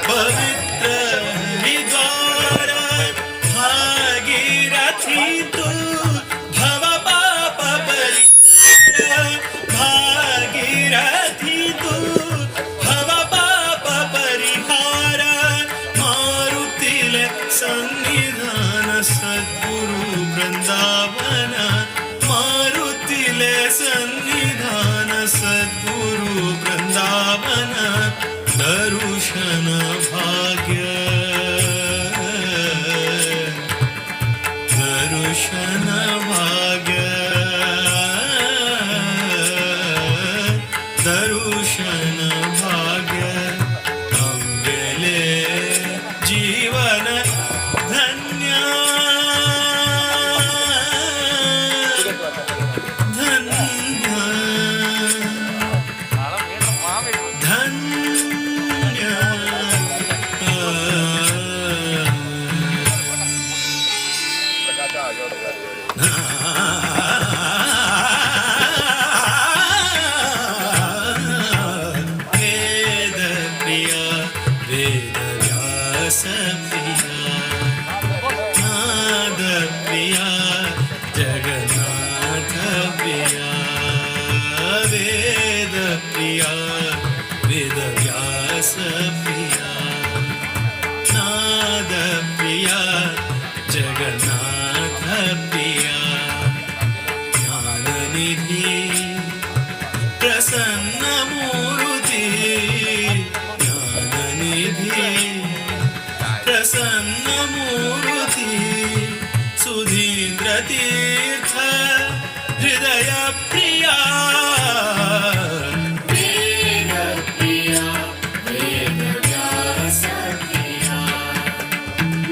Speaker 5: ಪವಿತ್ರ ಹರಿದ್ವಾರ ಭಾಗೀರಥಿ ತು ಭವ ಪಾಪ ಪರಿ ಭಾಗೀರಥಿ ತು ಭವ ಪಾಪ ಪರಿಹಾರ ಮಾರುತಿಲ ಸನ್ನಿಧಾನ ಸದ್ಗುರು ಬೃಂದಾವನ ಮಾರುತಿಲ ಸನ್ನಿಧಾನ ಸದ್ಗುರು ಬೃಂದಾವನ ದರುಶನ ಭಾಗ್ಯ ದರುಶನ ಭಾಗ್ಯ ದರುಶನ ಭಾಗ್ಯ ಅಂಬೆಲೆ ಜೀವನ ಧನ್ಯ ಧನ್ಯ ಧನ್ಯ ವೇದ ಪ್ರಿಯ ವೇದ ವ್ಯಾಸ ಪ್ರಿಯ ನಾದ ಪ್ರಿಯ ಜಗನ್ನಾಥ ಪ್ರಿಯ ವೇದ ಪ್ರಿಯ ವೇದ ವ್ಯಾಸ ಪ್ರಿಯ ನಾದ ಪ್ರಿಯ ಜಗನ್ನಾಥ ಪ್ರಿಯ ಜ್ಞಾನನಿಧಿ ಪ್ರಸನ್ನ ಮೂರ್ತಿ ಜ್ಞಾನನಿಧಿ ಪ್ರಸನ್ನ ಮೂರ್ತಿ ಸುಧೀಂದ್ರ ತೀರ್ಥ ಹೃದಯ ಪ್ರಿಯ
Speaker 3: ವೇದ ಪ್ರಿಯ ವೇದ ವ್ಯಾಸ ಪ್ರಿಯ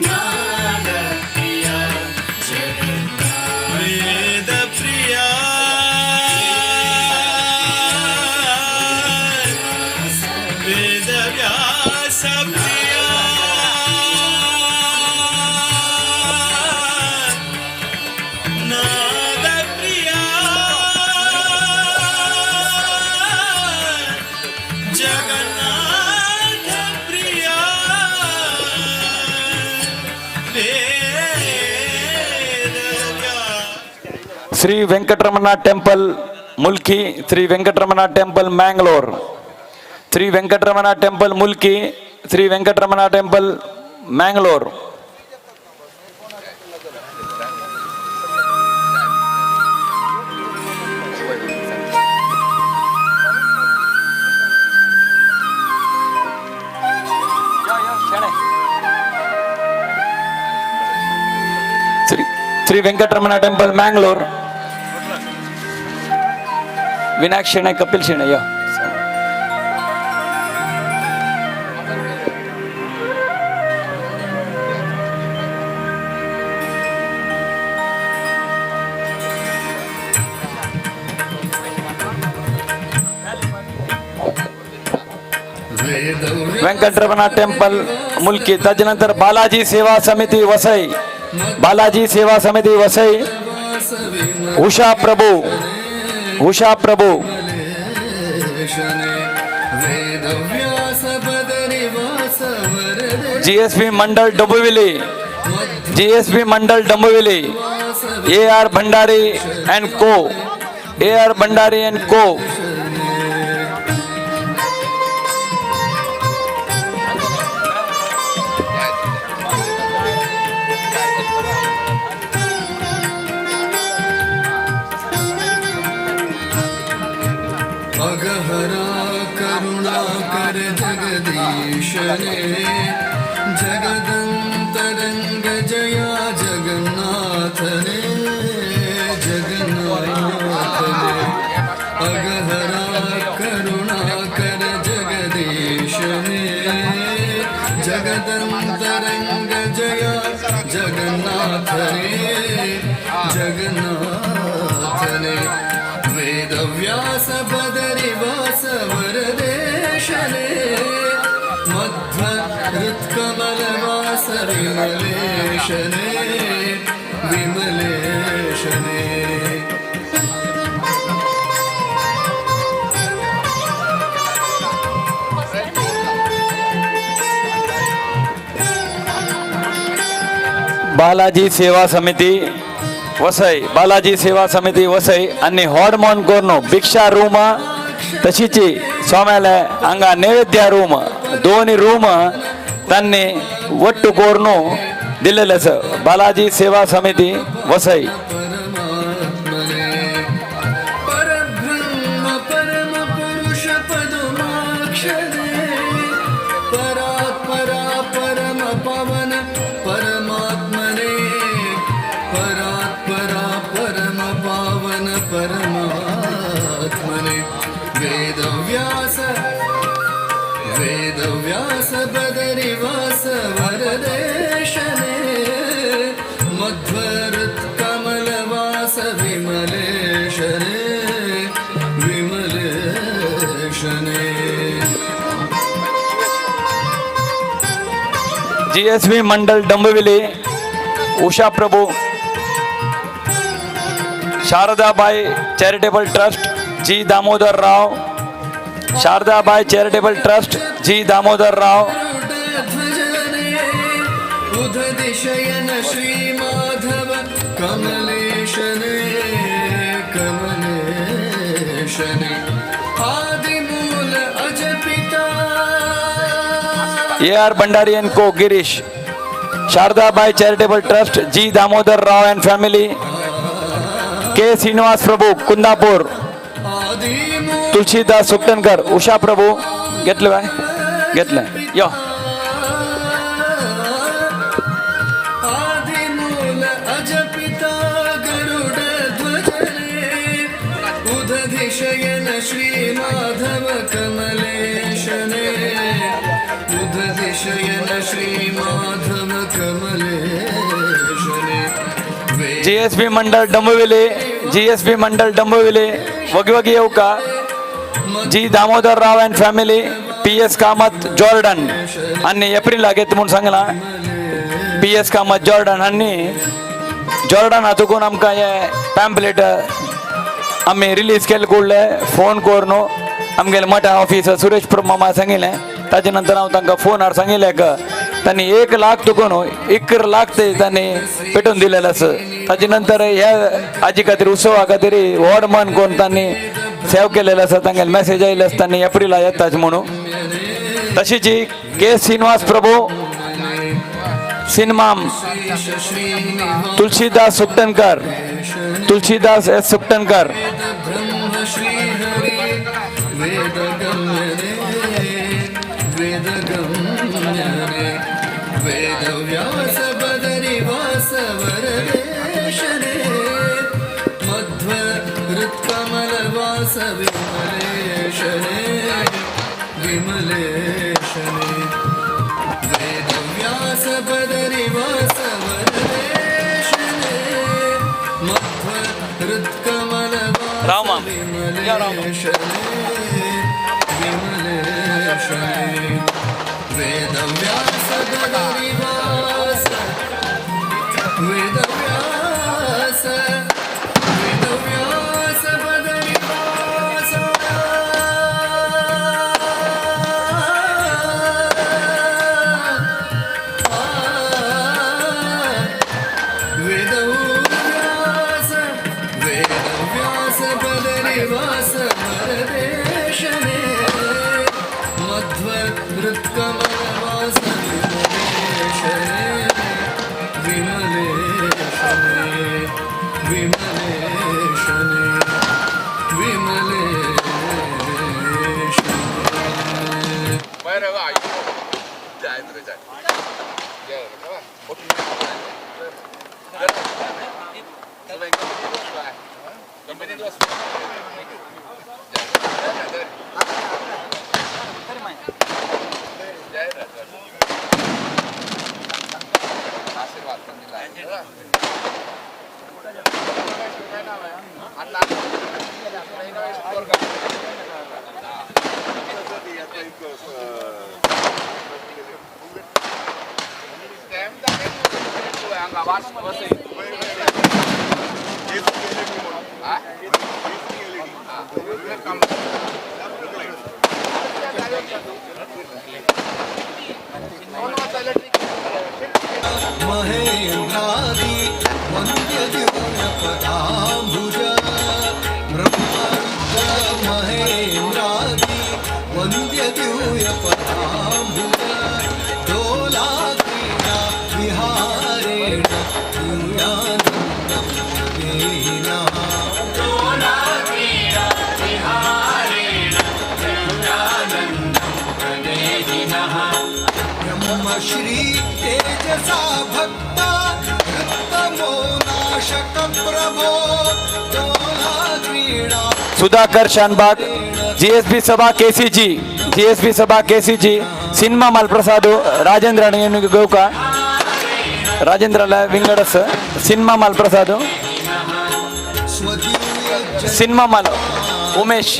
Speaker 3: ನಾದ ಪ್ರಿಯ ಜಗನ್ನಾಥ
Speaker 5: ವೇದ ಪ್ರಿಯ ವೇದ ವ್ಯಾಸ ಪ್ರಿಯ ನಾದ ಪ್ರಿಯ ಜಗನ್ನಾಥ ಪ್ರಿಯ ವೇದ ವ್ಯಾಸ
Speaker 6: Shri Venkataramana temple Mulki, Shri Venkataramana temple Mangalore, Shri Venkataramana temple Mulki, Shri Venkataramana temple Mangalore. Shri Shri Venkataramana temple Mangalore. Vinayak Shenoy, Kapil Shenoy yo. Venkataramana temple Mulki. ತದನಂತರ ಬಾಲಾಜಿ ಸೇವಾ ಸಮಿತಿ ವಸೈ, ಬಾಲಾಜಿ ಸೇವಾ ಸಮಿತಿ ವಸೈ, ಉಷಾ ಪ್ರಭು, ಉಷಾ ಪ್ರಭು. GSP Mandal Dombivli, GSP Mandal Dombivli, A R Bhandari and co, A R Bhandari and co.
Speaker 1: अगहरा करुणा कर जगदीश रे जगदंतरंग जया जगन्नाथ रे जगन्नाथ रे अगहरा करुणा कर जगदीश रे जगदंतरंग जया जगन्नाथ रे जगन्नाथ रे वेदव्यास बदरिवास वरदेशने मध्व हृत्कमलवास विमलेशने विमलेशने.
Speaker 6: बालाजी सेवा समिती वसई, बालाजी सेवा समिती वसई आणि हॉडमॉन कोर्नो भिक्षा रूम तशीची स्वाम्याला हांगा नैवेद्य रूम दोन रूम त्यांनी वट्टू कोर्नो दिलेले आसा. बालाजी सेवा समिती वसई.
Speaker 1: परब्रह्म परम पुरुष पदुमाक्षरे परात्परा परम पवन परमात्मने परात्परा परम पावन परमात्मने Vedvyas Vedvyas बदरिवास वरदेशने मध्वहृत्कमलवास विमलेशने विमलेशने.
Speaker 6: GSV Mandal Dombivli Usha Prabhu Shardabai charitable trust G Damodar Rao Shardabai charitable trust G Damodar Rao.
Speaker 1: उदधिशयन Shri Madhav कमलेशने कमलेशने Adimool अजपिता.
Speaker 6: A R Bhandari and co Girish Shardabai charitable trust G Damodar Rao and family K Srinivas Prabhu Kundapur Tulsidas Sukthankar Usha Prabhu घेतलं बाय घेतलं यो.
Speaker 1: आदिमूल अजपिता गरुड ध्वजने उदधिशयन श्री माधव कमलेशने उदधिशयन श्री माधव कमलेशने.
Speaker 6: GSB Mandal Dombivli GSB Mandal Dombivli वगवगी येवका G Damodar Rao and family P S Kamat Jordan आणि एप्रिला घेत म्हणून सांगला पी एस कामत जॉर्डन आणि जॉर्डन हातून आमकां हे पॅम्पलेट आमी रिलीज केले कुडले फोन करून आमगेले मठा ऑफिसर सुरेश प्रभू मामा सांगिल्लें. ताजे नंतर हांव तांकां फोनार सांगिल्लें तांणी 1 लाख तुकून 11 लाख ते तांणी पेटोवन दिलेलें आसा. ताजे नंतर ह्या हाजे खातीर उत्सवा खातीर व्हड मन करून तांणी सेव केलेलें आसा. तांगेले मॅसेज आयिल्ले आसा तांणी एप्रिला येताच म्हणून. तशीच के श्रीनिवास प्रभू सिनेमाम तुलसीदास सुकटणकर तुलसीदास एस सुकटणकर.
Speaker 1: ब्रह्म श्री हरि वेदगम्यने वेदगम्यने वेदव्यास बदरिवास वरदेशने मध्व हृत्कमलवास विमलेशने विमलेशने वेदव्यास बदरिवास वरदेशने मध्व हृत्कमलवास
Speaker 6: राम.
Speaker 1: विमलेशने विमलेशने वेदव्यास बदरिवास वेदव्यास वेदव्यास बदरिवास वेदव्यास वेदव्यास बदरिवास वरदेशने मध्व हृत्कमलवास विमलेशने विमलेशने.
Speaker 12: महेंद्रादि वंद्य दिव्य पदाम्बुज ब्रह्मरुद्र महेंद्रादि वंद्य दिव्य पदाम्बुज डोला क्रीडा विहारेण दिव्यानन्दं प्रदेहिनः
Speaker 3: डोला क्रीडा विहारेण दिव्यानन्दं प्रदेहिनः
Speaker 12: ब्रह्मश्री तेजसा भक्ता वृत्तमो नाशक प्रभो डोला क्रीडा
Speaker 6: Sudhakar Shanbhag GSB Sabha KCG GSB Sabha KCG cinema Malprasad Rajendra Gowka Rajendra ವಿಂಗಡಸ್ cinema Malprasad cinema mall Umesh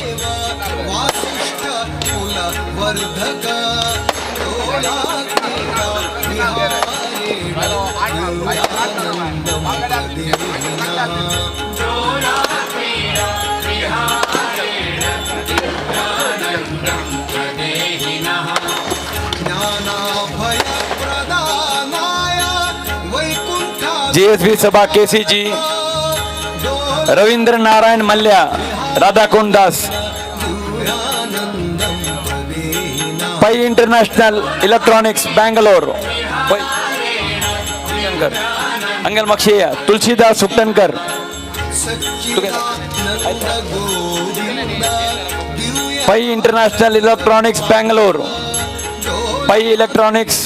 Speaker 12: Vasishtha कुल वर्धक डोला क्रीडा विहारेण दिव्यानन्दं प्रदेहिनः
Speaker 3: डोला क्रीडा विहारेण दिव्यानन्दं प्रदेहिनः
Speaker 12: ज्ञानाभयप्रदानाय Vaikuntha
Speaker 6: GSB Sabha KCG Ravindra Narayan Mallya Radhakund Das Pai international electronics Bangalore Pai Suktankar Angal Makshiya Tulsidas Suktankar
Speaker 12: Sachchidananda Govinda
Speaker 6: Pai international electronics Bangalore Pai electronics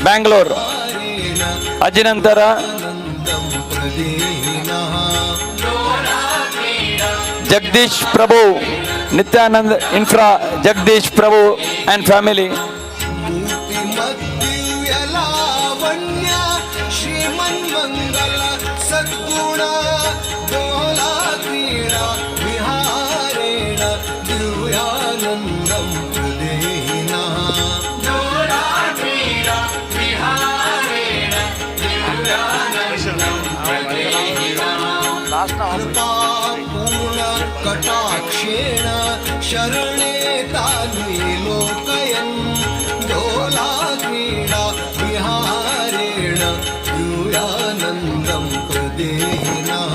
Speaker 6: Bangalore ಅಜಿನಂತರ Jagadish Prabhu Nityanand infra Jagadish Prabhu and family
Speaker 12: Lavanya श्रीमन्मङ्गल सद्गुण डोला क्रीडा विहारेण दिव्यानन्दं प्रदेहिनः
Speaker 3: डोला क्रीडा विहारेण दिव्यानन्दं प्रदेहिनः
Speaker 12: कृपापूर्ण कटाक्षेण शरणे तानि लोकयन् डोला क्रीडा विहारेण दिव्यानन्दं प्रदेहिनः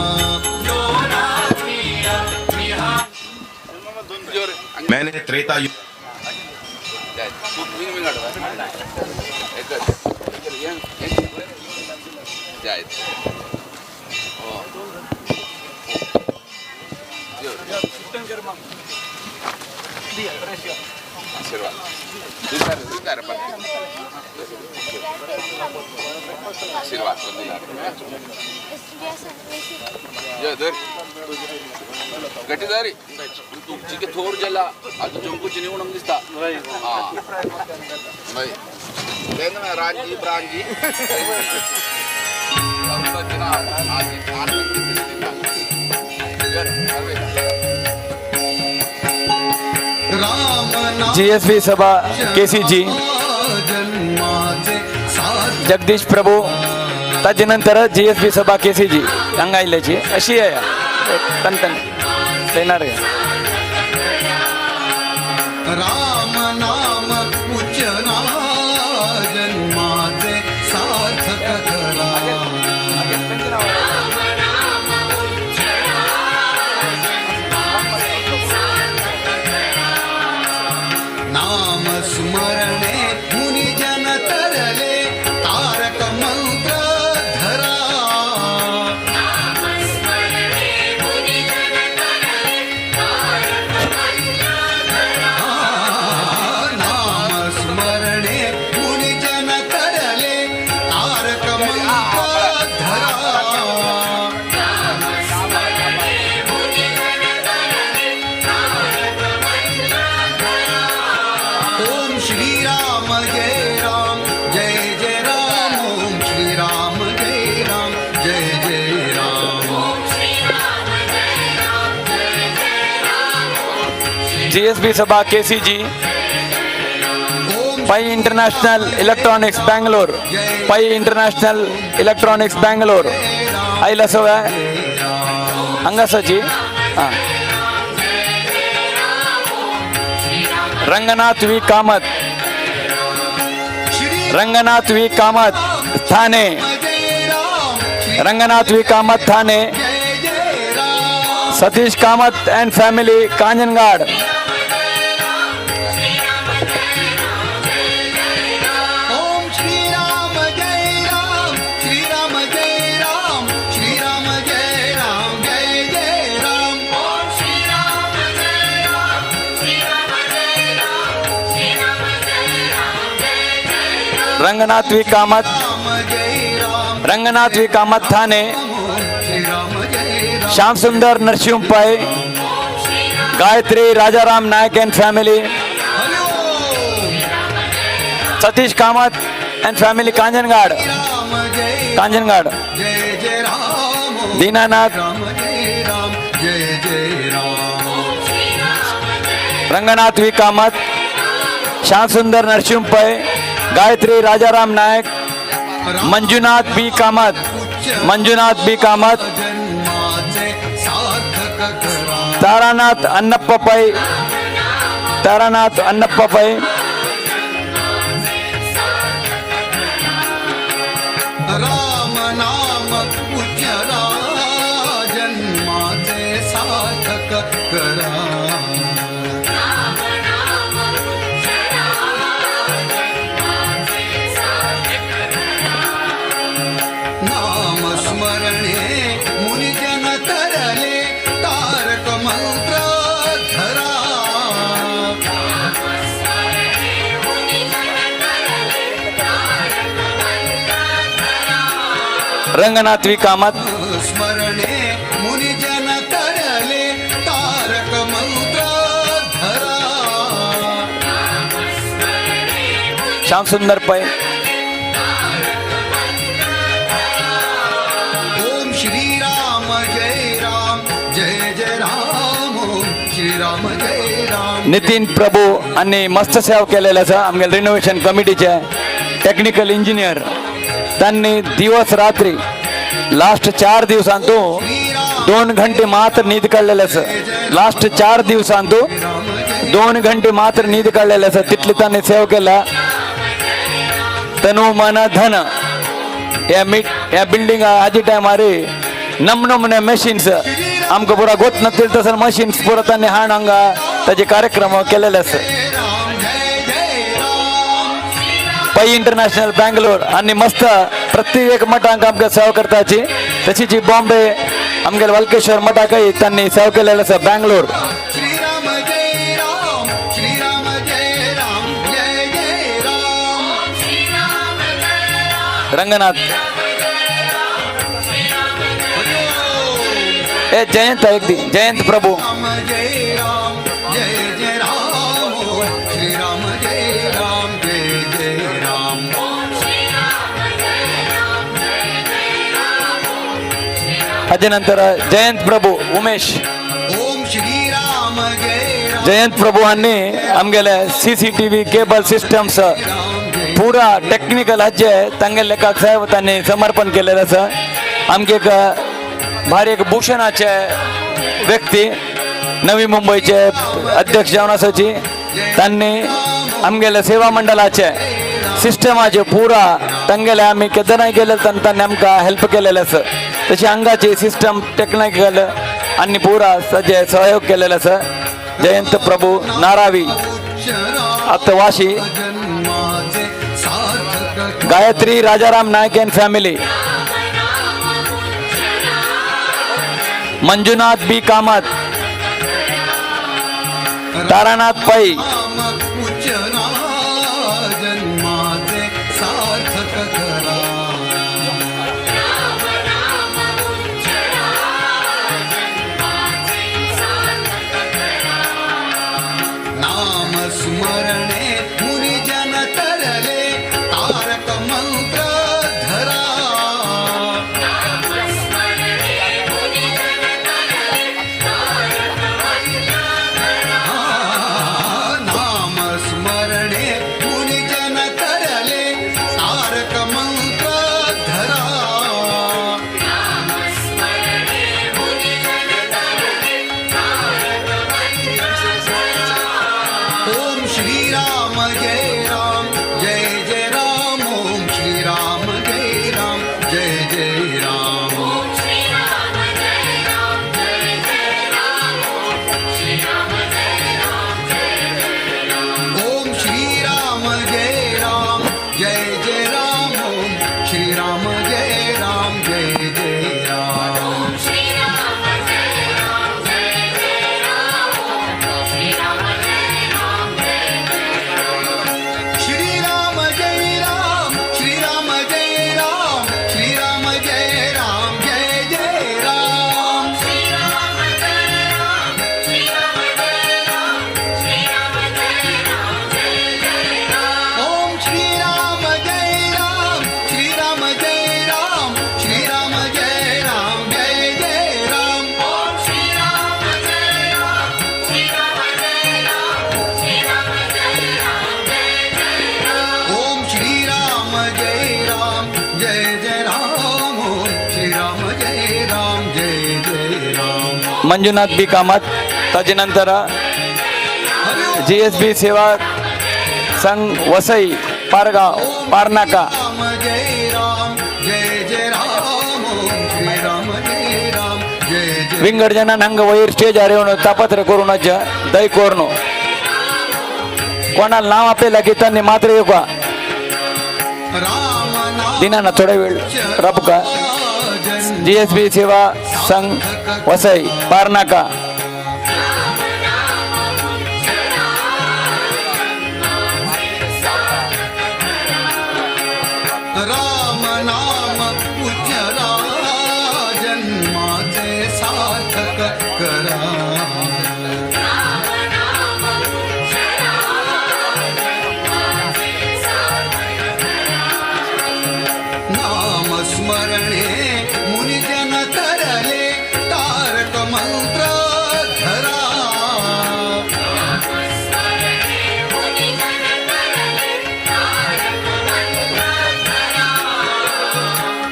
Speaker 3: डोला क्रीडा विहार
Speaker 9: मैंने त्रेता युग
Speaker 10: गटीदारी तुमची थोर जाला आता चंकूची निवडून दिसता राजी ब्रांजी
Speaker 6: GSB Sabha KCG Jagadish Prabhu ताजे नंतर GSB Sabha KCG हांगा आयिल्ल्याची अशी आहे तन तन येणार
Speaker 12: राम नाम उच्चना जन्माचे सार्थक करा नाम स्मरणे मुनिजन तरले तारक मंत्र धरा नाम जय राम जय जय राम ओम श्री राम जय राम जय जय Ram.
Speaker 6: GSB Sabha KCG, Pai international electronics Bangalore, Pai international electronics Bangalore आयला सगळ्या हांगासची. हां, Ranganath V Kamath, Ranganath V Kamath Thane, Ranganath V Kamath Thane, Satish Kamath and family Kanhangad.
Speaker 12: Om Shri Ram जय राम श्री राम जय राम श्री राम जय राम जय जय राम ओम श्री राम जय राम श्री राम जय राम श्री राम जय राम जय जय Ram.
Speaker 6: Ranganath V Kamath, Ranganath V Kamath Thane,
Speaker 12: Shri Ram जय Ram.
Speaker 6: Shyam Sundar Narasimha Pai, Gayatri Rajaram Naik and family, Satish Kamath and family Kanhangad,
Speaker 12: Ram जय
Speaker 6: कांजनगाड,
Speaker 12: जय जय राम ओम
Speaker 6: दीनानाथ
Speaker 12: राम जय राम जय जय Ram.
Speaker 6: Ranganath V Kamath, Shyam Sundar Narasimha Pai, Gayatri Rajaram Naik, Manjunath B Kamath, Manjunath B Kamath,
Speaker 12: जन्माचे सार्थक करा.
Speaker 6: Taranath Annappa Pai, Taranath Annappa Pai,
Speaker 12: Ram नाम उच्चरा जन्माचे सार्थक करा. नाम स्मरणे मुनिजन तरले तारक मंत्र धरा.
Speaker 6: रंगनाथ व्ही कामत,
Speaker 12: स्मरणे मुनिजन तरले तारक मंत्र धरा.
Speaker 6: श्याम सुंदर पै,
Speaker 12: ओम श्री राम जय राम जय जय राम ओम श्री राम जय राम.
Speaker 6: नितीन प्रभू आणि मस्त सेवा केलेलं आसा आमगे रिनोव्हेशन कमिटीचे टेक्निकल इंजिनियर. त्यांनी दिवस रात्री लास्ट 4 दिवसांतू 2 घंटे मात्र न्हीद काडलेले आसा. लास्ट 4 दिवसांतू 2 घंटे मात्र न्हीद काडलेले आसा, तितली तांणी सेवा केला. तनु मन धन ह्या मीट ह्या बिल्डिंग हाजी टायमार नमनमने मशीन्स आमकां पुरा गोत नातील तसं मशीन्स पुरा तांणी हाण हांगा ताजे कार्यक्रम केलेले आसा. पै इंटरनॅशनल बँगलोर आणि मस्त प्रत्येक मठांक आमकां सेवा करताची. तशीच बॉम्बे आमगेले वल्केश्वर मठाकय तांणी सेवा केलेले आसा बँगलोर.
Speaker 12: श्री राम जय राम श्री राम जय राम जय जय राम.
Speaker 6: रंगनाथ ए जयंत एक दी जयंत प्रभू.
Speaker 12: राम जय राम जय जय राम ओम श्री राम जय राम जय जय राम.
Speaker 6: हाजे नंतर जयंत प्रभू उमेश,
Speaker 12: ओम श्री राम जय राम
Speaker 6: जयंत प्रभू हांणी आमगेले CCTV cable systems पुरा टेक्निकल हाजे तांगेले लेखक साहेब तांणी समर्पण केलेलें आसा. आमगे एक भारी एक भूषणाचे व्यक्ती नवी मुंबईचे अध्यक्ष जावन आसाची. तांणी आमगेले सेवा मंडळाचे सिस्टमाचे पुरा तांगेले आमी केन्नाय गेले तेन्ना तांणी आमकां हेल्प केलेलें आसा. तशी हांगाची सिस्टम टेक्निकल आनी पुरा ताजे सहयोग केलेलो आसा. जयंत प्रभू नारावी आतां Vashi,
Speaker 12: जन्माचे सार्थक
Speaker 6: Gayatri Rajaram Naik and family, Manjunath B Kamath, Taranath Pai,
Speaker 12: Ram उच्चरा जन्माचे सार्थक करा. नाम स्मरणे मुनिजन तरले जय राम जय जय राम ओम श्री राम जय राम जय जय राम
Speaker 3: ओम श्री राम जय राम जय जय राम ओम श्री राम जय राम जय जय राम
Speaker 12: ओम श्री राम जय राम जय जय राम ओम श्री राम जय राम जय जय राम
Speaker 3: ओम श्री राम जय राम जय जय राम ओम श्री राम जय राम जय जय राम
Speaker 12: श्री राम जय राम श्री राम जय राम श्री राम जय राम जय जय राम
Speaker 3: श्री राम जय राम श्री राम जय राम श्री राम जय राम जय जय राम
Speaker 12: ओम श्री राम जय राम श्री राम जय राम श्री राम जय राम जय जय राम
Speaker 3: ओम श्री राम जय राम श्री राम जय राम श्री राम जय राम जय जय राम
Speaker 12: ओम श्री राम जय राम जय जय राम ओम श्री राम जय राम जय जय राम
Speaker 6: मंजुनाथ बी कामत, ताजे नंतर GSB Seva Sangh Vasai Pargaon Parnaka.
Speaker 12: Ram जय राम जय जय राम ओम श्री राम जय राम जय जय
Speaker 6: विंगड जणांना हंग वयर स्टेजार येवन तापत्र करून दय कोरनो कोणाला नाव आपल्याला घेताना मात्र येऊ का
Speaker 12: राम नाम
Speaker 6: दिनाना थोडा वेळ राबू का. GSB Seva Sangh Vasai Parnaka.
Speaker 12: Ram नाम उच्चरा जन्माचे सार्थक करा.
Speaker 3: राम नाम उच्चरा जन्माचे सार्थक करा.
Speaker 12: नाम स्मरणे मुनिजन तरले तारक मंत्र धरा.
Speaker 3: स्मरणे मुनिजन तरले तारक मंत्र धरा.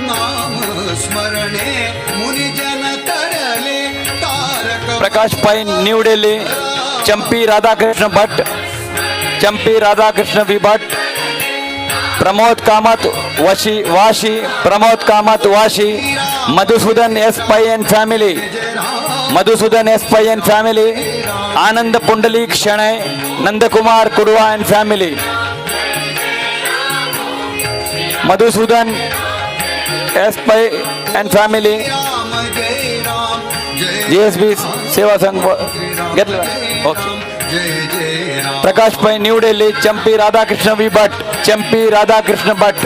Speaker 12: नाम स्मरणे मुनिजन तरले Tarak
Speaker 6: Prakash Pai new Delhi, Champi Radhakrishna Bhat, Champi Radhakrishna V Bhat, Pramod Kamat Vashi Vashi, Pramod Kamat Vashi, Madhusudan S Pai and family, Madhusudan S Pai and family, Anand Pundalik Shenoy, Nandkumar Kudva and family, Madhusudan S Pai and family,
Speaker 12: Ram Jai Ram Jai
Speaker 6: GSB Seva Sangh घेतलं. Okay.
Speaker 12: जय जय Ram
Speaker 6: Prakash Pai new Delhi, Champi Radhakrishna V Bhat, Champi Radhakrishna Bhat,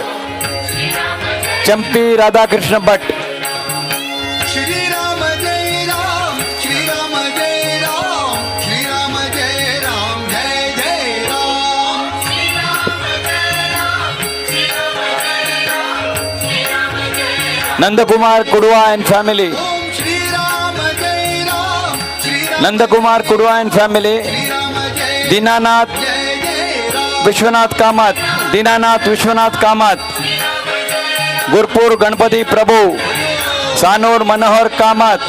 Speaker 6: Champi Radhakrishna Bhat.
Speaker 12: Shri Ram Jai Ram Shri Ram Jai Ram Shri Ram Jai Ram Jai Jai Ram
Speaker 3: Shri Ram Jai Ram Shri Ram Jai Ram Shri Ram Jai Ram
Speaker 6: Nandkumar Kudva and family,
Speaker 12: Om Shri Ram Jai Ram Shri Ram
Speaker 6: Nandkumar Kudva and family,
Speaker 12: Shri Ram Jai
Speaker 6: Dinanath
Speaker 12: Jai Jai Ram
Speaker 6: Vishwanath Kamat, Dinanath Vishwanath Kamat, Gurpur Ganpati Prabhu, Sanor Manohar Kamat,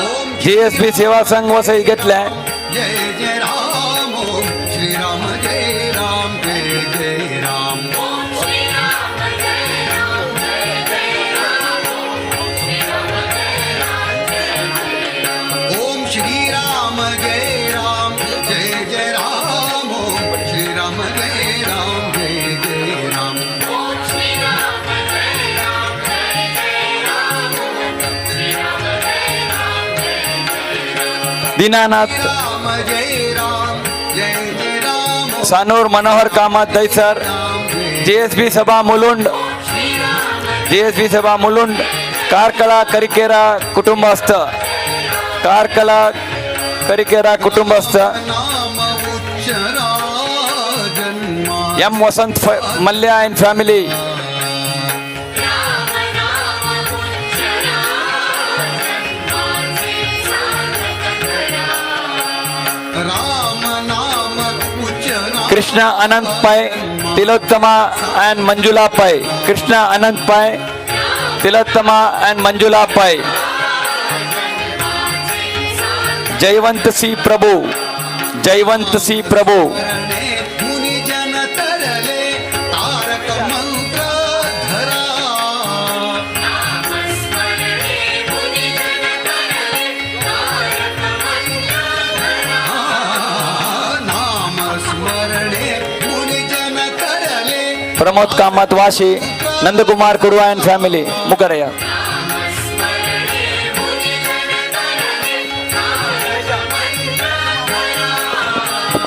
Speaker 6: GSB Seva Sangh Vasai घेतलाय.
Speaker 12: जय जय राम ओम श्री राम जय राम जय जय राम
Speaker 3: ओम श्री राम जय राम जय जय राम ओम श्री राम जय राम जय जय राम
Speaker 12: ओम श्री राम जय राम जय जय राम ओम श्री राम जय राम जय जय राम
Speaker 3: ओम श्री राम जय राम जय जय राम ओम श्री राम जय राम जय जय राम
Speaker 6: दीनानाथ
Speaker 12: राम जय राम जय जय Ram
Speaker 6: Sanor Manohar Kamat Dahisar, GSB Sabha Mulund, GSB Sabha Mulund, Karkala Karikera कुटुंबस्थ, Karkala Karikera कुटुंबस्थ,
Speaker 12: नाम उच्चरा जन्मा
Speaker 6: M Vasant Mallya and family,
Speaker 3: Ram नाम उच्चरा जन्माचे सार्थक करा.
Speaker 12: राम नाम उच्चरा
Speaker 6: Krishna Anant Pai, Tilottama and Manjula Pai, Krishna Anant Pai, Tilottama and Manjula Pai, Jaywant C Prabhu, Jaywant C Prabhu,
Speaker 12: मुनिजन तरले
Speaker 6: Pramod Kamat Vashi, Nandakumar Kudva and family मुखार.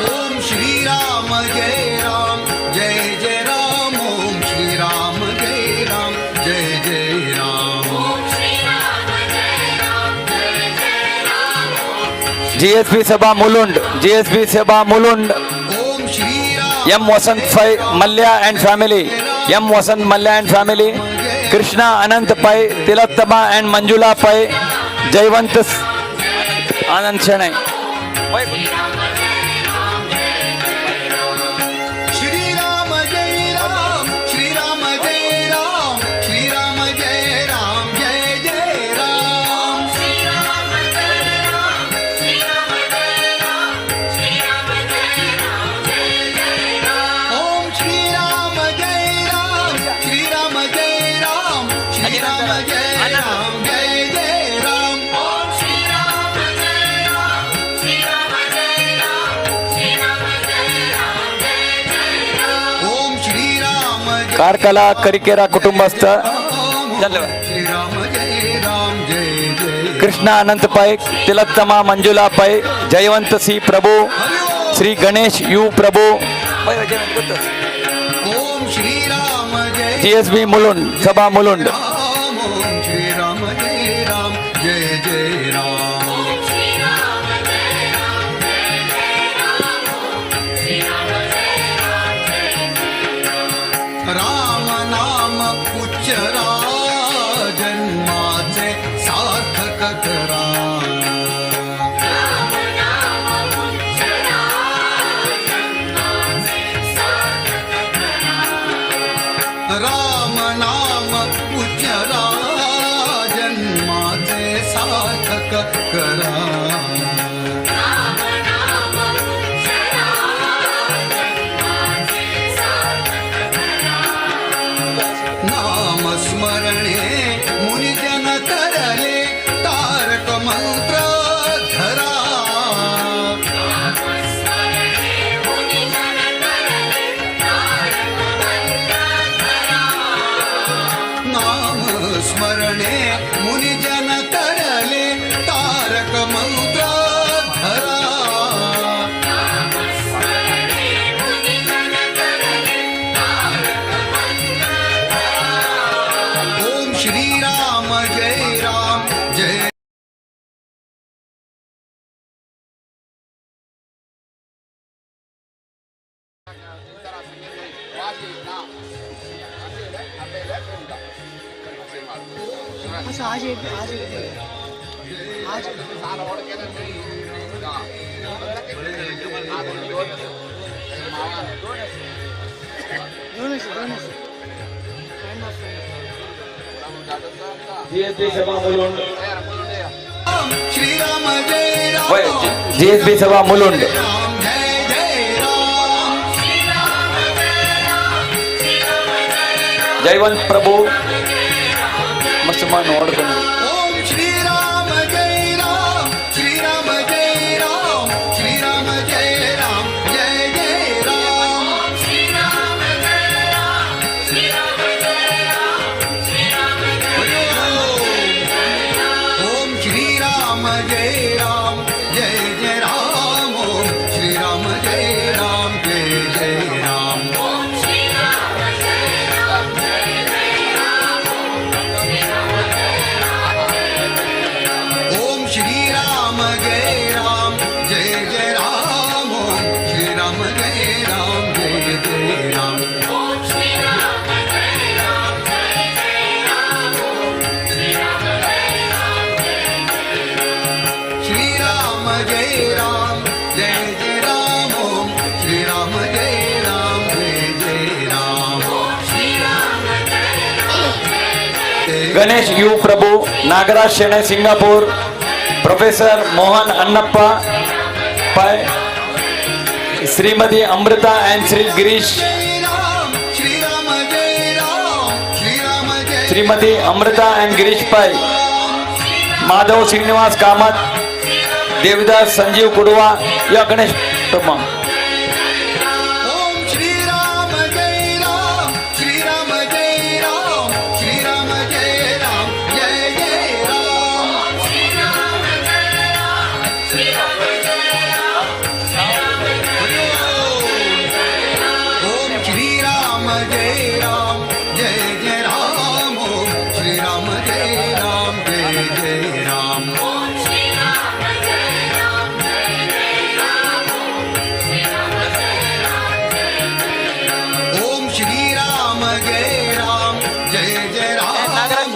Speaker 12: ओम श्री राम जय राम जय जय राम. ओम श्री राम जय राम जय जय राम.
Speaker 6: जीएसबी सभा Mulund, GSB Sabha Mulund.
Speaker 12: Om Shri Ram
Speaker 6: M Vasant Pai Mallya and family, M Vasant Mallya and family, Krishna Anant Pai, Tilottama and Manjula Pai, Jayavant Anand Shenoy.
Speaker 12: Shri Ram जय राम श्री राम जय राम श्री राम जय राम जय जय राम. ओम श्री राम जय राम श्री राम जय राम श्री राम जय राम जय जय राम. ओम श्री राम जय राम श्री राम जय राम श्री राम जय राम जय जय राम. ओम श्री राम जय
Speaker 6: कार्कला करिकेरा कुटुंबस्थ
Speaker 12: श्री राम जय राम जय जय.
Speaker 6: Krishna Anant Pai, Tilottama Manjula Pai, Jayavant C Prabhu, Shri Ganesh U Prabhu.
Speaker 12: Om Shri Ram Jai
Speaker 6: GSB Mulund Sabha Mulund.
Speaker 12: Ram. Om Shri Ram जय राम जय जय राम. राम नाम उच्चरा जन्माचे सार्थक करा. राम नाम उच्चरा जन्माचे सार्थक करा. नाम स्मरणे मुनिजन तरले तारक मंत्र धरा. नाम स्मरणे मुनिजन तरले तारक मंत्र धरा. ओम श्री राम जय राम जय.
Speaker 13: आज एक आज एक आज दोनच दोनच काइंड ऑफ.
Speaker 6: जीएसबी सभा मुलुंड.
Speaker 12: श्री राम जय राम
Speaker 6: जीएसबी सभा मुलुंड.
Speaker 12: राम जय जय राम.
Speaker 6: जयवंत प्रभू मस्त मान ओडಕೊಂಡು.
Speaker 12: ओम श्री राम जय राम श्री राम जय राम श्री राम जय राम जय जय राम.
Speaker 3: श्री राम जय राम श्री राम जय राम श्री राम जय
Speaker 12: ओम श्री राम जय राम जय जय राम. ओम श्री राम जय राम जय जय राम.
Speaker 3: ओम श्री राम जय राम जय जय राम. श्री राम जय राम जय जय राम.
Speaker 12: ओम श्री राम जय राम जय जय राम. ओम श्री राम जय राम जय जय राम.
Speaker 3: ओम श्री राम जय राम जय जय राम. श्री राम जय राम जय जय राम.
Speaker 12: श्री राम जय राम जय जय राम. ओम श्री राम जय राम जय जय राम.
Speaker 3: ओम श्री राम जय राम जय जय.
Speaker 6: Ganesh U Prabhu, Nagaraj Shenoy Singapore, professor Mohan Annappa Pai, Shrimati Amrita and Shri Girish.
Speaker 12: Jai Ram Shri Ram Jai Ram Shri Ram Jai
Speaker 6: Shrimati Amrita and Girish Pai, Madhav Srinivas Kamat, Devdas Sanjeev Kudva या गणेश प्रभू.
Speaker 12: ओम श्री राम जय राम जय राम जय जय राम ओम श्री राम जय राम जय जय राम
Speaker 3: ओम श्री राम जय राम जय जय राम श्री राम जय राम जय जय राम
Speaker 12: ओम श्री राम जय राम जय जय राम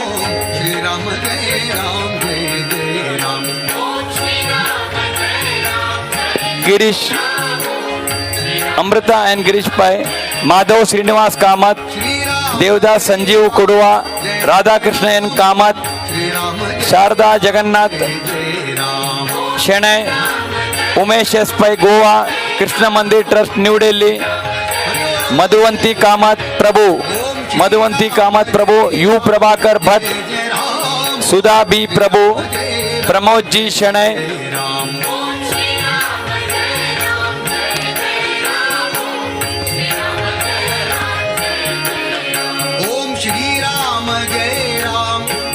Speaker 12: ओम श्री राम जय राम जय जय राम
Speaker 3: ओम श्री राम जय राम जय
Speaker 6: Girish Amrita and Girish Pai, Madhav Srinivas Kamat, Devdas Sanjeev Kodava, Radhakrishna N Kamat, Sharada Jagannath Shenoy, Umesh S Pai Goa, Krishna Mandir trust new Delhi, Madhuvanti Kamat Prabhu, Madhuvanti Kamat Prabhu, U Prabhakar Bhat, Sudha B Prabhu, Pramod G Shenoy,
Speaker 3: Om Shri Ram जय राम जय जय राम श्री राम जय राम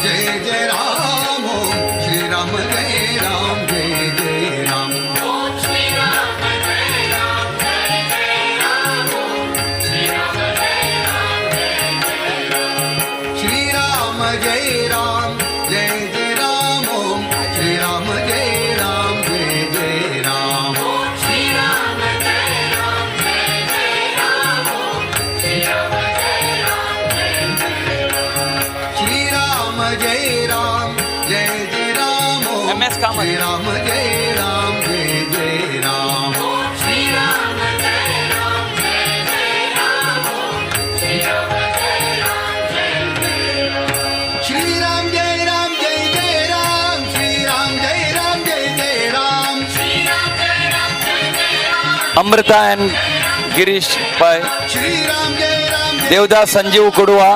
Speaker 3: जय जय राम
Speaker 12: ओम श्री राम जय राम जय जय राम ओम श्री राम जय राम जय जय राम
Speaker 3: ओम श्री राम जय राम जय जय राम श्री राम जय राम जय जय राम
Speaker 12: श्री राम जय राम जय जय राम ओम श्री राम जय राम जय जय राम
Speaker 3: ओम श्री राम जय राम जय जय राम श्री राम जय राम जय जय राम
Speaker 12: श्री राम जय राम जय जय राम ओम श्री राम जय राम जय जय राम
Speaker 3: ओम श्री राम जय राम जय जय राम श्री राम जय राम जय जय राम
Speaker 12: श्री राम जय राम जय जय राम श्री राम जय राम जय जय राम
Speaker 3: श्री राम जय राम जय जय राम
Speaker 6: अमृता एंड गिरीश पै,
Speaker 12: श्री राम जय Ram
Speaker 6: Devdas Sanjeev Kudva,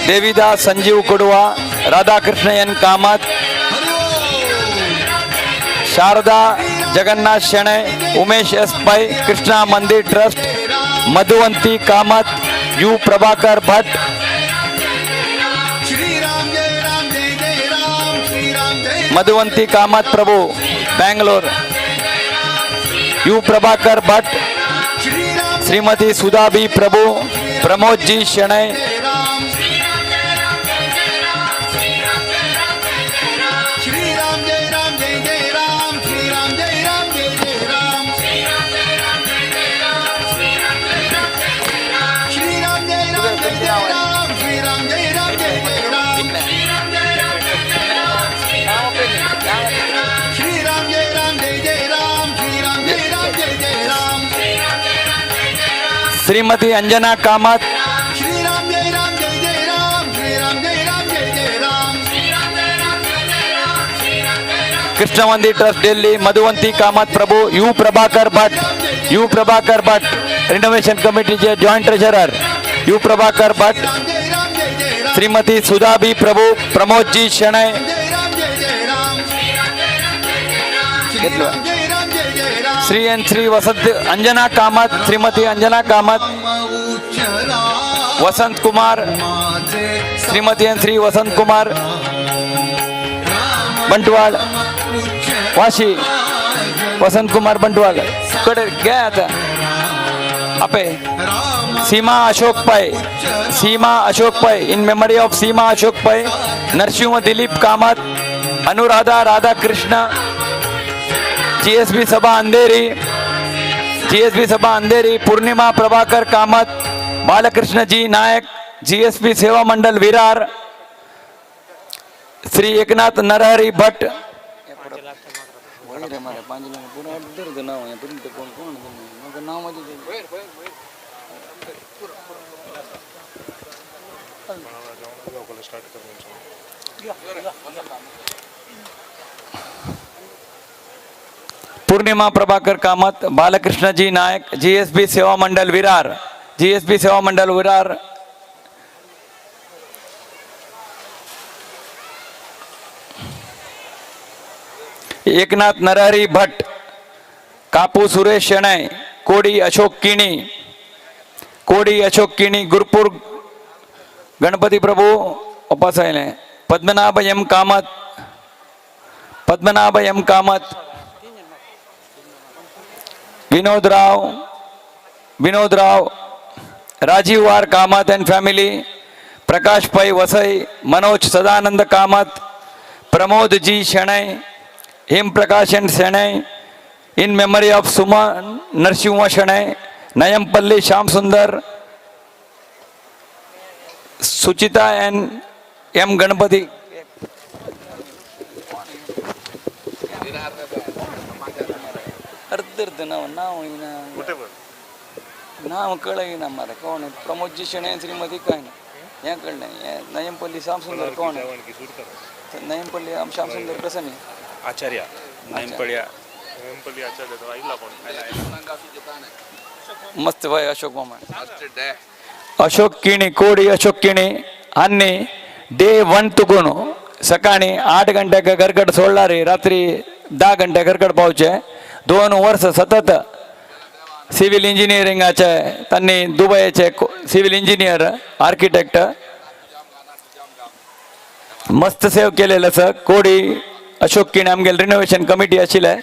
Speaker 6: Devidas Sanjeev Kudva, Radhakrishna N Kamat, Sharada Jagannath Shenoy, Umesh S Pai, Krishna Mandir trust, Madhuvanti Kamat, U Prabhakar Bhat,
Speaker 12: Shri Ram जय राम जय जय राम श्री राम जय
Speaker 6: Madhuvanti Kamat Prabhu, Bangalore, U Prabhakar Bhat, Shrimati Sudha B Prabhu, Pramod G Shenoy,
Speaker 12: Ram
Speaker 3: Shri Ram जय राम जय जय राम श्री राम जय राम जय जय राम
Speaker 12: श्री राम जय राम जय जय राम श्री राम जय राम जय जय राम
Speaker 3: श्री राम जय राम जय जय राम श्री राम जय राम जय जय राम
Speaker 12: श्री राम जय राम जय जय राम श्री राम जय राम जय जय राम
Speaker 3: श्री राम जय राम जय जय राम श्री राम जय राम जय जय राम
Speaker 12: श्री राम जय राम जय जय राम श्री राम जय राम जय जय राम
Speaker 3: श्री राम जय राम जय जय राम
Speaker 6: श्रीमती अंजना कामत,
Speaker 12: श्री राम जय राम जय जय राम श्री राम जय राम जय जय राम
Speaker 3: श्री राम जय राम जय जय राम श्री राम जय Ram
Speaker 6: Krishna Mandir trust Delhi, Madhuvanti Kamat Prabhu, U Prabhakar Bhat, U Prabhakar Bhat, renovation कमिटीचे joint treasurer U Prabhakar Bhat,
Speaker 12: जय राम जय जय Ram
Speaker 6: Shrimati Sudha B Prabhu, Pramod G Shenoy,
Speaker 12: जय राम जय जय राम
Speaker 3: श्री राम जय राम जय जय राम
Speaker 12: श्री राम जय राम जय जय राम
Speaker 6: श्री एंड श्री वसंत अंजना कामत, श्रीमती अंजना कामत, वसंत कुमार, श्रीमती एंड श्री वसंत कुमार बंटवाल, वाशी, वसंत कुमार बंटवाल कडे घ्या आता आपे. Seema Ashok Pai, Seema Ashok Pai, in memory of Seema Ashok Pai, Narasimha Dilip Kamat, Anuradha Radhakrishna, GSB Sabha Andheri, GSB Sabha Andheri, Purnima Prabhakar Kamat, Balkrishna G Naik, GSB Seva Mandal Virar, Shri Eknath Narhari Bhat, Purnima Prabhakar Kamat, Balkrishna G Naik, GSB Seva Mandal Virar, GSB Seva Mandal Virar, Eknath Narhari Bhat, Kapu Suresh Shenoy, Kodi Ashok Kini, Kodi Ashok Kini, Gurpur Ganpati Prabhu वापस आयले, Padmanabha M Kamat, Padmanabha M Kamat, Vinod Rao, Vinod Rao, Rajiv R Kamat and family, Prakash Pai Vasai, Manoj Sadanand Kamat, Pramod G Shenoy, Hem Prakash and Shenoy, in memory of Suma Narasimha Shenoy, Nayampalli Shyam Sundar, Suchita and M Ganapati. अर्ध नाव नाव नाव कळना मारे कोण प्रमोदजी शेणै श्रीमती काय ना हें कळना. हें नयमपल्ली श्यामसुंदर कोण? नयमपल्ली श्यामसुंदर कसं न्ही?
Speaker 7: आचार्य नयमपल्ली आचार्य
Speaker 6: मस्त भाई अशोक मामा. अशोक किणी कोडी अशोक किणी आनी डे 1 तुकून सकाळी 8 घंट्याक घरकट सोडला रे, रात्री 10 घंटे घरकट पावचे. 2 वर्ष सतत सिव्हिल इंजिनिअरिंगाचे त्यांनी दुबईचे सिव्हिल इंजिनियर आर्किटेक्ट मस्त सेव केलेलं असं कोडी अशोक किणी आमगेले रिनोव्हेशन कमिटी आशिल्ले.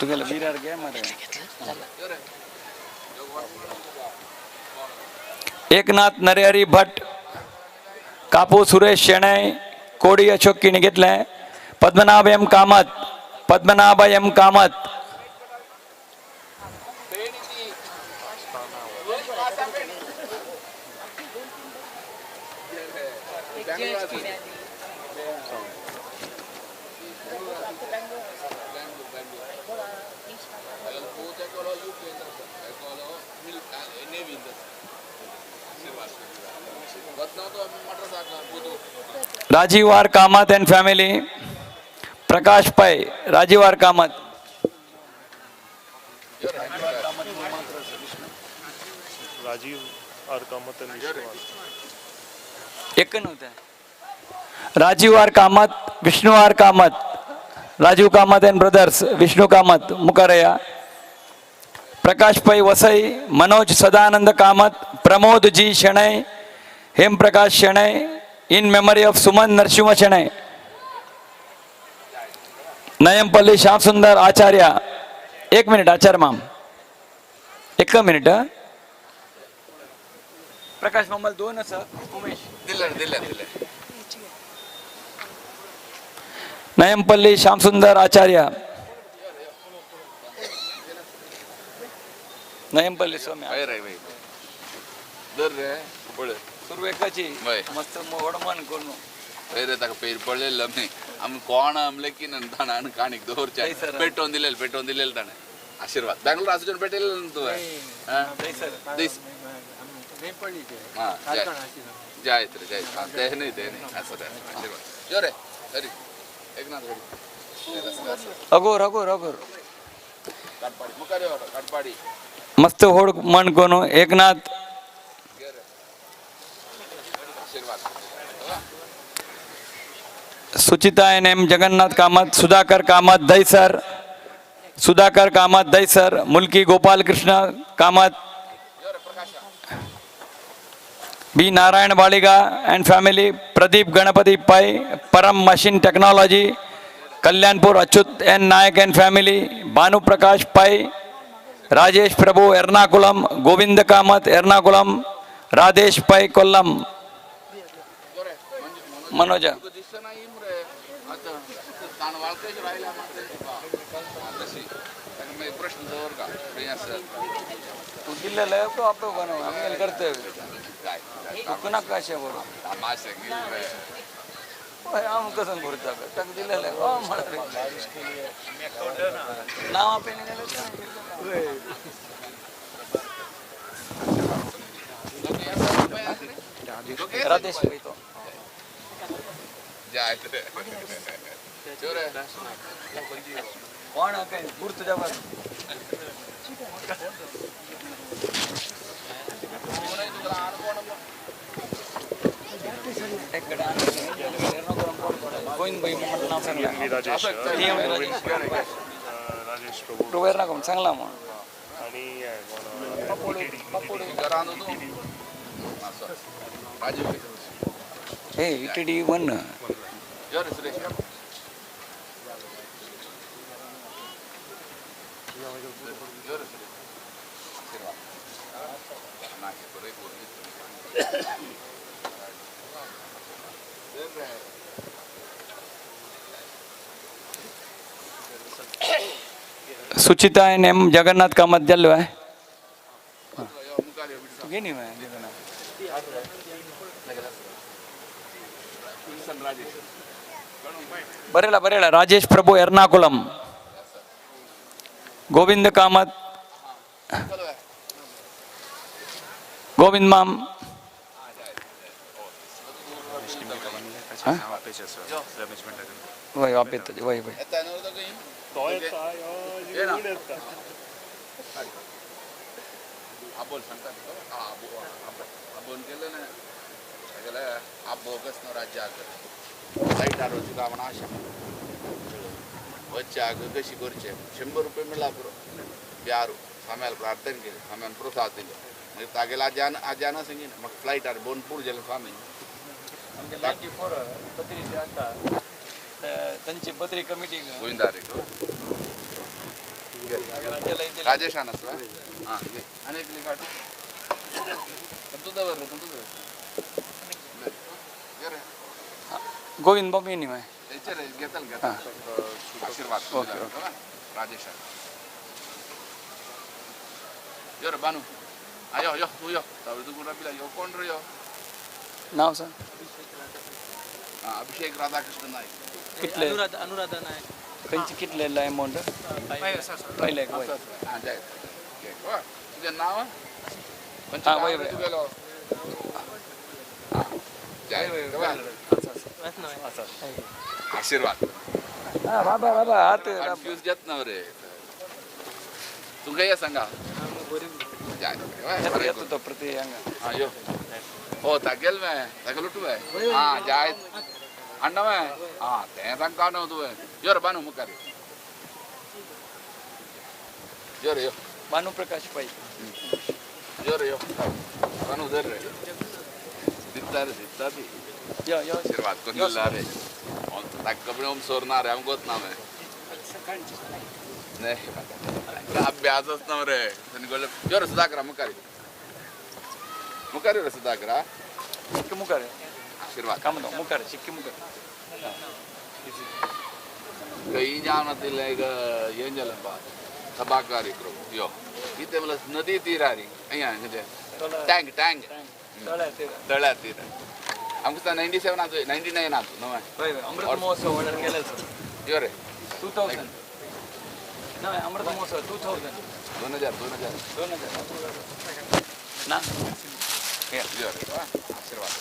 Speaker 6: तुगेले विरार घे मरे. एकनाथ नरहरी भट, कापू सुरेश शेणै, कोडी अशोक किणी घेतले. Padmanabh M Kamat, Padmanabh M Kamat, Rajiv R Kamat and family, Prakash Pai, Rajiv R Kamat.
Speaker 7: Rajiv R Kamat and Vishnu.
Speaker 6: एक नव्हतं. Rajiv R Kamat, Vishnu R Kamat, Rajiv Kamat and brothers, Vishnu Kamat मुकारया. Prakash Pai Vasai, Manoj Sadanand Kamat, Pramod G Shenoy, Hemprakash Shenoy, in memory of Suman Narasimha Shenoy, Nayampalli Shyamsundar Acharya. एक minute आचार्य माम, एक minute. Prakash मामाला 2 असं उमेश
Speaker 10: दिले दिले दिले.
Speaker 6: नयमपल्ली श्यामसुंदर आचार्य, नयमपल्ली स्वामी सुरवेकाची मस्त व्हड मन करून
Speaker 10: रे ताका पेर पडलेलो आमी आमी कोण आमले की ताणें काणीक दवरचे पेटोवन दिलेले, पेटोवन दिलेले ताणें आशीर्वाद. बेंगलोर आसून पेटयलें न्हू तुवें? जायत रे जायत. ते न्ही ते न्ही आसा ते आशीर्वाद. यो रे हरी एकनाथ हरी
Speaker 6: अगोर अगोर अगोर
Speaker 10: काटपाडी मुखार यो काटपाडी
Speaker 6: मस्त होड मन करून Eknath. Suchita N M Jagannath Kamat, Sudhakar Kamat Dahisar, Sudhakar Kamat Dahisar, Mulki Gopal Krishna Kamat, B Narayan Baliga and family, Pradeep Ganapati Pai, Param machine technology, Kalyanpur Achyut N Nayak and family, Bhanu Prakash Pai, Rajesh Prabhu Ernakulam, Govind Kamat Ernakulam, Radhesh Pai Kollam. Manoja तू दिलेलं तो आपलं बनव आम्ही करतोय कुणाक कशें बरोबर आम कसं करता ताका दिलेलं नाव आपल्याला राधेश तो कोण काय गुर्त तुझ्या गोविंद भाई म्हणून नाव सांगला
Speaker 7: राजेश राजेश प्रभू
Speaker 6: सांगला म्हणून
Speaker 7: आणि
Speaker 6: हे इटीडी 1. Suchita and M Jagannath Kamat जाल्लो आहे. बरेला बरेला राजेश प्रभू एर्नाकुलम, गोविंद कामत, गोविंद माम. वय वापेत वय वय
Speaker 10: कशी करचे 100 रुपये मेळ्ळा पुरो ब्यारू स्वाम्याला प्रार्थना केली, स्वाम्यान प्रसाद दिलो. मागीर तागेले आज्यान आज्यान सांगिना म्हाका फ्लायटार बोनपूर गेले स्वामी.
Speaker 6: 94 पत्री आता तांची पत्री कमिटी
Speaker 10: गोविंदा रे राजेश आनस हां आनी एकली काड तुझं बरं तुझं
Speaker 6: गोविंद बाबू न्ही मागीर
Speaker 10: घेतल घेतल आशीर्वाद.
Speaker 6: ओके ओके
Speaker 10: राजेश यो रे बानू आयो यो तू यो तू गुणा पिला यो कोण रे यो
Speaker 6: नाव सर?
Speaker 10: अभिषेक राधाकृष्ण नाईक.
Speaker 6: कितले?
Speaker 5: अनुराधा नाईक.
Speaker 6: खंयचे कितले अमाउंट? 5 लाख. वय
Speaker 10: हां जाय तुझं नाव?
Speaker 6: हां वय वय
Speaker 10: आशीर्वाद.
Speaker 6: बाबा बाबा हात
Speaker 10: कन्फ्यूज जात ना रे तुमकां ये सांगा
Speaker 6: येतो तो प्रति हांगा.
Speaker 10: हां यो हो तागेल मे तागेल उठू हां जाय अण्णा मे हां तें तांकां न्हू तुवें यो रे बानू मुखार यो रे यो
Speaker 6: बानू प्रकाश पै
Speaker 10: यो रे यो बानू धर रे दिता रे दिता ती
Speaker 6: यो यो
Speaker 10: आशीर्वाद कोण दिला रे ताका कपडे ओम सोरना रे आमकां गोत ना मे नाही अभ्यासच ना रे यो रे सुधाकरा मुखार मुखार रे सुधाकरा
Speaker 6: चिक्की मुखार
Speaker 10: आशीर्वाद
Speaker 6: काम मुखार चिक्की मुखार
Speaker 10: खंय जावन आशिल्लें एक हें जालें बा सभाकार यो कितें म्हणल्यार नदी तीरारी खंयचें टँक टँक तळ्या तीर आमकां 97 आसा 99 आसा न्हय
Speaker 6: अमृत महोत्सव ऑर्डर केलें
Speaker 10: यो रे
Speaker 6: 2000 न्हय अमृत महोत्सव 2000
Speaker 10: 2000 2000
Speaker 6: ना
Speaker 10: यो रे आशीर्वाद.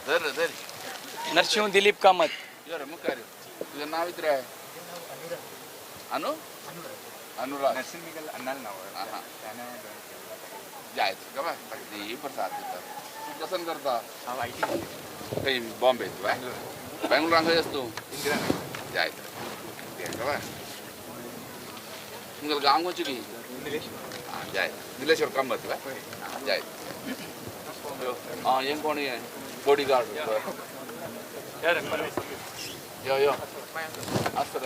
Speaker 10: धर धर
Speaker 6: नरसिंह दिलीप कामत.
Speaker 10: यो रे मुखार तुझं नाव इतरे आहे अनु अनुराग
Speaker 8: नरसिंह अण्णाला नाव
Speaker 10: जाय का ही प्रसाद दिता तू कसन करता खंय बॉम्बे बेंगलोरान खंय आसा तूं जाय का तुमगेलें गांव खंयचें की आं जाय निलेश्वर कामत जाय आं हें कोण हें बॉडी गार्ड यो यो आसता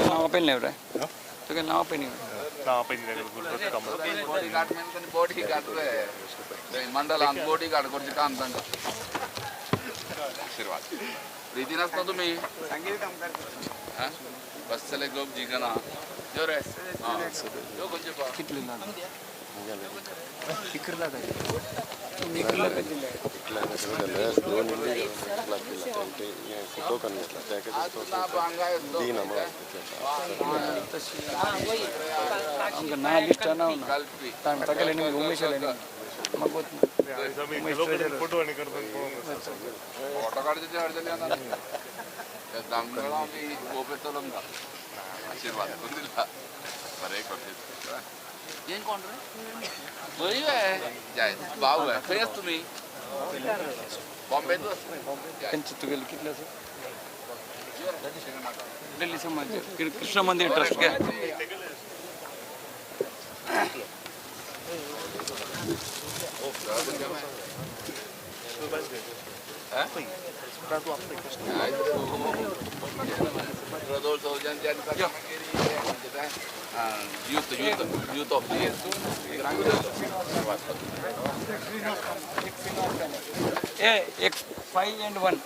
Speaker 6: नाव पयलें न्ही रे तुगे नाव पयलें
Speaker 7: नाव पयलें
Speaker 10: body guard main body guard रे मंडलान बॉडी गार्ड करचें काम तांकां आशीर्वाद प्रिती नासता तुमी बसले गोप जिगना यो रे यो खंयचे पा
Speaker 6: कितले ना इकरला काय इकरला काय दिले आमकां ना लिस्ट ना तागेले न्ही उमेश म्हाका गोत ना
Speaker 7: फोटो आनी करपाक
Speaker 10: फोटो काडचे ते अडचणी ना दामगळा बी गोप येतलो आमकां आशीर्वाद करून दिला बरें करते हें कोण रे बरी जाय भाऊ आहे खंय आसा तुमी बॉम्बे
Speaker 6: खंयचे तुगेले कितले आसा दिल्ली समाज कृष्ण मंदिर ट्रस्ट घे
Speaker 10: Youth youth youth of
Speaker 6: ए एक 5 and 1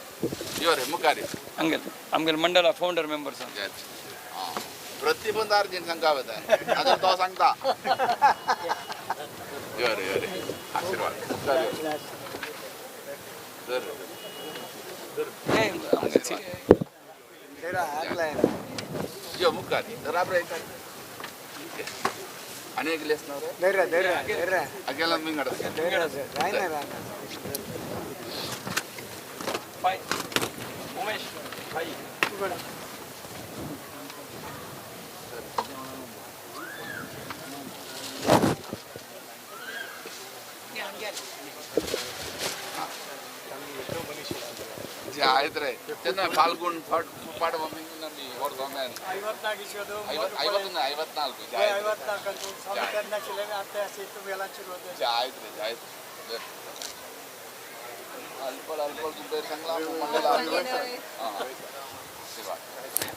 Speaker 10: यो रे मुखार
Speaker 6: अंगेल आमगेल मंडला फाउंडर मेंबर्स
Speaker 10: प्रतिबंधार्जीन सांगता आतां तो सांगता यो रे यो रे आशीर्वाद मुखार यो मुखार बराबर आणि एक लेस ना रे
Speaker 8: धर धर
Speaker 10: अकेला मिंगड
Speaker 8: रायना रायना
Speaker 6: फाय उमेश फाय
Speaker 10: जे आहेत रे त्यांना Phalgun Padwa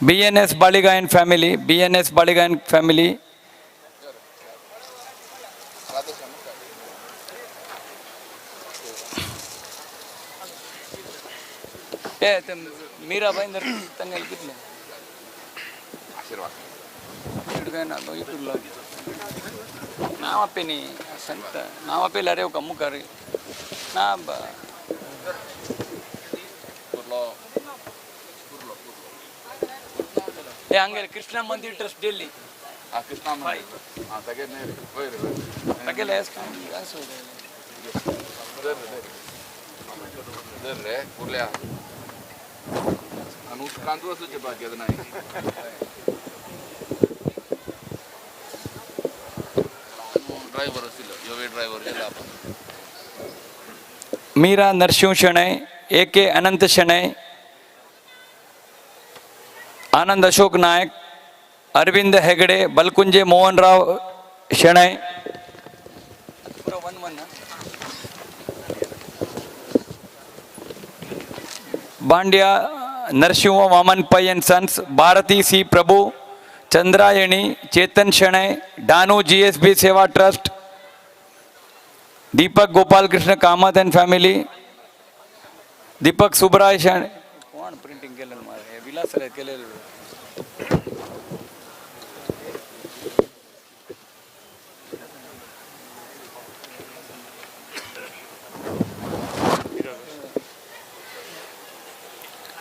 Speaker 6: BNS Baliga and family, BNS Baliga and family. Meera Bhayandar तंगेल कितले
Speaker 10: आशीर्वाद
Speaker 6: नाव आपे संत नाव आपे रे का मुखार ना हांगेर कृष्णा मंदिर ट्रस्ट दिल्ली.
Speaker 10: कृष्णा मंदिर
Speaker 6: तागेले
Speaker 10: रे कुर्ल्या उदकांत वचूचें बाकी नाही. ड्रायव्हर आशिल्लो योवे ड्रायव्हर गेला आपण.
Speaker 6: Meera Narasimha Shenoy, A K Anant Shenoy, Anand Ashok Naik, Arvind Hegde, Balkunje Mohanrao Shenoy. Bandya Narasimha Vaman Pai and sons, Bharati C Prabhu, Chandrayani, Chetan Shenoy, Danu GSB Seva trust, Deepak Gopal Krishna Kamath and family, Deepak Subray Shenoy. कोण printing केलेलं मारे विलास केलेलं.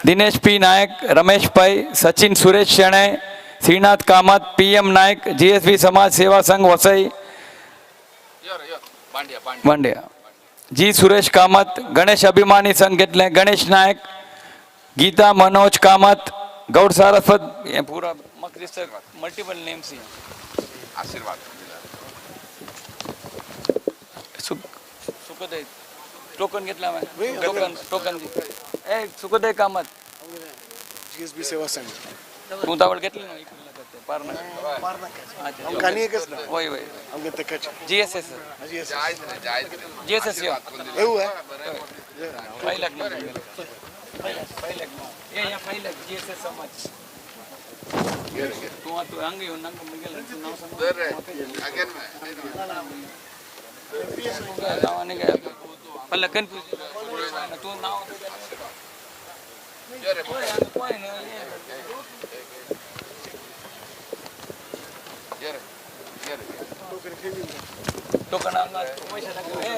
Speaker 6: Dinesh P Naik, Ramesh Pai, Sachin Suresh Shenoy, Srinath Kamath, PM Naik, GSB Samaj Seva Sangh Vasai, Bandya, G Suresh Kamath, Ganesh Abhimani Sangh घेतले, गणेश नायक, गीता मनोज कामत, गौड सारस्वत, हे पुरा म्हाका दिसता multiple names.
Speaker 10: आशीर्वाद.
Speaker 6: सुखदय token घेतला टोकन टोकन ए सुखदय कामत
Speaker 14: जीएसबी सेवा संघ.
Speaker 6: तू तावड घेतली ना पारना
Speaker 14: आमकां एकच ना.
Speaker 6: वय वय
Speaker 14: आमगे तेकाच
Speaker 6: जीएसएस जीएसएस
Speaker 14: એવું હે
Speaker 6: 5 લાખ 5 લાખ એ યા 5 લાખ जीएसएस समाज. तू तू अंग येऊन अंग मुगेल नाव सांग नाव नाही काय पल्ला कन्फ्यूज तू नाव token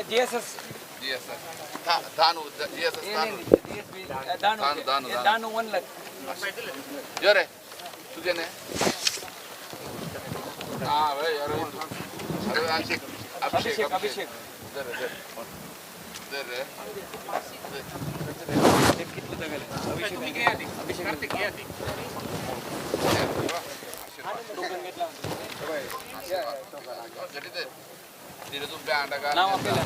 Speaker 6: GSS
Speaker 10: Danu GSS
Speaker 6: Danu Danu 1 lakh.
Speaker 10: यो रे तुझे ने हां भाई यार अभिषेक अभिषेक अभिषेक दर दर दर रे
Speaker 6: कितले जगले अभिषेक अभिषेक टोकन घेतला नाव आपल्याला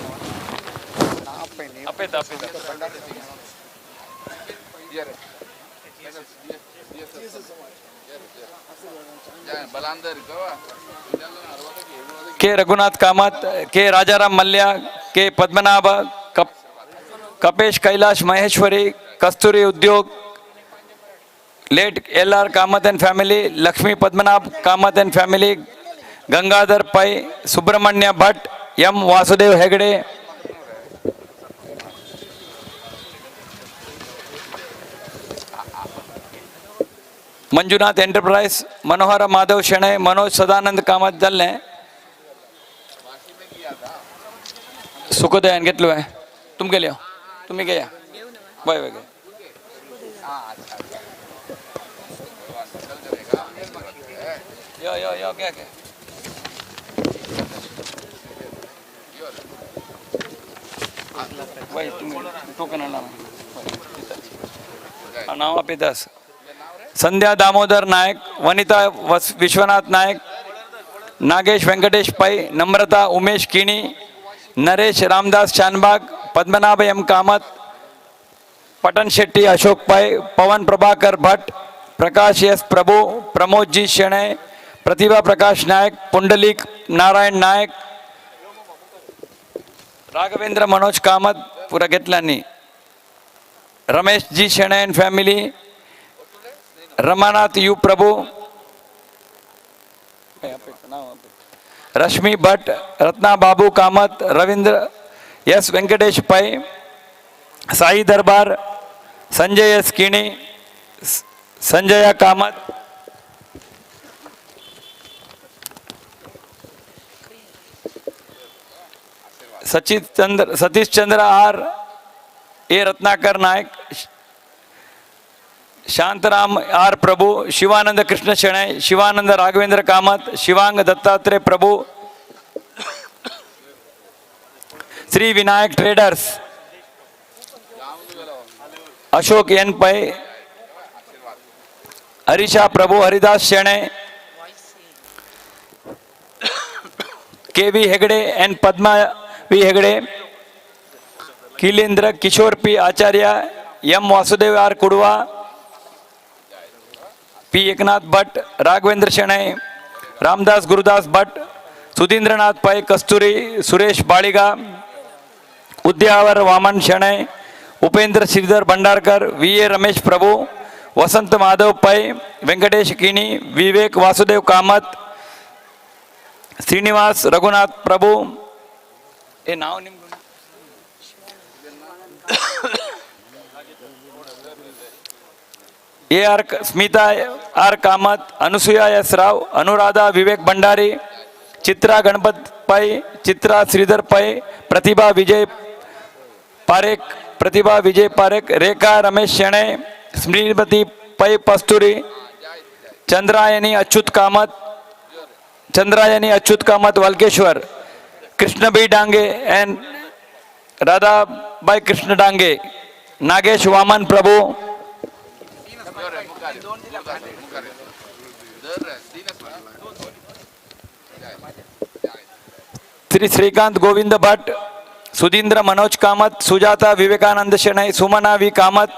Speaker 6: अपेता अपेता K Raghunath Kamath, K Rajaram Mallya, K Padmanabha, Kapesh Kailash Maheshwari, Kasturi Udyog, late L R Kamath and family, Lakshmi Padmanabh Kamath and family, Gangadhar Pai, Subrahmanya Bhat, M Vasudev Hegde, Manjunath enterprise, Manohar Madhav Shenoy, Manoj Sadanand Kamath जाल्ले सुखदयान घेतलो आहे तुम गेले तुम्ही गेया bye bye. यो यो यो क्या क्या बाय तुम्ही टोकन नाव पितास. Sandhya Damodar Naik, Vanita Vishwanath Naik, Nagesh Venkatesh Pai, Namrata Umesh Kini, Naresh Ramdas Shanbhag, Padmanabha M Kamath, Patan Shetty Ashok Pai, Pavan Prabhakar Bhat, Prakash S Prabhu, Pramod G Shenoy, Pratibha Prakash Naik, Pundalik Narayan Naik, Raghavendra Manoj Kamath पुरा घेतलांनी, Ramesh G Shenoy and family, Ramanath U Prabhu, Rashmi Bhat, Ratna Babu Kamath, Ravindra S Venkatesh Pai, Sai Darbar, Sanjay S Kini, Sanjaya Kamath, Sachit Chandra, Satish Chandra R, A Ratnakar Naik, Shantaram R Prabhu, Shivanand Krishna Shenoy, Shivanand Raghavendra Kamath, Shivang Dattatreya Prabhu, Shri Vinayak traders, Ashok N Pai, Harisha Prabhu, Haridas Shenoy, K V Hegde and Padma V Hegde, Kilendra Kishore P Acharya, M Vasudev R Kudva, P Eknath Bhat, Raghavendra Shenoy, Ramdas Gurudas Bhat, Sudhindranath Pai, Kasturi Suresh Baliga, Udyavar Vaman Shenoy, Upendra Shridhar Bhandarkar, V A Ramesh Prabhu, Vasant Madhav Pai, Venkatesh Kini, Vivek Vasudev Kamath, Srinivas Raghunath Prabhu, हे नाव निम A R Smita R Kamath, Anusuya S Rao, Anuradha Vivek Bhandari, Chitra Ganapat Pai, Chitra Shridhar Pai, Pratibha Vijay Parekh, Pratibha Vijay Parekh, Rekha Ramesh Shenoy, Smriti Pai Pasturi, Chandrayani Achyut Kamath, Chandrayani Achyut Kamath Walkeshwar, Krishna B Dange and Radhabai Krishna Dange, Nagesh Vaman Prabhu, Shri Shrikant Govind Bhat, Sudhindra Manoj Kamath, Sujata Vivekanand Shenoy, Sumana V Kamath,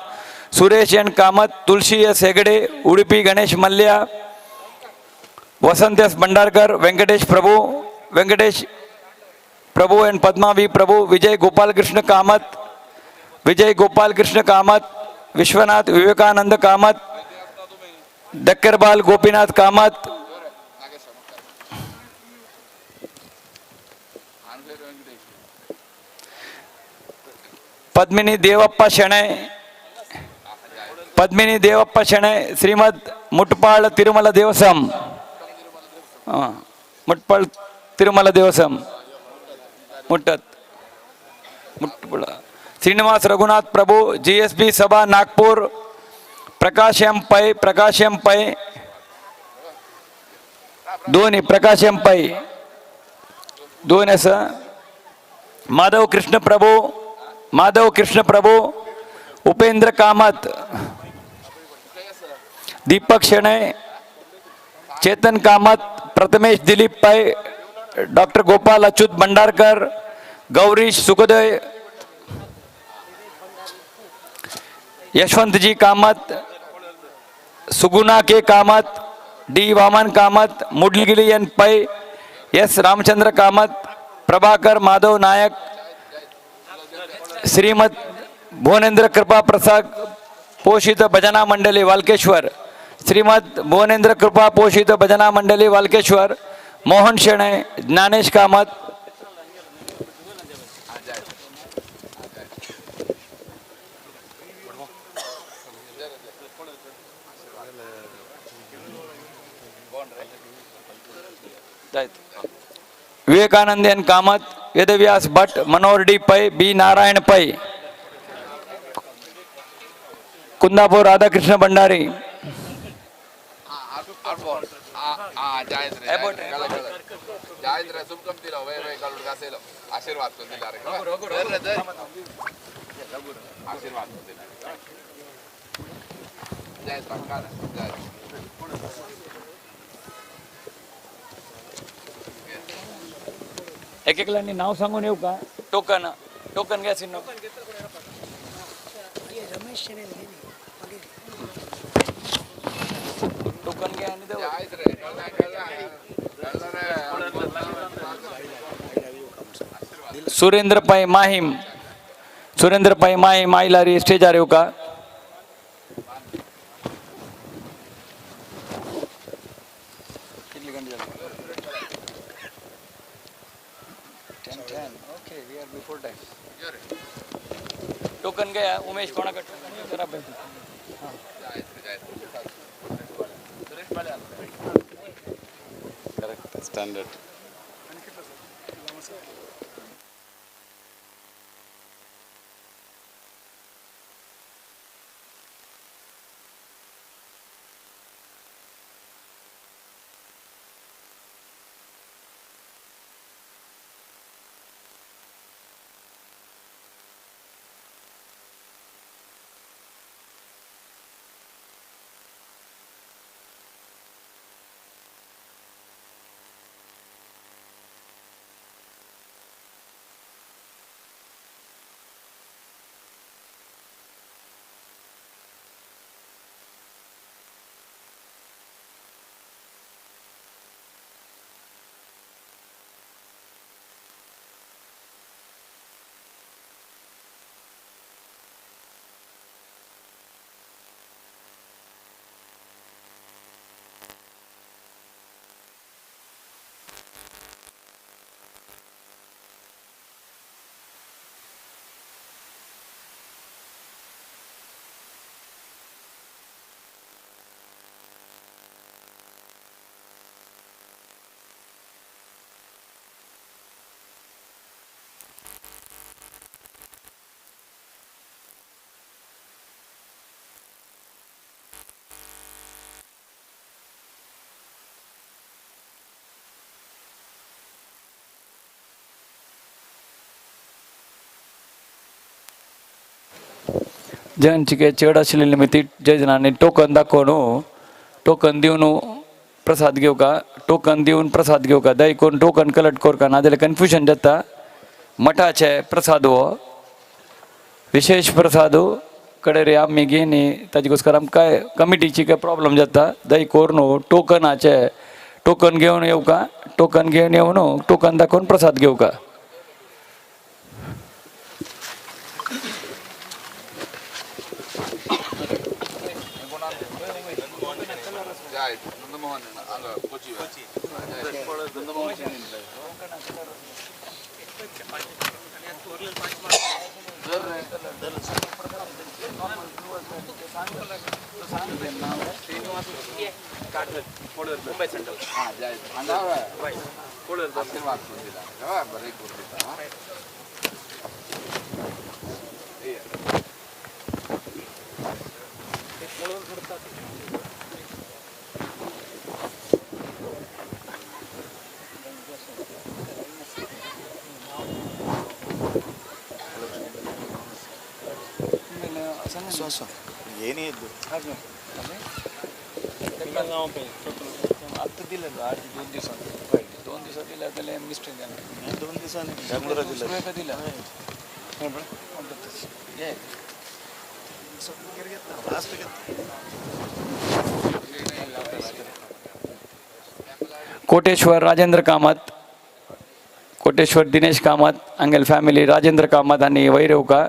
Speaker 6: Suresh N Kamath, Tulasi S Hegde, Udupi Ganesh Mallya, Vasant S Bhandarkar, Venkatesh Prabhu, Venkatesh Prabhu and Padma V Prabhu, Vijay Gopal Krishna Kamath, Vijay Gopal Krishna Kamath, Vishwanath Vivekanand Kamath, Dakkarbal Gopinath Kamath, Padmini Devappa Shenoy, Padmini Devappa Shenoy, Shrimad Mutpal Tirumala Devaswom, Mutpal Tirumala Devaswom, Muttat Mutpala, Srinivas Raghunath Prabhu, GSB Sabha Nagpur, Prakash M Pai, Prakash M Pai, दोन्ही Prakash M Pai दोन असं, Madhav Krishna Prabhu, Madhav Krishna Prabhu, Upendra Kamat, Deepak Shenoy, Chetan Kamat, Prathamesh Dilip Pai, doctor Gopal Achyut Bhandarkar, Gaurish Sukhdev, Yashwantji Kamath, Suguna K Kamath, D Vaman Kamath, Mudalgiri N Pai, S Ramachandra Kamath, Prabhakar Madhav Nayak, Shrimad भुवनेंद्र कृपा प्रसाद पोषित भजना मंडळी वालकेश्वर, श्रीमद भुवनेंद्र कृपा पोषित भजना मंडळी Walkeshwar, Mohan Shenoy, Gyanesh Kamat. Vivekanand N Kamath, Vedavyas Bhat, Manohar D Pai, B Narayan Pai, Kundapur Radhakrishna Bhandari. एक एकलांनी नाव सांगून येऊ का? टोकन टोकन घ्या सिन्नो. टोकन घ्या आणि देऊ. सुरेंद्र पै माहीम, सुरेंद्र पै माहीम आयलारी स्टेजार येऊ का? टोकन गया उमेश कोणाकडे जरा.
Speaker 10: Correct standard.
Speaker 6: जयांची चड आशिल्ली निमित्त जय जणांनी टोकन दाखोवन टोकन दिवन प्रसाद घेवका का, टोकन दिवन प्रसाद घेवका. दय कोण टोकन कलेक्ट करका ना जाल्यार कन्फ्युजन जाता. मठाचे प्रसाद हो विशेष प्रसाद कडे रे आमी घेनी ताजे आमकां कमिटीची काय प्रॉब्लम जाता. दय करून टोकनाचे टोकन घेवन येवका, टोकन घेवन येवन टोकन दाखोवन प्रसाद घेवका. आता दिलं आठ दोन दिवसांनी, 2 दिवसात दिलं त्याला मिस्टेक झाला.
Speaker 14: 2 दिवसांनी
Speaker 6: दिलं. कोटेश्वर राजेंद्र कामत, कोटेश्वर दिनेश कामत, अंगेल फॅमिली राजेंद्र कामत आणि वैरवका.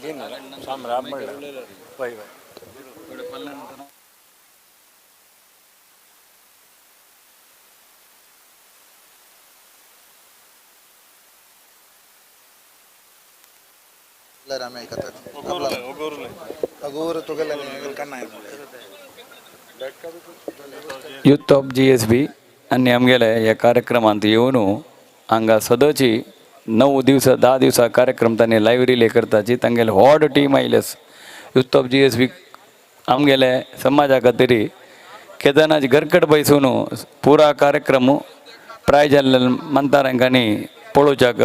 Speaker 6: यूथ ऑफ GSB आनी आमगेले ह्या कार्यक्रमांत येवन हांगा सदची 9 दिवस 10 दिवसा कार्यक्रम तांणी लायव्ह रिले करताची. तांगेले व्हड टीम आयले. यूथ ऑफ GSB आमगेले समाजा खातीर केदनाच घरकट बैसून पुरा कार्यक्रम प्राय जाल्ले मंतारांकांनी पळोवच्याक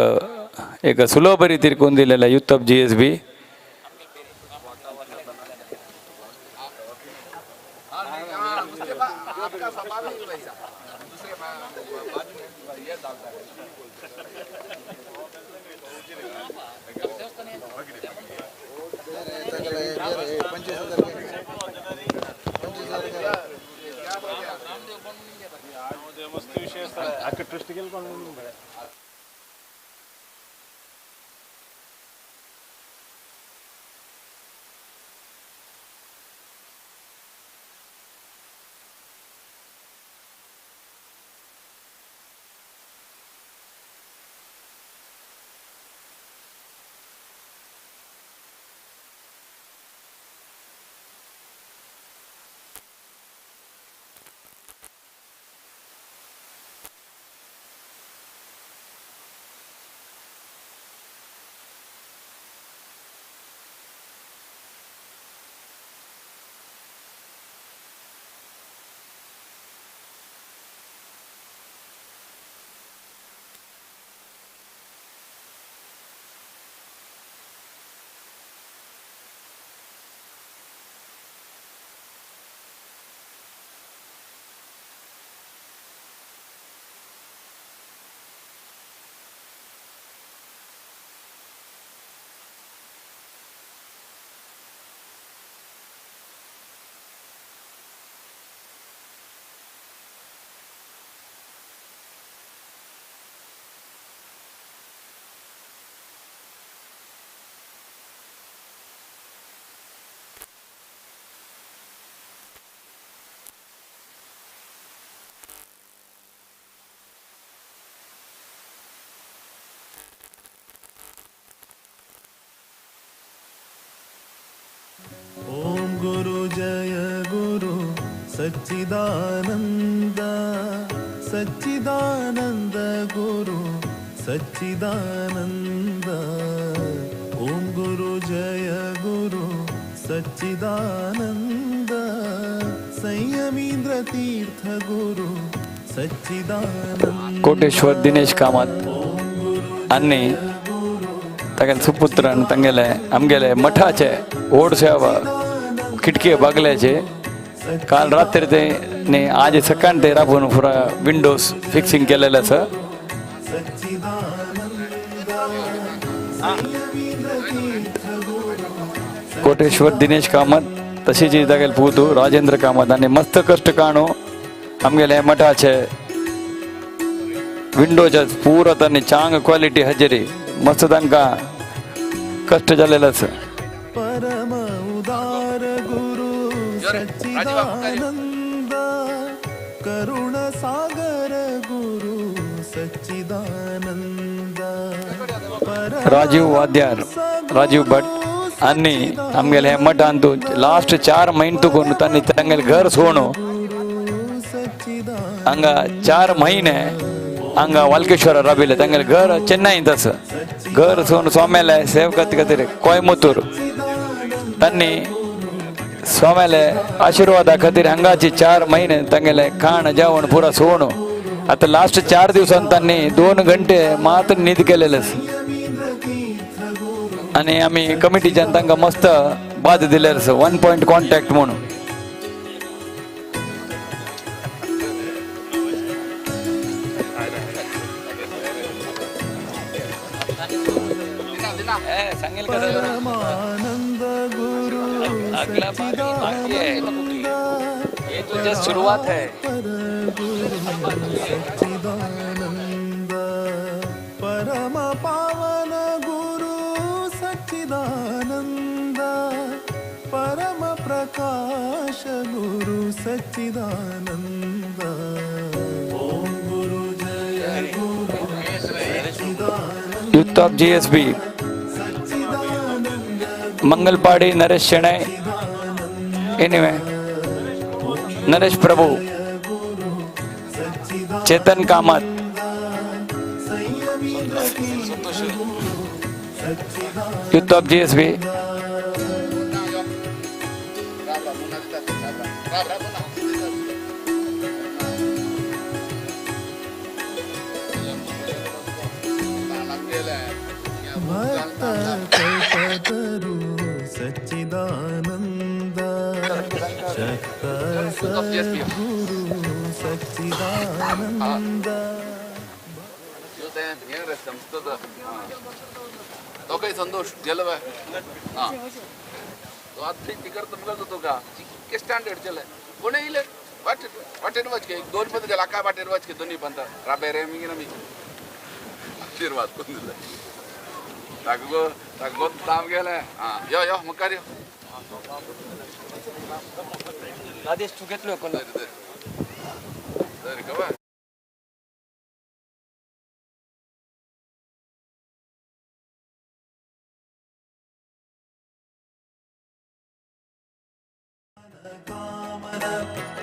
Speaker 6: एक सुलभ रितीर करून दिलेले यूथ ऑफ GSB.
Speaker 5: ओम गुरु जय गुरु सच्चिदानंद सच्चिदानंद गुरु सच्चिदानंद। ओम गुरु जय गुरु सच्चिदानंद संयमींद्र तीर्थ गुरु सच्चिदानंद।
Speaker 6: कोटेश्वर दिनेश कामत आणि तागेले सुपुत्रान तांगेले आमगेले मठाचे व्हड सेवा खिटके बागल्याचे काल रात्री ते न्ही आज सकाळ ते राबून पुरा विंडोज फिक्सिंग केलेलं आसा. कोटेश्वर दिनेश कामत तशीच तागेले पूत राजेंद्र कामत आनी मस्त कश्ट काणू आमगेले मठाचे विंडोज पुरा तांणी चांग क्वालिटी हजेरी मस्त तांकां कश्ट जालेले आसा.
Speaker 5: परम उदार गुरु सच्चिदानंद करुण सागर गुरु सच्चिदानंद।
Speaker 6: राजीव वाद्यार राजीव भट आनी आमगेले मठांत लास्ट 4 म्हयने तुकून तांणी तांगेले घर सोडून हांगा 4 म्हयने हांगा वालकेश्वरा राबिल्ले. तांगेले घर चेन्नईंत आसा. घर सोडून स्वाम्याले सेव खातीर कोयमुतूर तांणी स्वाम्याले आशिर्वादा खातीर हांगाची 4 म्हयने तांगेले खाण जेवण पुरा सोडून आतां लास्ट 4 दिवसान तांणी 2 घंटे मात्र न्हीद केलेले आसा. आनी आमी कमिटीच्यान तांकां मस्त बाद दिले आसा 1 पॉयंट कॉन्टॅक्ट म्हणून.
Speaker 5: परमानंद गुरु सच्चिदानंद
Speaker 6: ये तो जस्ट शुरुआत है.
Speaker 5: सच्चिदानंद परम पावन गुरु सच्चिदानंद। सच्चिदानंद। ओम गुरु जय गुरु सच्चिदानंद।
Speaker 6: Youth of GSB Mangalpady Naresh Shenoy anyway Naresh Prabhu Chetan Kamat youth of GSB.
Speaker 5: भक्त कल्पतरु सच्चिदानंद शक्त सद्गुरु सच्चिदानंद।
Speaker 10: तो संतोष गेलो हाँ तो आज तिकर तुमकां जातो का चिक्के स्टँडर्ड चले कोण येयले वाटेर वचके दोन पंत गेला काय वाटेर वचके दोन्ही पंत राबे रे मी मी आशीर्वाद कोण दिले तागो तागो ताम गेले हाँ यो यो मुखार यो
Speaker 6: आदेश तू घेतलो कोण
Speaker 10: तर कवा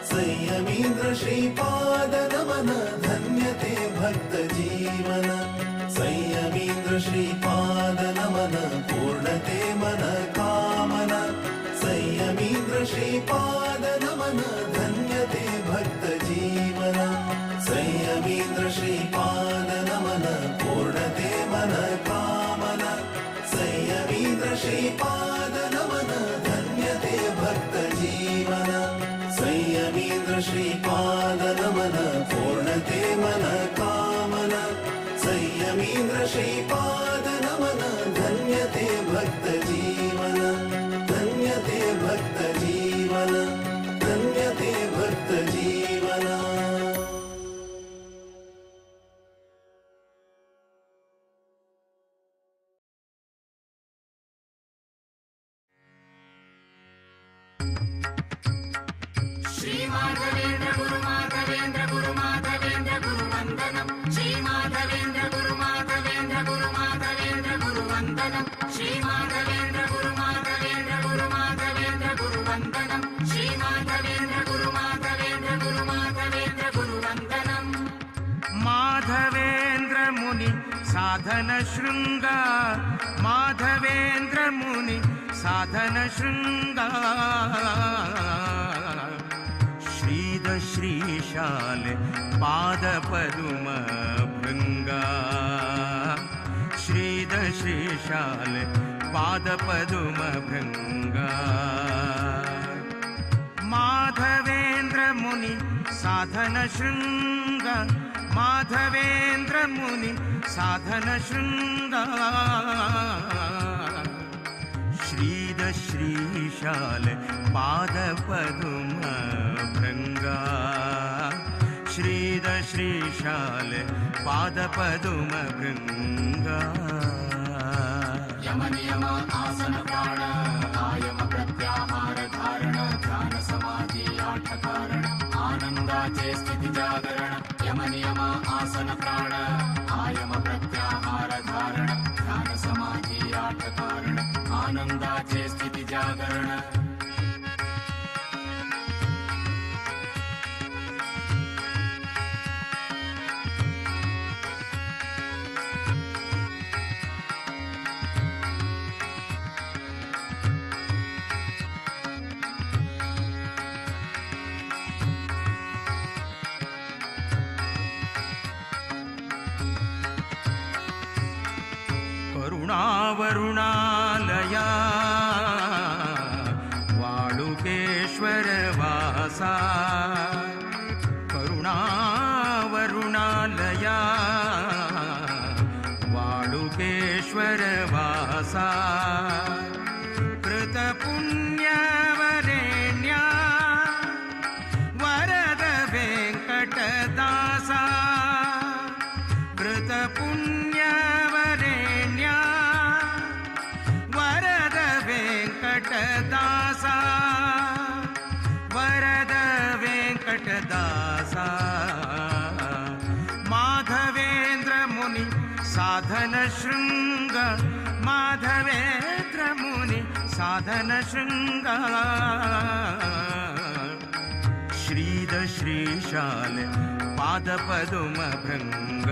Speaker 5: संयमींद्र श्रीपाद नमन धन्यते भक्त जीवन। संयमींद्र श्रीपाद नमन पूर्णते मन कामना। संयमींद्र श्रीपाद नमन धन्यते भक्त जीवन। संयमींद्र श्रीपाद नमन पूर्णते मन कामना। संयमींद्र श्रीपाद नमन धन्यते भक्त जीवन। संयमींद्र श्रीपाद नमन पूर्णते मन कामना। संयमींद्र श्रीपाद नमन धन्यते भक्त जीवन। धन्यते भक्त जीवन धन्यते भक्त जीवन।
Speaker 3: श्री माधवेंद्र गुरु माधवेंद्र गुरु माधवेंद्र गुरु वंदनम। श्री माधवेंद्र गुरु माधवेंद्र गुरु माधवेंद्र गुरु वंदनम। श्री माधवेंद्र गुरु माधवेंद्र गुरु माधवेंद्र गुरु वंदनम। श्री माधवेंद्र गुरु माधवेंद्र गुरु माधवेंद्र गुरु वंदनम।
Speaker 15: माधवेंद्र मुनि साधन शृंग माधवेंद्र मुनि साधन शृंग श्रीशाल पाद पदुम भृंगा श्रीद श्रीशाल पाद पदुम भृंगा। माधवेंद्र मुनि साधन शृंग माधवेंद्र मुनि साधन शृंग श्रीद श्रीशाल पाद पदुम भृंगा श्रीद श्रीशाल पाद पदुम भृंगा।
Speaker 3: यम नियम आसन प्राण आयम प्रत्याहार धारण ध्यान समाधि आठ कारण आनंदाचे स्थिती जागरण। यम नियम आसन प्राण आयम प्रत्याहार धारण ध्यान समाधि आठ कारण आनंदाचे स्थिती जागरण।
Speaker 15: करुणावरुणालया वाळुकेश्वर वासा करुणावरुणालया वाळुकेश्वर वासा कृतपुण्यवरेण्या वरद वेंकटदासा कृतपुण्यवरेण्या वरद वेंकटदासा वरद वेंकटदासा। दासा माधवेंद्र मुनि साधन शृंग माधवेंद्र मुनि साधन शृंग श्रीद श्रीशाल पाद पदुम भृंग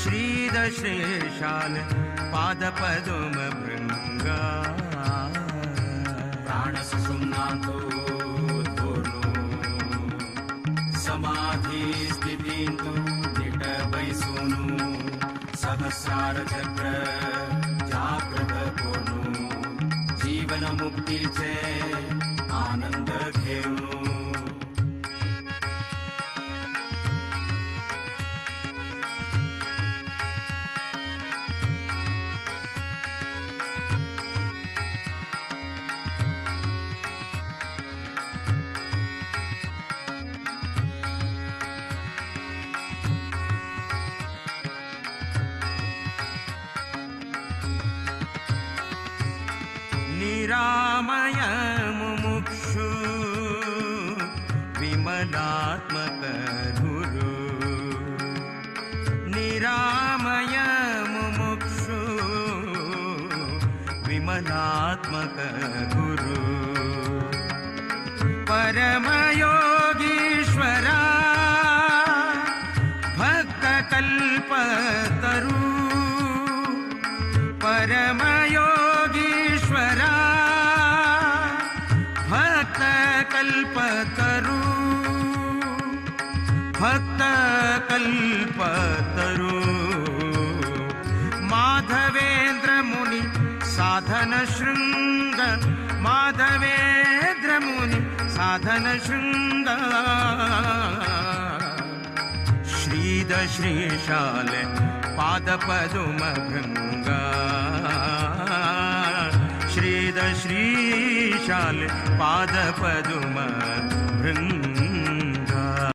Speaker 15: श्रीद श्रीशाल पाद पदुम भृंग
Speaker 16: प्राणसुषुम्नांतो धोर्नु समाधि स्थितींतु निट बैसोनु सहस्रार चक्र जागृत कोनु जीवन मुक्तीचे आनंद घेऊनु।
Speaker 15: निरामय मुमुक्षु विमलात्मक गुरु निरामय मुमुक्षु विमलात्मक गुरु परमयोगीश्वरा भक्त कल्पतरु परमयोगीश्वरा भक्त कल्पतरु भक्त कल्पतरु माधवेंद्र मुनि साधन शृंग माधवेंद्र मुनि साधन शृंग श्रीद श्रीशाल पाद पदुम भृंग श्रीद श्रीशाल पाद पदुम भृंग।